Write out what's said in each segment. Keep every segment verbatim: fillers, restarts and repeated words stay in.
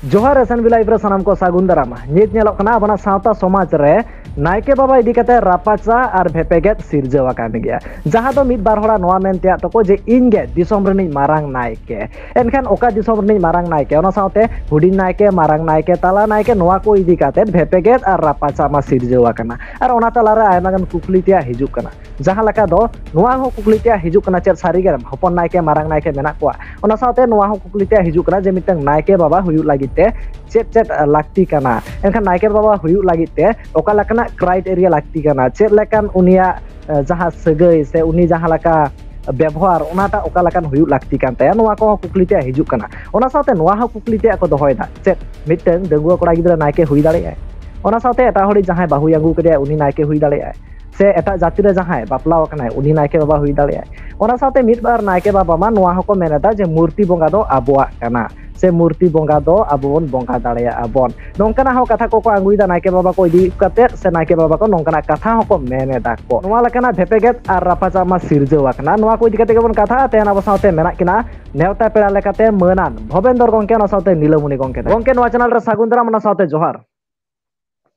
ᱡᱚᱦᱟᱨ, S N B Live ᱨᱮ ᱥᱟᱱᱟᱢ ᱠᱚ ᱥᱟᱹᱜᱩᱱ ᱫᱟᱨᱟᱢ᱾ ᱱᱤᱛ ᱧᱮᱞᱚᱜ ᱠᱟᱱᱟ ᱟᱵᱚᱱᱟᱜ ᱥᱟᱶᱛᱟ ᱥᱚᱢᱟᱡᱽ ᱨᱮ ᱱᱟᱭᱠᱮ ᱵᱟᱵᱟ ᱤᱫᱤ ᱠᱟᱛᱮ ᱨᱟᱯᱟᱪᱟᱜ ᱟᱨ ᱵᱷᱮᱯᱮᱜᱮᱫ ᱥᱤᱨᱡᱟᱹᱣ ᱟᱠᱟᱱ ᱜᱮᱭᱟ, ᱡᱟᱦᱟᱸ ᱫᱚ ᱢᱤᱫ ᱵᱟᱨ ᱦᱚᱲᱟᱜ ᱱᱚᱣᱟ ᱢᱮᱱ ᱛᱮᱭᱟᱜ ᱛᱟᱠᱚ ᱡᱮ ᱤᱧ ᱜᱮ ᱫᱤᱥᱚᱢ ᱨᱤᱱᱤᱡ ᱢᱟᱨᱟᱝ ᱱᱟᱭᱠᱮ᱾ ᱮᱱᱠᱷᱟᱱ ᱚᱠᱟ ᱫᱤᱥᱚᱢ ᱨᱤᱱᱤᱡ ᱢᱟᱨᱟᱝ ᱱᱟᱭᱠᱮ, ᱚᱱᱟ ᱥᱟᱶᱛᱮ ᱦᱩᱰᱤᱧ ᱱᱟᱭᱠᱮ, ᱢᱟᱨᱟᱝ ᱱᱟᱭᱠᱮ, ᱛᱟᱞᱟ ᱱᱟᱭᱠᱮ, ᱱᱚᱣᱟ ᱠᱚ ᱤᱫᱤ ᱠᱟᱛᱮ ᱵᱷᱮᱯᱮᱜᱮᱫ ᱟᱨ ᱨᱟᱯᱟᱪᱟᱜ ᱢᱟ ᱥᱤᱨᱡᱟᱹᱣ ᱟᱠᱟᱱᱟ᱾ ᱟᱨ ᱚᱱᱟ ᱛᱟᱞᱟᱨᱮ ᱟᱭᱢᱟ ᱜᱟᱱ ᱠᱩᱠᱞᱤ ᱛᱮᱭᱟᱜ ᱦᱤᱡᱩᱜ ᱠᱟᱱᱟ᱾ ᱡᱟᱦᱟᱸ ᱞᱮᱠᱟ ᱫᱚ ᱱᱚᱣᱟ ᱦᱚᱸ ᱠᱩᱠᱞᱤ ᱛᱮᱭᱟᱜ ᱦᱤᱡᱩᱜ ᱠᱟᱱᱟ, ᱪᱮᱫ ᱥᱟᱹᱨᱤ ᱜᱮ ᱦᱚᱯᱚᱱ ᱱᱟᱭᱠᱮ, ᱢᱟᱨᱟᱝ ᱱᱟᱭᱠᱮ ᱢᱮᱱᱟᱜ ᱠᱚᱣᱟ? ᱚᱱᱟ ᱥᱟᱶᱛᱮ ᱱᱚᱣᱟ ᱦᱚᱸ ᱠᱩᱠᱞᱤ ᱛᱮᱭᱟᱜ ᱦᱤᱡᱩᱜ ᱠᱟᱱᱟ ᱡᱮ ᱢᱤᱫᱴᱟᱝ ᱱᱟᱭᱠᱮ ᱵᱟᱵᱟ ᱦᱩᱭᱩᱜ ᱞᱟᱹᱜᱤᱫ ᱛᱮ ᱪᱮᱫ ᱪᱮᱫ ᱞᱟᱹᱠᱛᱤ ᱠᱟᱱᱟ? ᱮᱱᱠᱷᱟᱱ ᱱᱟᱭᱠᱮ ᱵᱟᱵᱟ ᱦᱩᱭᱩᱜ ᱞᱟᱹᱜᱤᱫ ᱛᱮ ᱚᱠᱟ ᱞᱮᱠᱟᱱᱟᱜ criteria ᱞᱟᱹᱠᱛᱤ ᱠᱟᱱᱟ? ᱪᱮᱫ ᱞᱮᱠᱟᱱ ᱩᱱᱤᱭᱟᱜ, ᱮ, ᱡᱟᱦᱟᱸ ᱥᱟᱹᱜᱟᱹᱭ ᱥᱮ ᱩᱱᱤ ᱡᱟᱦᱟᱸ ᱞᱮᱠᱟ ᱵᱮᱵᱚᱦᱟᱨ, ᱚᱱᱟᱴᱟᱜ ᱚᱠᱟ ᱞᱮᱠᱟᱱ ᱦᱩᱭᱩᱜ ᱞᱟᱹᱠᱛᱤ ᱠᱟᱱ ᱛᱟᱭᱟ? ᱱᱚᱣᱟ ᱠᱚᱦᱚᱸ ᱠᱩᱠᱞᱤ ᱛᱮᱭᱟᱜ ᱦᱤᱡᱩᱜ ᱠᱟᱱᱟ᱾ ᱚᱱᱟ ᱥᱟᱶᱛᱮ ᱱᱚᱣᱟ ᱦᱚᱸ ᱠᱩᱠᱞᱤ ᱛᱮᱭᱟᱜ ᱠᱚ ᱫᱚᱦᱚᱭᱮᱫᱟ, ᱪᱮᱫ ᱢᱤᱫᱴᱟᱝ ᱰᱟᱺᱜᱩᱣᱟᱹ ᱠᱚᱲᱟ ᱜᱤᱫᱽᱨᱟᱹ ᱱᱟᱭᱠᱮ ᱦᱩᱭ ᱫᱟᱲᱮᱭᱟᱜᱼᱟᱭ? ᱚᱱᱟ ᱥᱟᱶᱛᱮ ᱮᱴᱟᱜ ᱦᱚᱲᱤᱡ ᱡᱟᱦᱟᱸᱭ ᱵᱟᱹᱦᱩᱭ ᱟᱹᱜᱩ ᱠᱮᱫᱮᱭᱟ, ᱩᱱᱤ ᱱᱟᱭᱠᱮ ᱦᱩᱭ ᱫᱟᱲᱮᱭᱟᱜᱼᱟᱭ? ᱥᱮ ᱮᱴᱟᱜ ᱡᱟᱹᱛᱤ ᱨᱮ ᱡᱟᱦᱟᱸᱭ ᱵᱟᱯᱞᱟ ᱟᱠᱟᱱᱟᱭ, ᱩᱱᱤ ᱱᱟᱭᱠᱮ ᱵᱟᱵᱟ ᱦᱩᱭ ᱫᱟᱲᱮᱭᱟᱜᱼᱟᱭ? ᱚᱱᱟ ᱥᱟᱶᱛᱮ ᱢᱤᱫ ᱵᱟᱨ ᱱᱟᱭᱠᱮ ᱵᱟᱵᱟ ᱢᱟ ᱱᱚᱣᱟ ᱦᱚᱸᱠᱚ ᱢᱮᱱ ᱮᱫᱟ ᱡᱮ ᱢᱩᱨᱛᱤ ᱵᱚᱸᱜᱟ ᱫᱚ ᱟᱵᱚᱣᱟᱜ ᱠᱟᱱᱟ, ᱥᱮ ᱢᱩᱨᱛᱤ ᱵᱚᱸᱜᱟ ᱫᱚ ᱟᱵᱚ ᱵᱚᱱ ᱵᱚᱸᱜᱟ ᱫᱟᱲᱮᱭᱟᱜᱼᱟ ᱵᱚᱱ᱾ ᱱᱚᱝᱠᱟᱱᱟᱜ ᱦᱚᱸ ᱠᱟᱛᱷᱟ ᱠᱚᱠᱚ ᱟᱹᱜᱩᱭᱮᱫᱟ ᱱᱟᱭᱠᱮ ᱵᱟᱵᱟ ᱠᱚ ᱤᱫᱤ ᱠᱟᱛᱮᱫ, ᱥᱮ ᱱᱟᱭᱠᱮ ᱵᱟᱵᱟ ᱠᱚ ᱱᱚᱝᱠᱟᱱᱟᱜ ᱠᱟᱛᱷᱟ ᱦᱚᱸᱠᱚ ᱢᱮᱱ ᱮᱫᱟ ᱠᱚ᱾ ᱱᱚᱣᱟ ᱞᱮᱠᱟᱱᱟᱜ ᱵᱷᱮᱯᱮᱜᱮᱫ ᱟᱨ ᱨᱟᱯᱟᱪᱟᱜ ᱢᱟ ᱥᱤᱨᱡᱟᱹᱣ ᱟᱠᱟᱱᱟ᱾ ᱱᱚᱣᱟ ᱠᱚ ᱤᱫᱤ ᱠᱟᱛᱮ ᱜᱮᱵᱚᱱ ᱠᱟᱛᱷᱟᱜᱼᱟ᱾ ᱛᱮᱦᱮᱧ ᱟᱵᱚ ᱥᱟᱶᱛᱮ ᱢᱮᱱᱟᱜ ᱠᱤᱱᱟ ᱱᱮᱣᱛᱟ ᱯᱮᱲᱟ ᱞᱮᱠᱟᱛᱮ ᱢᱟᱹᱱᱟᱱ ᱵᱷᱚᱵᱮᱱᱫᱚᱨ ᱜᱚᱝᱠᱮ, ᱚᱱᱟ ᱥᱟᱶᱛᱮ ᱱᱤᱞᱟᱹᱢᱩᱱᱤ ᱜᱚᱝᱠᱮ᱾ ᱜᱚᱝᱠᱮ, ᱱᱚᱣᱟ ᱪᱮᱱᱮᱞ ᱨᱮ ᱥᱟᱹᱜᱩᱱ ᱫᱟᱨᱟᱢ, ᱚᱱᱟ ᱥᱟᱶᱛᱮ ᱡᱚᱦᱟᱨ᱾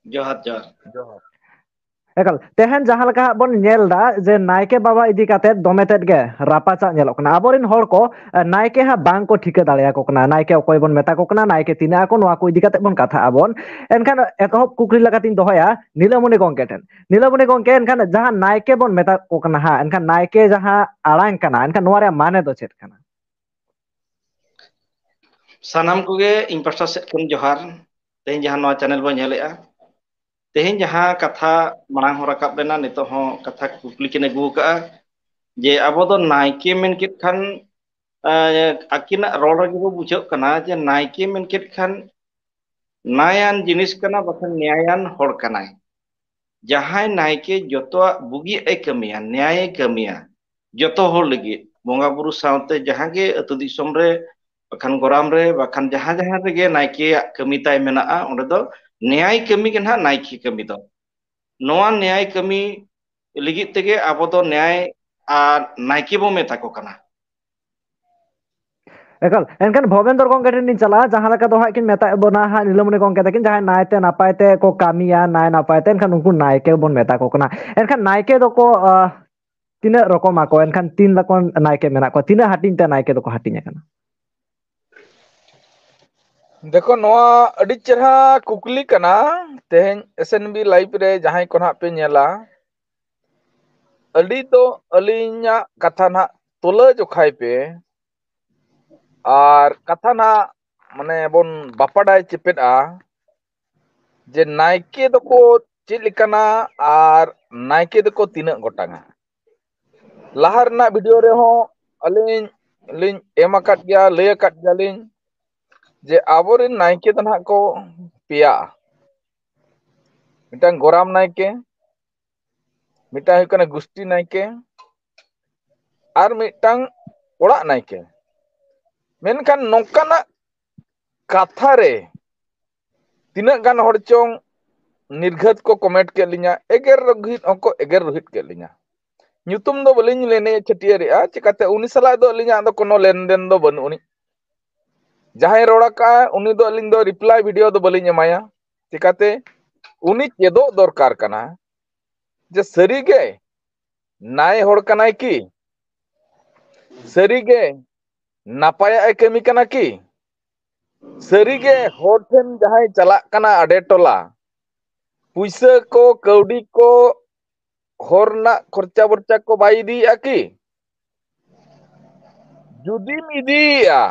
ᱡᱚᱦᱟᱨ, ᱡᱚᱦᱟᱨ᱾ ᱮᱠᱟᱞ, ᱛᱮᱦᱮᱧ ᱡᱟᱦᱟᱸ ᱞᱮᱠᱟ ᱦᱟᱸᱜ ᱵᱚᱱ ᱧᱮᱞ ᱮᱫᱟ ᱡᱮ ᱱᱟᱭᱠᱮ ᱵᱟᱵᱟ ᱤᱫᱤ ᱠᱟᱛᱮ ᱫᱚᱢᱮ ᱛᱮᱫ ᱜᱮ ᱨᱟᱯᱟᱪᱟᱜ ᱧᱮᱞᱚᱜ ᱠᱟᱱᱟ᱾ ᱟᱵᱚᱨᱮᱱ ᱦᱚᱲ ᱠᱚ, ᱮ, ᱱᱟᱭᱠᱮ ᱦᱟᱸᱜ ᱵᱟᱝ ᱠᱚ ᱴᱷᱤᱠᱟᱹ ᱫᱟᱲᱮᱭᱟᱠᱚ ᱠᱟᱱᱟ, ᱱᱟᱭᱠᱮ ᱚᱠᱚᱭ ᱵᱚᱱ ᱢᱮᱛᱟ ᱠᱚ ᱠᱟᱱᱟ, ᱱᱟᱭᱠᱮ ᱛᱤᱱᱟᱹᱜ ᱟᱠᱚ, ᱱᱚᱣᱟ ᱠᱚ ᱤᱫᱤ ᱠᱟᱛᱮ ᱵᱚᱱ ᱠᱟᱛᱷᱟᱜ ᱟᱵᱚᱱ᱾ ᱮᱱᱠᱷᱟᱱ ᱮᱛᱚᱦᱚᱵ ᱠᱩᱠᱞᱤ ᱞᱮᱠᱟᱛᱤᱧ ᱫᱚᱦᱚᱭᱟ ᱱᱤᱞᱟᱹᱢᱩᱱᱤ ᱜᱚᱝᱠᱮ ᱴᱷᱮᱱ᱾ ᱱᱤᱞᱟᱹᱢᱩᱱᱤ ᱜᱚᱝᱠᱮ, ᱮᱱᱠᱷᱟᱱ ᱡᱟᱦᱟᱸ ᱱᱟᱭᱠᱮ ᱵᱚᱱ ᱢᱮᱛᱟ ᱠᱚ ᱠᱟᱱᱟ ᱦᱟᱸᱜ, ᱮᱱᱠᱷᱟᱱ ᱱᱟᱭᱠᱮ ᱡᱟᱦᱟᱸ ᱟᱲᱟᱝ ᱠᱟᱱᱟ, ᱮᱱᱠᱷᱟᱱ ᱱᱚᱣᱟ ᱨᱮᱭᱟᱜ ᱢᱟᱱᱮ ᱫᱚ ᱪᱮᱫ ᱠᱟᱱᱟ? ᱥᱟᱱᱟᱢ ᱠᱚᱜᱮ ᱤᱧ ᱯᱟᱥᱴᱟ ᱥᱮᱫ ᱠᱷᱚᱱ ᱡᱚᱦᱟᱨ᱾ ᱛᱮᱦᱮᱧ ᱡᱟᱦᱟᱸ ᱱᱚᱣᱟ ᱪᱮᱱᱮᱞ ᱵᱚᱱ ᱧᱮᱞᱮᱜᱼᱟ, ᱛᱮᱦᱮᱧ ᱡᱟᱦᱟᱸ ᱠᱟᱛᱷᱟ ᱢᱟᱲᱟᱝ ᱦᱚᱸ ᱨᱟᱠᱟᱵ ᱞᱮᱱᱟ, ᱱᱤᱛᱚᱜ ᱦᱚᱸ ᱠᱟᱛᱷᱟ ᱠᱩᱠᱞᱤ ᱠᱤᱱ ᱟᱹᱜᱩ ᱟᱠᱟᱫᱼᱟ ᱡᱮ ᱟᱵᱚ ᱫᱚ ᱱᱟᱭᱠᱮ ᱢᱮᱱ ᱠᱮᱫ ᱠᱷᱟᱱ, ᱟᱸ, ᱟᱹᱠᱤᱱᱟᱜ ᱨᱚᱲ ᱨᱮᱜᱮ ᱵᱚ ᱵᱩᱡᱷᱟᱹᱜ ᱠᱟᱱᱟ ᱡᱮ ᱱᱟᱭᱠᱮ ᱢᱮᱱ ᱠᱮᱫ ᱠᱷᱟᱱ ᱱᱟᱭᱟᱱ ᱡᱤᱱᱤᱥ ᱠᱟᱱᱟ, ᱵᱟᱠᱷᱟᱱ ᱱᱮᱭᱟᱭᱟᱱ ᱦᱚᱲ ᱠᱟᱱᱟᱭ᱾ ᱡᱟᱦᱟᱸᱭ ᱱᱟᱭᱠᱮ ᱡᱚᱛᱚᱣᱟᱜ ᱵᱩᱜᱤᱭᱟᱜ ᱮ ᱠᱟᱹᱢᱤᱭᱟ, ᱱᱮᱭᱟᱭᱮ ᱠᱟᱹᱢᱤᱭᱟ, ᱡᱚᱛᱚ ᱦᱚᱲ ᱞᱟᱹᱜᱤᱫ, ᱵᱚᱸᱜᱟ ᱵᱩᱨᱩ ᱥᱟᱶᱛᱮ ᱡᱟᱦᱟᱸ ᱜᱮ ᱟᱹᱛᱩ ᱫᱤᱥᱚᱢ ᱨᱮ, ᱵᱟᱠᱷᱟᱱ ᱜᱚᱨᱟᱢ ᱨᱮ, ᱵᱟᱠᱷᱟᱱ ᱡᱟᱦᱟᱸ ᱡᱟᱦᱟᱸ ᱨᱮᱜᱮ ᱱᱟᱭᱠᱮᱭᱟᱜ ᱠᱟᱹᱢᱤ ᱛᱟᱭ ᱢᱮᱱᱟᱜᱼᱟ, ᱚᱸᱰᱮ ᱫᱚ ᱱᱮᱭᱟᱭ ᱠᱟᱹᱢᱤ ᱜᱮ ᱱᱟᱦᱟᱜ ᱱᱟᱭᱠᱮ ᱠᱟᱹᱢᱤ ᱫᱚ᱾ ᱱᱚᱣᱟ ᱱᱮᱭᱟᱭ ᱠᱟᱹᱢᱤ ᱞᱟᱹᱜᱤᱫ ᱛᱮᱜᱮ ᱟᱵᱚ ᱫᱚ ᱱᱮᱭᱟᱭ ᱟᱨ ᱱᱟᱭᱠᱮ ᱵᱚ ᱢᱮᱛᱟ ᱠᱚ ᱠᱟᱱᱟ᱾ ᱮᱠᱟᱞ᱾ ᱮᱱᱠᱷᱟᱱ ᱵᱷᱚᱵᱮᱱᱫᱚᱨ ᱜᱚᱢᱠᱮ ᱴᱷᱮᱱ ᱞᱤᱧ ᱪᱟᱞᱟᱜᱼᱟ, ᱡᱟᱦᱟᱸ ᱞᱮᱠᱟ ᱫᱚ ᱦᱟᱸᱜ ᱠᱤᱱ ᱢᱮᱛᱟᱜ ᱵᱚᱱᱟ ᱦᱟᱸᱜ ᱱᱤᱞᱟᱹᱢᱚᱱᱤ ᱜᱚᱢᱠᱮ ᱛᱟᱹᱠᱤᱱ, ᱡᱟᱦᱟᱸᱭ ᱱᱟᱭᱛᱮ ᱱᱟᱯᱟᱭ ᱛᱮ ᱠᱚ ᱠᱟᱹᱢᱤᱭᱟ, ᱱᱟᱭ ᱱᱟᱯᱟᱭ ᱛᱮ, ᱮᱱᱠᱷᱟᱱ ᱩᱱᱠᱩ ᱱᱟᱭᱠᱮ ᱵᱚᱱ ᱢᱮᱛᱟ ᱠᱚ ᱠᱟᱱᱟ᱾ ᱮᱱᱠᱷᱟᱱ ᱱᱟᱭᱠᱮ ᱫᱚᱠᱚ, ᱟᱦ, ᱛᱤᱱᱟᱹᱜ ᱨᱚᱠᱚᱢ ᱟᱠᱚ, ᱮᱱᱠᱷᱟᱱ ᱛᱤᱱ ᱨᱚᱠᱚᱢ ᱱᱟᱭᱠᱮ ᱢᱮᱱᱟᱜ ᱠᱚᱣᱟ, ᱛᱤᱱᱟᱹᱜ ᱦᱟᱹᱴᱤᱧ ᱛᱮ ᱱᱟᱭᱠᱮ ᱫᱚᱠᱚ ᱦᱟᱹᱴᱤᱧ ᱟᱠᱟᱱᱟ? ᱫᱮᱠᱷᱚ, ᱱᱚᱣᱟ ᱟᱹᱰᱤ ᱪᱮᱦᱨᱟ ᱠᱩᱠᱞᱤ ᱠᱟᱱᱟ᱾ ᱛᱮᱦᱮᱧ S N B live ᱨᱮ ᱡᱟᱦᱟᱸᱭ ᱠᱚ ᱱᱟᱦᱟᱜ ᱯᱮ ᱧᱮᱞᱟ, ᱟᱹᱰᱤ ᱫᱚ ᱟᱹᱞᱤᱧᱟᱜ ᱠᱟᱛᱷᱟ ᱱᱟᱦᱟᱜ ᱛᱩᱞᱟᱹ ᱡᱚᱠᱷᱟᱭ ᱯᱮ, ᱟᱨ ᱠᱟᱛᱷᱟ ᱱᱟᱦᱟᱜ ᱢᱟᱱᱮ ᱵᱚᱱ ᱵᱟᱯᱟᱰᱟᱭ ᱪᱮᱯᱮᱫᱼᱟ ᱡᱮ ᱱᱟᱭᱠᱮ ᱫᱚᱠᱚ ᱪᱮᱫ ᱞᱮᱠᱟᱱᱟ ᱟᱨ ᱱᱟᱭᱠᱮ ᱫᱚᱠᱚ ᱛᱤᱱᱟᱹᱜ ᱜᱚᱴᱟᱝᱟ᱾ ᱞᱟᱦᱟ ᱨᱮᱱᱟᱜ video ᱨᱮᱦᱚᱸ ᱟᱹᱞᱤᱧ ᱞᱤᱧ ᱮᱢ ᱟᱠᱟᱫ ᱜᱮᱭᱟ, ᱞᱟᱹᱭ ᱟᱠᱟᱫ ᱜᱮᱭᱟᱞᱤᱧ ᱡᱮ ᱟᱵᱚᱨᱮᱱ ᱱᱟᱭᱠᱮ ᱫᱚ ᱱᱟᱦᱟᱜ ᱠᱚ ᱯᱮᱭᱟᱜᱼᱟ᱾ ᱢᱤᱫᱴᱟᱝ ᱜᱚᱨᱟᱢ ᱱᱟᱭᱠᱮ, ᱢᱤᱫᱴᱟᱝ ᱦᱩᱭᱩᱜ ᱠᱟᱱᱟ ᱜᱩᱥᱴᱤ ᱱᱟᱭᱠᱮ, ᱟᱨ ᱢᱤᱫᱴᱟᱝ ᱚᱲᱟᱜ ᱱᱟᱭᱠᱮ᱾ ᱢᱮᱱᱠᱷᱟᱱ ᱱᱚᱝᱠᱟᱱᱟᱜ ᱠᱟᱛᱷᱟ ᱨᱮ ᱛᱤᱱᱟᱹᱜ ᱜᱟᱱ ᱦᱚᱲ ᱪᱚᱝ ᱱᱤᱨᱜᱷᱟᱹᱛ ᱠᱚ comment ᱠᱮᱫ ᱞᱤᱧᱟ, ᱮᱜᱮᱨ ᱨᱩᱦᱤᱫ ᱦᱚᱸᱠᱚ ᱮᱜᱮᱨ ᱨᱩᱦᱤᱫ ᱠᱮᱫ ᱞᱤᱧᱟ᱾ ᱧᱩᱛᱩᱢ ᱫᱚ ᱵᱟᱹᱞᱤᱧ ᱞᱟᱹᱭ ᱪᱷᱟᱹᱴᱭᱟᱹᱨᱮᱜᱼᱟ, ᱪᱤᱠᱟᱛᱮ ᱩᱱᱤ ᱥᱟᱞᱟᱜ ᱫᱚ ᱟᱹᱞᱤᱧᱟᱜ ᱫᱚ ᱠᱳᱱᱳ ᱞᱮᱱᱫᱮᱱ ᱫᱚ ᱵᱟᱹᱱᱩᱜ ᱟᱹᱱᱤᱡ᱾ ᱡᱟᱦᱟᱸᱭ ᱨᱚᱲ ᱟᱠᱟᱫᱼᱟ, ᱩᱱᱤ ᱫᱚ ᱟᱹᱞᱤᱧ ᱫᱚ reply video ᱫᱚ ᱵᱟᱹᱞᱤᱧ ᱮᱢᱟᱭᱟ᱾ ᱪᱤᱠᱟᱛᱮ? ᱩᱱᱤ ᱪᱮᱫᱚᱜ ᱫᱚᱨᱠᱟᱨ ᱠᱟᱱᱟ ᱡᱮ ᱥᱟᱹᱨᱤᱜᱮ ᱱᱟᱭ ᱦᱚᱲ ᱠᱟᱱᱟᱭ ᱠᱤ? ᱥᱟᱹᱨᱤᱜᱮ ᱱᱟᱯᱟᱭᱟᱜ ᱮ ᱠᱟᱹᱢᱤ ᱠᱟᱱᱟ ᱠᱤ? ᱥᱟᱹᱨᱤᱜᱮ ᱦᱚᱲ ᱴᱷᱮᱱ ᱡᱟᱦᱟᱸᱭ ᱪᱟᱞᱟᱜ ᱠᱟᱱᱟ ᱟᱰᱮ ᱴᱚᱞᱟ, ᱯᱩᱭᱥᱟᱹ ᱠᱚ, ᱠᱟᱹᱣᱰᱤ ᱠᱚ, ᱦᱚᱨ ᱨᱮᱱᱟᱜ ᱠᱷᱚᱨᱪᱟ ᱵᱚᱨᱪᱟ ᱠᱚ ᱵᱟᱭ ᱤᱫᱤᱭᱮᱫᱼᱟ ᱠᱤ? ᱡᱩᱫᱤᱢ ᱤᱫᱤᱭᱮᱫᱼᱟ,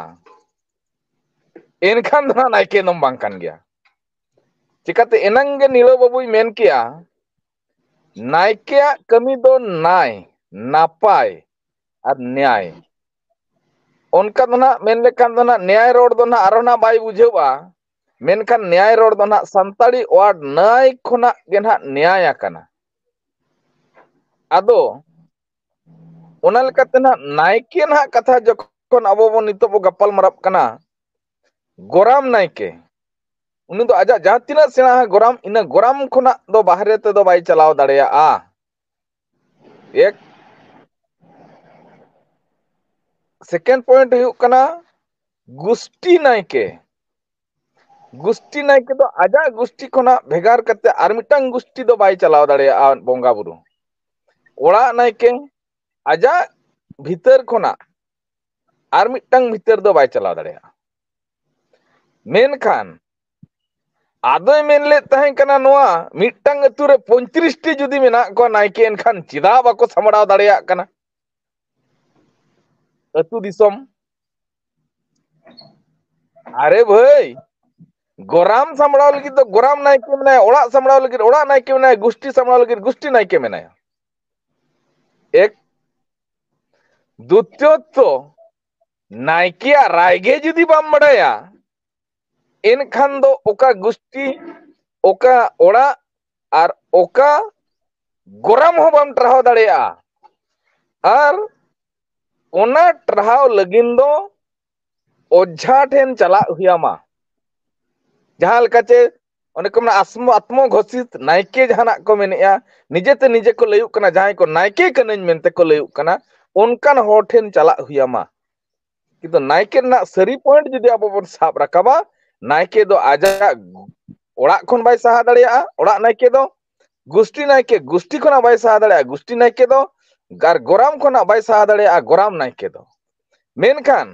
ᱮᱱᱠᱷᱟᱱ ᱫᱚ ᱦᱟᱸᱜ ᱱᱟᱭᱠᱮ ᱫᱚᱢ ᱵᱟᱝ ᱠᱟᱱ ᱜᱮᱭᱟ᱾ ᱪᱤᱠᱟᱛᱮ ᱮᱱᱟᱝ ᱜᱮ ᱱᱤᱲᱟᱹ ᱵᱟᱹᱵᱩᱭ ᱢᱮᱱ ᱠᱮᱜᱼᱟ, ᱱᱟᱭᱠᱮᱭᱟᱜ ᱠᱟᱹᱢᱤ ᱫᱚ ᱱᱟᱭ, ᱱᱟᱯᱟᱭ ᱟᱨ ᱱᱮᱭᱟᱭ᱾ ᱚᱱᱠᱟ ᱫᱚ ᱱᱟᱜ ᱢᱮᱱ ᱞᱮᱠᱷᱟᱱ ᱫᱚ ᱱᱟᱜ ᱱᱮᱭᱟᱭ ᱨᱚᱲ ᱫᱚ ᱱᱟᱜ ᱟᱨᱚ ᱱᱟᱜ ᱵᱟᱭ ᱵᱩᱡᱷᱟᱹᱣᱟ, ᱢᱮᱱᱠᱷᱟᱱ ᱱᱮᱭᱟᱭ ᱨᱚᱲ ᱫᱚ ᱱᱟᱜ ᱥᱟᱱᱛᱟᱲᱤ word ᱱᱟᱭ ᱠᱷᱚᱱᱟᱜ ᱜᱮ ᱱᱟᱜ ᱱᱮᱭᱟᱭ ᱟᱠᱟᱱᱟ᱾ ᱟᱫᱚ ᱚᱱᱟ ᱞᱮᱠᱟᱛᱮ ᱱᱟᱜ ᱱᱟᱭᱠᱮ ᱱᱟᱜ ᱠᱟᱛᱷᱟ ᱡᱚᱠᱷᱚᱱ ᱟᱵᱚ ᱵᱚᱱ ᱱᱤᱛᱚᱜ ᱵᱚ ᱜᱟᱯᱟᱞ ᱢᱟᱨᱟᱜ ᱠᱟᱱᱟ, ᱜᱚᱨᱟᱢ ᱱᱟᱭᱠᱮ, ᱩᱱᱤ ᱫᱚ ᱟᱡᱟᱜ ᱡᱟᱦᱟᱸ ᱛᱤᱱᱟᱹᱜ ᱥᱮᱬᱟ ᱜᱚᱨᱟᱢ, ᱤᱱᱟᱹ ᱜᱚᱨᱟᱢ ᱠᱷᱚᱱᱟᱜ ᱫᱚ ᱵᱟᱦᱨᱮ ᱛᱮᱫᱚ ᱵᱟᱭ ᱪᱟᱞᱟᱣ ᱫᱟᱲᱮᱭᱟᱜᱼᱟ᱾ ᱮᱠ᱾ Second point ᱦᱩᱭᱩᱜ ᱠᱟᱱᱟ, ᱜᱩᱥᱴᱤ ᱱᱟᱭᱠᱮ, ᱜᱩᱥᱴᱤ ᱱᱟᱭᱠᱮ ᱫᱚ ᱟᱡᱟᱜ ᱜᱩᱥᱴᱤ ᱠᱷᱚᱱᱟᱜ ᱵᱷᱮᱜᱟᱨ ᱠᱟᱛᱮ ᱟᱨ ᱢᱤᱫᱴᱟᱝ ᱜᱩᱥᱴᱤ ᱫᱚ ᱵᱟᱭ ᱪᱟᱞᱟᱣ ᱫᱟᱲᱮᱭᱟᱜᱼᱟ ᱵᱚᱸᱜᱟ ᱵᱩᱨᱩ᱾ ᱚᱲᱟᱜ ᱱᱟᱭᱠᱮ ᱟᱡᱟᱜ ᱵᱷᱤᱛᱟᱹᱨ ᱠᱷᱚᱱᱟᱜ ᱟᱨ ᱢᱤᱫᱴᱟᱝ ᱵᱷᱤᱛᱟᱹᱨ ᱫᱚ ᱵᱟᱭ ᱪᱟᱞᱟᱣ ᱫᱟᱲᱮᱭᱟᱜᱼᱟ᱾ ᱢᱮᱱᱠᱷᱟᱱ ᱟᱫᱚᱭ ᱢᱮᱱ ᱞᱮᱫ ᱛᱟᱦᱮᱸ ᱠᱟᱱᱟ, ᱱᱚᱣᱟ ᱢᱤᱫᱴᱟᱝ ᱟᱹᱛᱩ ᱨᱮ ᱯᱚᱸᱭᱛᱨᱤᱥ ᱴᱤ ᱡᱩᱫᱤ ᱢᱮᱱᱟᱜ ᱠᱚᱣᱟ ᱱᱟᱭᱠᱮ, ᱮᱱᱠᱷᱟᱱ ᱪᱮᱫᱟᱜ ᱵᱟᱠᱚ ᱥᱟᱢᱵᱲᱟᱣ ᱫᱟᱲᱮᱭᱟᱜ ᱠᱟᱱᱟ ᱟᱹᱛᱩ ᱫᱤᱥᱚᱢ? ᱟᱨᱮ ᱵᱷᱟᱹᱭ, ᱜᱚᱨᱟᱢ ᱥᱟᱢᱵᱲᱟᱣ ᱞᱟᱹᱜᱤᱫ ᱫᱚ ᱜᱚᱨᱟᱢ ᱱᱟᱭᱠᱮ ᱢᱮᱱᱟᱭᱟ, ᱚᱲᱟᱜ ᱥᱟᱢᱵᱲᱟᱣ ᱞᱟᱹᱜᱤᱫ ᱚᱲᱟᱜ ᱱᱟᱭᱠᱮ ᱢᱮᱱᱟᱭᱟ, ᱜᱩᱥᱴᱤ ᱥᱟᱢᱵᱲᱟᱣ ᱞᱟᱹᱜᱤᱫ ᱜᱩᱥᱴᱤ ᱱᱟᱭᱠᱮ ᱢᱮᱱᱟᱭᱟ᱾ ᱮᱠ ᱫᱩᱛᱭᱚᱛᱚ, ᱱᱟᱭᱠᱮᱭᱟᱜ ᱨᱟᱭ ᱜᱮ ᱡᱩᱫᱤ ᱵᱟᱢ ᱵᱟᱰᱟᱭᱟ, ᱮᱱᱠᱷᱟᱱ ᱫᱚ ᱚᱠᱟ ᱜᱩᱥᱴᱤ, ᱚᱠᱟ ᱚᱲᱟᱜ ᱟᱨ ᱚᱠᱟ ᱜᱚᱨᱟᱢ ᱦᱚᱸ ᱵᱟᱢ ᱴᱟᱨᱦᱟᱣ ᱫᱟᱲᱮᱭᱟᱜᱼᱟ᱾ ᱟᱨ ᱚᱱᱟ ᱴᱟᱨᱦᱟᱣ ᱞᱟᱹᱜᱤᱫ ᱫᱚ ᱚᱡᱷᱟ ᱴᱷᱮᱱ ᱪᱟᱞᱟᱜ ᱦᱩᱭᱟᱢᱟ᱾ ᱡᱟᱦᱟᱸ ᱞᱮᱠᱟ ᱪᱮ ᱚᱱᱮ ᱠᱚ ᱢᱮᱱᱟ ᱟᱥᱢᱚ ᱟᱛᱢᱚ ᱜᱷᱳᱥᱤᱛ ᱱᱟᱭᱠᱮ ᱡᱟᱦᱟᱱᱟᱜ ᱠᱚ ᱢᱮᱱᱮᱜᱼᱟ, ᱱᱤᱡᱮᱛᱮ ᱱᱤᱡᱮ ᱠᱚ ᱞᱟᱹᱭᱩᱜ ᱠᱟᱱᱟ, ᱡᱟᱦᱟᱸᱭ ᱠᱚ ᱱᱟᱭᱠᱮ ᱠᱟᱹᱱᱟᱹᱧ ᱢᱮᱱᱛᱮ ᱠᱚ ᱞᱟᱹᱭᱩᱜ ᱠᱟᱱᱟ, ᱚᱱᱠᱟᱱ ᱦᱚᱲ ᱴᱷᱮᱱ ᱪᱟᱞᱟᱜ ᱦᱩᱭᱟᱢᱟ᱾ ᱠᱤᱱᱛᱩ ᱱᱟᱭᱠᱮ ᱨᱮᱱᱟᱜ ᱥᱟᱹᱨᱤ ᱯᱚᱭᱮᱱᱴ ᱡᱩᱫᱤ ᱟᱵᱚ ᱵᱚᱱ ᱥᱟᱵ ᱨᱟᱠᱟᱵᱟ, ᱱᱟᱭᱠᱮ ᱫᱚ ᱟᱡᱟᱜ ᱚᱲᱟᱜ ᱠᱷᱚᱱ ᱵᱟᱭ ᱥᱟᱦᱟ ᱫᱟᱲᱮᱭᱟᱜᱼᱟ, ᱚᱲᱟᱜ ᱱᱟᱭᱠᱮ ᱫᱚ ᱜᱩᱥᱴᱤ ᱱᱟᱭᱠᱮ ᱜᱩᱥᱴᱤ ᱠᱷᱚᱱᱟᱜ ᱵᱟᱭ ᱥᱟᱦᱟ ᱫᱟᱲᱮᱭᱟᱜᱼᱟ, ᱜᱩᱥᱴᱤ ᱱᱟᱭᱠᱮ ᱫᱚ ᱟᱨ ᱜᱚᱨᱟᱢ ᱠᱷᱚᱱᱟᱜ ᱵᱟᱭ ᱥᱟᱦᱟ ᱫᱟᱲᱮᱭᱟᱜᱼᱟ, ᱜᱚᱨᱟᱢ ᱱᱟᱭᱠᱮ ᱫᱚ᱾ ᱢᱮᱱᱠᱷᱟᱱ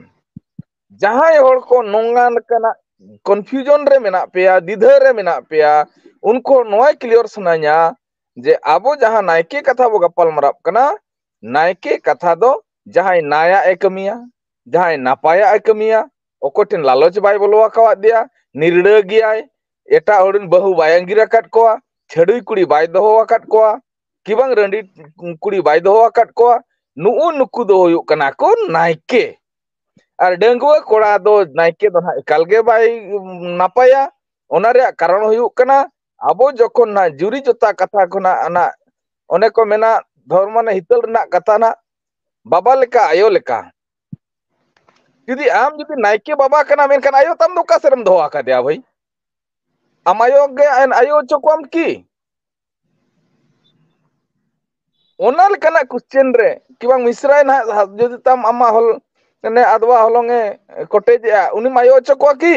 ᱡᱟᱦᱟᱸᱭ ᱦᱚᱲ ᱠᱚ ᱱᱚᱝᱜᱟ ᱞᱮᱠᱟᱱᱟᱜ ᱠᱚᱱᱯᱷᱤᱭᱩᱡᱚᱱ ᱨᱮ ᱢᱮᱱᱟᱜ ᱯᱮᱭᱟ, ᱫᱤᱫᱷᱟᱹ ᱨᱮ ᱢᱮᱱᱟᱜ ᱯᱮᱭᱟ, ᱩᱱᱠᱩ ᱱᱚᱣᱟ ᱠᱞᱤᱭᱟᱨ ᱥᱟᱱᱟᱧᱟ ᱡᱮ ᱟᱵᱚ ᱡᱟᱦᱟᱸ ᱱᱟᱭᱠᱮ ᱠᱟᱛᱷᱟ ᱵᱚ ᱜᱟᱯᱟᱞ ᱢᱟᱨᱟᱜ ᱠᱟᱱᱟ, ᱱᱟᱭᱠᱮ ᱠᱟᱛᱷᱟ ᱫᱚ ᱡᱟᱦᱟᱸᱭ ᱱᱟᱭᱟᱜ ᱮ ᱠᱟᱹᱢᱤᱭᱟ, ᱡᱟᱦᱟᱸᱭ ᱱᱟᱯᱟᱭᱟᱜ ᱮ ᱠᱟᱹᱢᱤᱭᱟ, ᱚᱠᱚᱭ ᱴᱷᱮᱱ ᱞᱟᱞᱚᱪ ᱵᱟᱭ ᱵᱚᱞᱚ ᱟᱠᱟᱣᱟᱫ ᱫᱮᱭᱟ, ᱱᱤᱨᱲᱟᱹ ᱜᱮᱭᱟᱭ, ᱮᱴᱟᱜ ᱦᱚᱲ ᱨᱮᱱ ᱵᱟᱹᱦᱩ ᱵᱟᱭ ᱟᱸᱜᱤᱨ ᱟᱠᱟᱫ ᱠᱚᱣᱟ, ᱪᱷᱟᱹᱰᱩᱭ ᱠᱩᱲᱤ ᱵᱟᱭ ᱫᱚᱦᱚ ᱟᱠᱟᱫ ᱠᱚᱣᱟ, ᱠᱤ ᱵᱟᱝ ᱨᱟᱺᱰᱤ ᱠᱩᱲᱤ ᱵᱟᱭ ᱫᱚᱦᱚ ᱟᱠᱟᱫ ᱠᱚᱣᱟ, ᱱᱩᱜᱼᱩ ᱱᱩᱠᱩ ᱫᱚ ᱦᱩᱭᱩᱜ ᱠᱟᱱᱟ ᱠᱚ ᱱᱟᱭᱠᱮ᱾ ᱟᱨ ᱰᱟᱺᱜᱩᱣᱟᱹ ᱠᱚᱲᱟ ᱫᱚ ᱱᱟᱭᱠᱮ ᱫᱚ ᱱᱟᱦᱟᱜ ᱮᱠᱟᱞ ᱜᱮ ᱵᱟᱭ ᱱᱟᱯᱟᱭᱟ᱾ ᱚᱱᱟ ᱨᱮᱭᱟᱜ ᱠᱟᱨᱚᱱ ᱦᱩᱭᱩᱜ ᱠᱟᱱᱟ, ᱟᱵᱚ ᱡᱚᱠᱷᱚᱱ ᱱᱟᱦᱟᱜ ᱡᱩᱨᱤ ᱡᱚᱛᱟ ᱠᱟᱛᱷᱟ ᱠᱷᱚᱱᱟᱜ ᱚᱱᱟ, ᱚᱱᱮ ᱠᱚ ᱢᱮᱱᱟ, ᱫᱷᱚᱨᱢᱚ ᱨᱮᱱᱟᱜ ᱦᱤᱛᱟᱹᱞ ᱨᱮᱱᱟᱜ ᱠᱟᱛᱷᱟ ᱱᱟᱜ, ᱵᱟᱵᱟ ᱞᱮᱠᱟ ᱟᱭᱳ ᱞᱮᱠᱟ᱾ ᱡᱩᱫᱤ ᱟᱢ ᱡᱩᱫᱤ ᱱᱟᱭᱠᱮ ᱵᱟᱵᱟ ᱠᱟᱱᱟᱢ, ᱮᱱᱠᱷᱟᱱ ᱟᱭᱳ ᱛᱟᱢ ᱫᱚ ᱚᱠᱟ ᱥᱮᱫ ᱨᱮᱢ ᱫᱚᱦᱚ ᱟᱠᱟᱫᱮᱭᱟ ᱵᱷᱟᱹᱭ? ᱟᱢ ᱟᱭᱳ ᱜᱮ ᱟᱭᱳ ᱦᱚᱪᱚ ᱠᱚᱣᱟᱢ ᱠᱤ? ᱚᱱᱟ ᱞᱮᱠᱟᱱᱟᱜ ᱠᱚᱥᱪᱮᱱ ᱨᱮ ᱠᱤ ᱵᱟᱝ ᱢᱤᱥᱨᱟᱭ ᱱᱟᱦᱟᱜ ᱡᱩᱫᱤ ᱛᱟᱢ ᱟᱢᱟᱜ ᱦᱚᱞ ᱟᱫᱽᱣᱟ ᱦᱚᱞᱚᱝ ᱮ ᱠᱚᱴᱮᱡᱮᱜᱼᱟ, ᱩᱱᱤᱢ ᱟᱭᱚ ᱦᱚᱪᱚ ᱠᱚᱣᱟ ᱠᱤ?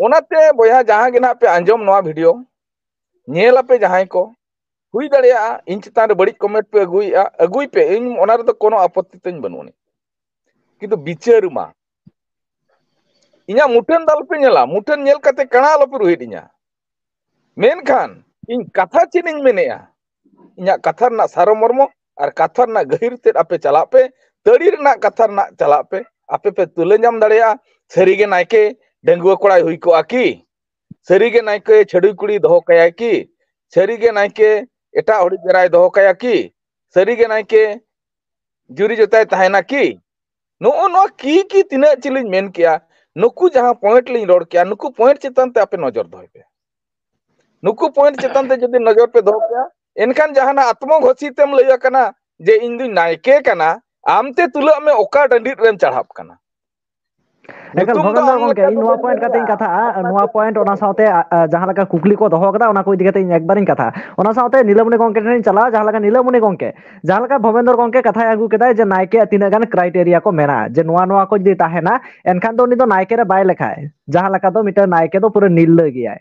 ᱚᱱᱟᱛᱮ ᱵᱚᱭᱦᱟ, ᱡᱟᱦᱟᱸ ᱜᱮ ᱱᱟᱦᱟᱜ ᱯᱮ ᱟᱸᱡᱚᱢ ᱱᱚᱣᱟ ᱵᱷᱤᱰᱤᱭᱳ, ᱧᱮᱞ ᱟᱯᱮ ᱡᱟᱦᱟᱸᱭ ᱠᱚ, ᱦᱩᱭ ᱫᱟᱲᱮᱭᱟᱜᱼᱟ ᱤᱧ ᱪᱮᱛᱟᱱ ᱨᱮ ᱵᱟᱹᱲᱤᱡ ᱠᱚᱢᱮᱱᱴ ᱯᱮ ᱟᱹᱜᱩᱭᱮᱫᱼᱟ, ᱟᱹᱜᱩᱭ ᱯᱮ, ᱤᱧ ᱚᱱᱟ ᱨᱮᱫᱚ ᱠᱳᱱᱳ ᱟᱯᱚᱛᱛᱤ ᱛᱤᱧ ᱵᱟᱹᱱᱩᱜ ᱟᱹᱱᱤᱡ᱾ ᱠᱤᱱᱛᱩ ᱵᱤᱪᱟᱹᱨ ᱢᱟ, ᱤᱧᱟᱹᱜ ᱢᱩᱴᱷᱟᱹᱱ ᱫᱚ ᱟᱞᱚᱯᱮ ᱧᱮᱞᱟ, ᱢᱩᱴᱷᱟᱹᱱ ᱧᱮᱞ ᱠᱟᱛᱮ ᱠᱟᱬᱟ ᱟᱞᱚᱯᱮ ᱨᱩᱦᱮᱫ ᱤᱧᱟ᱾ ᱢᱮᱱᱠᱷᱟᱱ ᱤᱧ ᱠᱟᱛᱷᱟ ᱪᱮᱫ ᱤᱧ ᱢᱮᱱᱮᱫᱼᱟ, ᱤᱧᱟᱹᱜ ᱠᱟᱛᱷᱟ ᱨᱮᱱᱟᱜ ᱥᱟᱨᱚ ᱢᱚᱨᱢᱚ ᱟᱨ ᱠᱟᱛᱷᱟ ᱨᱮᱱᱟᱜ ᱜᱟᱹᱦᱤᱨ ᱛᱮᱫ ᱟᱯᱮ ᱪᱟᱞᱟᱜ ᱯᱮ, ᱛᱟᱹᱲᱤ ᱨᱮᱱᱟᱜ ᱠᱟᱛᱷᱟ ᱨᱮᱱᱟᱜ ᱪᱟᱞᱟᱜ ᱯᱮ, ᱟᱯᱮ ᱯᱮ ᱛᱩᱞᱟᱹ ᱧᱟᱢ ᱫᱟᱲᱮᱭᱟᱜᱼᱟ᱾ ᱥᱟᱹᱨᱤᱜᱮ ᱱᱟᱭᱠᱮ ᱰᱟᱺᱜᱩᱣᱟᱹ ᱠᱚᱲᱟᱭ ᱦᱩᱭ ᱠᱚᱜᱼᱟ ᱠᱤ? ᱥᱟᱹᱨᱤᱜᱮ ᱱᱟᱭᱠᱮ ᱪᱷᱟᱹᱰᱩᱭ ᱠᱩᱲᱤ ᱫᱚᱦᱚ ᱠᱟᱭᱟᱭ ᱠᱤ? ᱥᱟᱹᱨᱤᱜᱮ ᱱᱟᱭᱠᱮ ᱮᱴᱟᱜ ᱦᱚᱲᱤᱡ ᱮᱨᱟᱭ ᱫᱚᱦᱚ ᱠᱟᱭᱟ ᱠᱤ? ᱥᱟᱹᱨᱤᱜᱮ ᱱᱟᱭᱠᱮ ᱡᱩᱨᱤ ᱡᱚᱛᱟᱭ ᱛᱟᱦᱮᱱᱟ ᱠᱤ? ᱱᱚᱜᱼᱚ ᱱᱚᱣᱟ ᱠᱤ ᱠᱤ ᱛᱤᱱᱟᱹᱜ ᱪᱤᱞᱤᱧ ᱢᱮᱱ ᱠᱮᱜᱼᱟ, ᱱᱩᱠᱩ ᱡᱟᱦᱟᱸ ᱯᱚᱭᱮᱱᱴ ᱞᱤᱧ ᱨᱚᱲ ᱠᱮᱜᱼᱟ, ᱱᱩᱠᱩ ᱯᱚᱭᱮᱱᱴ ᱪᱮᱛᱟᱱ ᱛᱮ ᱟᱯᱮ ᱱᱚᱡᱚᱨ ᱫᱚᱦᱚᱭ ᱯᱮ᱾ ᱱᱩᱠᱩ ᱯᱚᱭᱮᱱᱴ ᱪᱮᱛᱟᱱ ᱛᱮ ᱡᱩᱫᱤ ᱱᱚᱡᱚᱨ ᱯᱮ ᱫᱚᱦᱚ ᱠᱮᱜᱼᱟ, ᱮᱱᱠᱷᱟᱱ ᱡᱟᱦᱟᱱᱟᱜ ᱟᱛᱢᱚ ᱜᱷᱳᱥᱤᱛ ᱮᱢ ᱞᱟᱹᱭ ᱟᱠᱟᱱᱟ ᱡᱮ ᱤᱧ ᱫᱩᱧ ᱱᱟᱭᱠᱮ ᱠᱟᱱᱟ, ᱟᱢ ᱛᱮ ᱛᱩᱞᱟᱹᱜ ᱢᱮ ᱚᱠᱟ ᱰᱟᱹᱸᱰᱤ ᱨᱮᱢ ᱪᱟᱲᱦᱟᱯ ᱠᱟᱱᱟ᱾ ᱮᱠᱟᱞ, ᱧᱩᱛᱩᱢ ᱫᱚ ᱵᱷᱚᱵᱮᱱᱫᱚᱨ ᱟᱢ ᱜᱚᱝᱠᱮ, ᱞᱮᱠᱟ ᱤᱧ ᱫᱚ ᱱᱚᱣᱟ ᱵᱟᱹᱧ ᱯᱚᱭᱮᱱᱴ ᱠᱟᱛᱮᱧ ᱵᱟᱲᱟᱭᱟ᱾ ᱠᱟᱛᱷᱟᱜᱼᱟ, ᱚᱱᱟ ᱱᱚᱣᱟ ᱪᱮᱫ ᱯᱚᱭᱮᱱᱴ, ᱚᱱᱟ ᱥᱟᱶᱛᱮ, ᱟ, ᱟ, ᱡᱟᱦᱟᱸ ᱞᱮᱠᱟ ᱠᱩᱠᱞᱤ ᱠᱚ ᱫᱚᱦᱚ ᱠᱟᱫᱟ, ᱚᱱᱟ ᱠᱚ ᱤᱫᱤ ᱠᱟᱛᱮ ᱤᱧ ᱮᱠᱵᱟᱨᱤᱧ ᱠᱟᱛᱷᱟᱜᱼᱟ᱾ ᱚᱱᱟ ᱥᱟᱶᱛᱮ ᱱᱤᱞᱟᱢᱚᱱᱤ ᱜᱚᱝᱠᱮ ᱴᱷᱮᱱᱤᱧ ᱪᱟᱞᱟᱜᱼᱟ, ᱡᱟᱦᱟᱸ ᱞᱮᱠᱟ ᱱᱤᱞᱟᱢᱚᱱᱤ ᱜᱚᱝᱠᱮ, ᱡᱟᱦᱟᱸ ᱞᱮᱠᱟ ᱵᱷᱚᱵᱮᱱᱫᱚᱨ ᱜᱚᱝᱠᱮ ᱠᱟᱛᱷᱟᱭ ᱟᱹᱜᱩ ᱠᱮᱫᱟᱭ ᱡᱮ ᱱᱟᱭᱠᱮᱭᱟᱜ ᱛᱤᱱᱟᱹᱜ ᱜᱟᱱ ᱠᱨᱟᱭᱴᱮᱨᱤᱭᱟ ᱠᱚ ᱢᱮᱱᱟᱜᱼᱟ, ᱡᱮ ᱱᱚᱣᱟ, ᱱᱚᱣᱟ ᱠᱚ ᱡᱩᱫᱤ ᱛᱟᱦᱮᱱᱟ, ᱮᱱᱠᱷᱟᱱ ᱫᱚ ᱩᱱᱤ ᱫᱚ ᱱᱟᱭᱠᱮ ᱨᱮ ᱵᱟᱭ ᱞᱮᱠᱷᱟᱭ᱾ ᱡᱟᱦᱟᱸ ᱞᱮᱠᱟ ᱫᱚ ᱢᱤᱫᱴᱟᱝ ᱱᱟᱭᱠᱮ ᱫᱚ ᱯᱩᱨᱟᱹ ᱱᱤᱨᱞᱟᱹ ᱜᱮᱭᱟᱭ᱾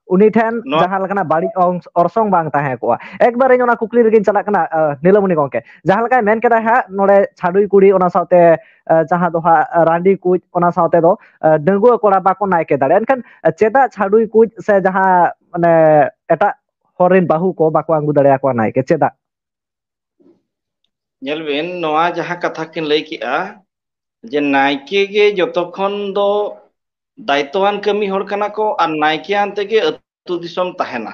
ᱩᱱᱤ ᱴᱷᱮᱱ ᱱᱚᱣᱟ ᱡᱟᱦᱟᱸ ᱞᱮᱠᱟᱱᱟᱜ ᱵᱟᱹᱲᱤᱡ ᱚᱝ-, ᱚᱨᱥᱚᱝ ᱵᱟᱝ ᱛᱟᱦᱮᱸ ᱠᱚᱜᱼᱟ᱾ ᱮᱠᱵᱟᱨᱮ ᱤᱧ ᱚᱱᱟ ᱠᱩᱠᱞᱤ ᱨᱮᱜᱮᱧ ᱪᱟᱞᱟᱜ ᱠᱟᱱᱟ, ᱟ, ᱱᱤᱞᱟᱢᱚᱱᱤ ᱜᱚᱝᱠᱮ᱾ ᱡᱟᱦᱟᱸ ᱞᱮᱠᱟᱭ ᱢᱮᱱ ᱠᱮᱫᱟ ᱦᱟᱸᱜ, ᱱᱚᱰᱮ ᱪᱷᱟᱰᱩᱭ ᱠᱩᱲᱤ, ᱚᱱᱟ ᱥᱟᱶᱛᱮ, ᱟ, ᱡᱟᱦᱟᱸ ᱫᱚ ᱦᱟᱸᱜ ᱨᱟᱺᱰᱤ ᱠᱩᱡ, ᱚᱱᱟ ᱥᱟᱶᱛᱮ ᱫᱚ, ᱟ, ᱰᱟᱺᱜᱩᱣᱟᱹ ᱠᱚᱲᱟ ᱵᱟᱠᱚ ᱱᱟᱭᱠᱮ ᱫᱟᱲᱮᱭᱟᱜᱼᱟ᱾ ᱮᱱᱠᱷᱟᱱ ᱪᱮᱫᱟᱜ ᱪᱷᱟᱰᱩᱭ ᱠᱩᱡ ᱥᱮ ᱡᱟᱦᱟᱸ, ᱢᱟᱱᱮ, ᱮᱴᱟᱜ ᱦᱚᱲ ᱨᱮᱱ ᱵᱟᱹᱦᱩ ᱠᱚ ᱵᱟᱠᱚ ᱟᱹᱜᱩ ᱫᱟᱲᱮᱭᱟᱠᱚᱣᱟ ᱱᱟᱭᱠᱮ? ᱪᱮᱫᱟᱜ? ᱧᱮᱞ ᱵᱤᱱ, ᱱᱚᱣᱟ ᱡᱟᱦᱟᱸ ᱠᱟᱛᱷᱟ ᱠᱤᱱ ᱞᱟᱹᱭ ᱠᱮᱜᱼᱟ, ᱡᱮ ᱱᱟᱭᱠᱮ ᱜᱮ ᱡᱚᱛᱚ ᱠᱷᱚᱱ ᱫᱚ ᱫᱟᱭᱤᱛᱛᱚᱣᱟᱱ ᱠᱟᱹᱢᱤ ᱦᱚᱲ ᱠᱟᱱᱟ ᱠᱚ, ᱟᱨ ᱱᱟᱭᱠᱮᱭᱟᱱ ᱛᱮᱜᱮ ᱟᱹᱛᱩ ᱫᱤᱥᱚᱢ ᱛᱟᱦᱮᱱᱟ᱾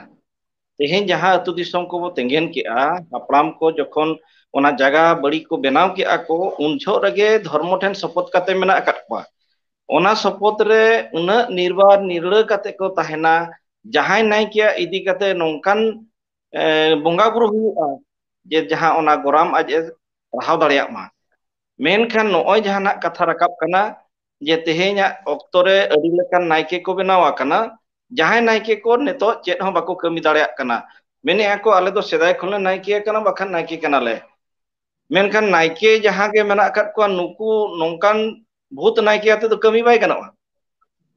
ᱛᱮᱦᱮᱧ ᱡᱟᱦᱟᱸ ᱟᱹᱛᱩ ᱫᱤᱥᱚᱢ ᱠᱚᱵᱚ ᱛᱮᱸᱜᱮᱱ ᱠᱮᱜᱼᱟ, ᱦᱟᱯᱲᱟᱢ ᱠᱚ ᱡᱚᱠᱷᱚᱱ ᱚᱱᱟ ᱡᱟᱭᱜᱟ ᱵᱟᱹᱲᱤ ᱠᱚ ᱵᱮᱱᱟᱣ ᱠᱮᱜᱼᱟ ᱠᱚ, ᱩᱱ ᱡᱚᱦᱚᱜ ᱨᱮᱜᱮ ᱫᱷᱚᱨᱢᱚ ᱴᱷᱮᱱ ᱥᱚᱯᱚᱛ ᱠᱟᱛᱮ ᱢᱮᱱᱟᱜ ᱟᱠᱟᱫ ᱠᱚᱣᱟ᱾ ᱚᱱᱟ ᱥᱚᱯᱚᱛ ᱨᱮ ᱩᱱᱟᱹᱜ ᱱᱤᱨᱵᱟᱨ ᱱᱤᱨᱞᱟᱹ ᱠᱟᱛᱮ ᱠᱚ ᱛᱟᱦᱮᱱᱟ, ᱡᱟᱦᱟᱸᱭ ᱱᱟᱭᱠᱮᱭᱟᱜ ᱤᱫᱤ ᱠᱟᱛᱮ ᱱᱚᱝᱠᱟᱱ, ᱮ, ᱵᱚᱸᱜᱟ ᱵᱩᱨᱩ ᱦᱩᱭᱩᱜᱼᱟ, ᱡᱮ ᱡᱟᱦᱟᱸ ᱚᱱᱟ ᱜᱚᱨᱟᱢ ᱟᱡ ᱮ ᱨᱟᱦᱟᱣ ᱫᱟᱲᱮᱭᱟᱜ ᱢᱟ᱾ ᱢᱮᱱᱠᱷᱟᱱ ᱱᱚᱜᱼᱚᱭ ᱡᱟᱦᱟᱱᱟᱜ ᱠᱟᱛᱷᱟ ᱨᱟᱠᱟᱵ ᱠᱟᱱᱟ, ᱡᱮ ᱛᱮᱦᱮᱧᱟᱜ ᱚᱠᱛᱚ ᱨᱮ ᱟᱹᱰᱤ ᱞᱮᱠᱟᱱ ᱱᱟᱭᱠᱮ ᱠᱚ ᱵᱮᱱᱟᱣ ᱟᱠᱟᱱᱟ, ᱡᱟᱦᱟᱸᱭ ᱱᱟᱭᱠᱮ ᱠᱚ ᱱᱤᱛᱚᱜ ᱪᱮᱫ ᱦᱚᱸ ᱵᱟᱠᱚ ᱠᱟᱹᱢᱤ ᱫᱟᱲᱮᱭᱟᱜ ᱠᱟᱱᱟ᱾ ᱢᱮᱱᱮᱜᱼᱟ ᱠᱚ, "ᱟᱞᱮ ᱫᱚ ᱥᱮᱫᱟᱭ ᱠᱷᱚᱱ ᱞᱮ ᱱᱟᱭᱠᱮ ᱟᱠᱟᱱᱟ, ᱵᱟᱠᱷᱟᱱ ᱱᱟᱭᱠᱮ ᱠᱟᱱᱟᱞᱮ᱾" ᱢᱮᱱᱠᱷᱟᱱ ᱱᱟᱭᱠᱮ ᱡᱟᱦᱟᱸ ᱜᱮ ᱢᱮᱱᱟᱜ ᱟᱠᱟᱫ ᱠᱚᱣᱟ, ᱱᱩᱠᱩ ᱱᱚᱝᱠᱟᱱ ᱵᱷᱩᱛ ᱱᱟᱭᱠᱮ ᱟᱛᱮ ᱫᱚ ᱠᱟᱹᱢᱤ ᱵᱟᱭ ᱜᱟᱱᱚᱜᱼᱟ᱾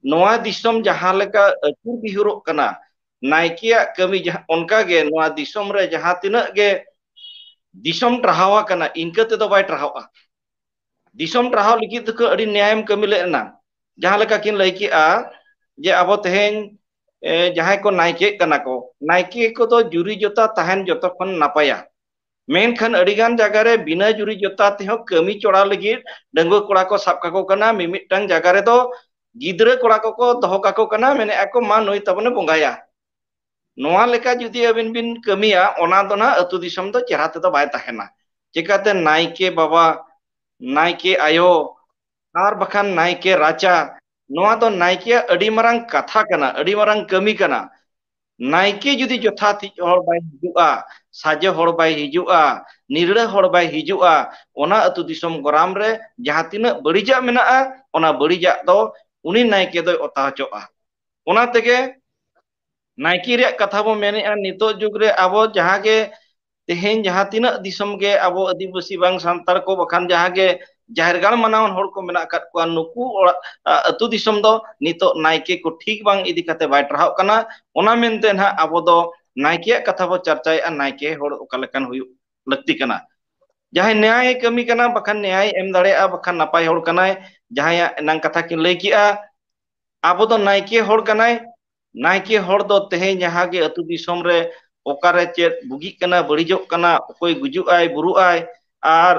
ᱱᱚᱣᱟ ᱫᱤᱥᱚᱢ ᱡᱟᱦᱟᱸ ᱞᱮᱠᱟ ᱟᱹᱪᱩᱨ ᱵᱤᱦᱩᱨᱚᱜ ᱠᱟᱱᱟ, ᱱᱟᱭᱠᱮᱭᱟᱜ ᱠᱟᱹᱢᱤ ᱡᱟᱦᱟᱸ, ᱚᱱᱠᱟ ᱜᱮ ᱱᱚᱣᱟ ᱫᱤᱥᱚᱢ ᱨᱮ ᱡᱟᱦᱟᱸ ᱛᱤᱱᱟᱹᱜ ᱜᱮ ᱫᱤᱥᱚᱢ ᱴᱟᱨᱦᱟᱣ ᱟᱠᱟᱱᱟ, ᱤᱱᱠᱟᱹ ᱛᱮᱫᱚ ᱵᱟᱭ ᱴᱟᱨᱦᱟᱣᱜᱼᱟ᱾ ᱫᱤᱥᱚᱢ ᱴᱟᱨᱦᱟᱣ ᱞᱟᱹᱜᱤᱫ ᱫᱚ ᱟᱹᱰᱤ ᱱᱮᱭᱟᱭᱮᱢ ᱠᱟᱹᱢᱤ ᱞᱮᱫ ᱮᱱᱟ᱾ ᱡᱟᱦᱟᱸ ᱞᱮᱠᱟ ᱠᱤᱱ ᱞᱟᱹᱭ ᱠᱮᱜᱼᱟ ᱡᱮ ᱟᱵᱚ ᱛᱮᱦᱮᱧ, ᱮ, ᱡᱟᱦᱟᱸᱭ ᱠᱚ ᱱᱟᱭᱠᱮᱜ ᱠᱟᱱᱟ ᱠᱚ, ᱱᱟᱭᱠᱮ ᱠᱚᱫᱚ ᱡᱩᱨᱤ ᱡᱚᱛᱟ ᱛᱟᱦᱮᱱ ᱡᱚᱛᱚ ᱠᱷᱚᱱ ᱱᱟᱯᱟᱭᱟ᱾ ᱢᱮᱱᱠᱷᱟᱱ ᱟᱹᱰᱤᱜᱟᱱ ᱡᱟᱭᱜᱟ ᱨᱮ ᱵᱤᱱᱟᱹ ᱡᱩᱨᱤ ᱡᱚᱛᱟ ᱛᱮᱦᱚᱸ ᱠᱟᱹᱢᱤ ᱪᱚᱲᱟ ᱞᱟᱹᱜᱤᱫ ᱰᱟᱺᱜᱩᱣᱟᱹ ᱠᱚᱲᱟ ᱠᱚ ᱥᱟᱵ ᱠᱟᱠᱚ ᱠᱟᱱᱟ, ᱢᱤᱢᱤᱫᱴᱟᱝ ᱡᱟᱭᱜᱟ ᱨᱮᱫᱚ ᱜᱤᱫᱽᱨᱟᱹ ᱠᱚᱲᱟ ᱠᱚᱠᱚ ᱫᱚᱦᱚ ᱠᱟᱠᱚ ᱠᱟᱱᱟ, ᱢᱮᱱᱮᱫᱼᱟ ᱠᱚ, "ᱢᱟ, ᱱᱩᱭ ᱛᱟᱵᱚᱱᱮ ᱵᱚᱸᱜᱟᱭᱟ᱾" ᱱᱚᱣᱟ ᱞᱮᱠᱟ ᱡᱩᱫᱤ ᱟᱹᱵᱤᱱ ᱵᱤᱱ ᱠᱟᱹᱢᱤᱭᱟ, ᱚᱱᱟ ᱫᱚ ᱱᱟᱦᱟᱜ ᱟᱹᱛᱩ ᱫᱤᱥᱚᱢ ᱫᱚ ᱪᱮᱦᱨᱟ ᱛᱮᱫᱚ ᱵᱟᱭ ᱛᱟᱦᱮᱱᱟ᱾ ᱪᱤᱠᱟᱹᱛᱮ ᱱᱟᱭᱠᱮ ᱵᱟᱵᱟ, ᱱᱟᱭᱠᱮ ᱟᱭᱳ, ᱟᱨ ᱵᱟᱠᱷᱟᱱ ᱱᱟᱭᱠᱮ ᱨᱟᱪᱟ, ᱱᱚᱣᱟ ᱫᱚ ᱱᱟᱭᱠᱮᱭᱟᱜ ᱟᱹᱰᱤ ᱢᱟᱨᱟᱝ ᱠᱟᱛᱷᱟ ᱠᱟᱱᱟ, ᱟᱹᱰᱤ ᱢᱟᱨᱟᱝ ᱠᱟᱹᱢᱤ ᱠᱟᱱᱟ᱾ ᱱᱟᱭᱠᱮ ᱡᱩᱫᱤ ᱡᱚᱛᱷᱟᱛ ᱦᱚᱲ ᱵᱟᱭ ᱦᱤᱡᱩᱜᱼᱟ, ᱥᱟᱡᱮ ᱦᱚᱲ ᱵᱟᱭ ᱦᱤᱡᱩᱜᱼᱟ, ᱱᱤᱨᱲᱟᱹ ᱦᱚᱲ ᱵᱟᱭ ᱦᱤᱡᱩᱜᱼᱟ, ᱚᱱᱟ ᱟᱹᱛᱩ ᱫᱤᱥᱚᱢ ᱜᱚᱨᱟᱢ ᱨᱮ ᱡᱟᱦᱟᱸ ᱛᱤᱱᱟᱹᱜ ᱵᱟᱹᱲᱤᱡᱟᱜ ᱢᱮᱱᱟᱜᱼᱟ, ᱚᱱᱟ ᱵᱟᱹᱲᱤᱡᱟᱜ ᱫᱚ ᱩᱱᱤ ᱱᱟᱭᱠᱮ ᱫᱚᱭ ᱚᱛᱟ ᱦᱚᱪᱚᱜᱼᱟ᱾ ᱚᱱᱟ ᱛᱮᱜᱮ ᱱᱟᱭᱠᱮ ᱨᱮᱭᱟᱜ ᱠᱟᱛᱷᱟ ᱵᱚ ᱢᱮᱱᱮᱫᱼᱟ, ᱱᱤᱛᱚᱜ ᱡᱩᱜᱽ ᱨᱮ ᱟᱵᱚ ᱡᱟᱦᱟᱸ ᱜᱮ ᱛᱮᱦᱮᱧ ᱡᱟᱦᱟᱸ ᱛᱤᱱᱟᱹᱜ ᱫᱤᱥᱚᱢ ᱜᱮ ᱟᱵᱚ ᱟᱹᱫᱤᱵᱟᱹᱥᱤ ᱵᱟᱝ ᱥᱟᱱᱛᱟᱲ ᱠᱚ, ᱵᱟᱠᱷᱟᱱ ᱡᱟᱦᱟᱸ ᱜᱮ ᱡᱟᱦᱮᱨ ᱜᱟᱲ ᱢᱟᱱᱟᱣᱟᱱ ᱦᱚᱲ ᱠᱚ ᱢᱮᱱᱟᱜ ᱟᱠᱟᱫ ᱠᱚᱣᱟ, ᱱᱩᱠᱩ ᱚᱲᱟᱜ, ᱟ, ᱟᱹᱛᱩ ᱫᱤᱥᱚᱢ ᱫᱚ ᱱᱤᱛᱚᱜ ᱱᱟᱭᱠᱮ ᱠᱚ ᱴᱷᱤᱠ ᱵᱟᱝ ᱤᱫᱤ ᱠᱟᱛᱮ ᱵᱟᱭ ᱴᱟᱨᱦᱟᱣᱜ ᱠᱟᱱᱟ᱾ ᱚᱱᱟ ᱢᱮᱱᱛᱮ ᱱᱟᱦᱟᱜ ᱟᱵᱚ ᱫᱚ ᱱᱟᱭᱠᱮᱭᱟᱜ ᱠᱟᱛᱷᱟ ᱵᱚ ᱪᱟᱨᱪᱟᱭᱮᱫᱼᱟ, ᱱᱟᱭᱠᱮ ᱦᱚᱲ ᱚᱠᱟ ᱞᱮᱠᱟᱱ ᱦᱩᱭᱩᱜ ᱞᱟᱹᱠᱛᱤ ᱠᱟᱱᱟ᱾ ᱡᱟᱦᱟᱸᱭ ᱱᱮᱭᱟᱭ ᱠᱟᱹᱢᱤ ᱠᱟᱱᱟ, ᱵᱟᱠᱷᱟᱱ ᱱᱮᱭᱟᱭ ᱮᱢ ᱫᱟᱲᱮᱭᱟᱜᱼᱟ, ᱵᱟᱠᱷᱟᱱ ᱱᱟᱯᱟᱭ ᱦᱚᱲ ᱠᱟᱱᱟᱭ, ᱡᱟᱦᱟᱸᱭᱟᱜ ᱮᱱᱟᱝ ᱠᱟᱛᱷᱟ ᱠᱤᱱ ᱞᱟᱹᱭ ᱠᱮᱜᱼᱟ, ᱟᱵᱚ ᱫᱚ ᱱᱟᱭᱠᱮ ᱦᱚᱲ ᱠᱟᱱᱟᱭ᱾ ᱱᱟᱭᱠᱮ ᱦᱚᱲ ᱫᱚ ᱛᱮᱦᱮᱧ ᱡᱟᱦᱟᱸ ᱜᱮ ᱟᱹᱛᱩ ᱫᱤᱥᱚᱢ ᱨᱮ ᱚᱠᱟᱨᱮ ᱪᱮᱫ ᱵᱩᱜᱤᱜ ᱠᱟᱱᱟ, ᱵᱟᱹᱲᱤᱡᱚᱜ ᱠᱟᱱᱟ, ᱚᱠᱚᱭ ᱜᱩᱡᱩᱜ ᱟᱭ, ᱵᱩᱨᱩᱜ ᱟᱭ, ᱟᱨ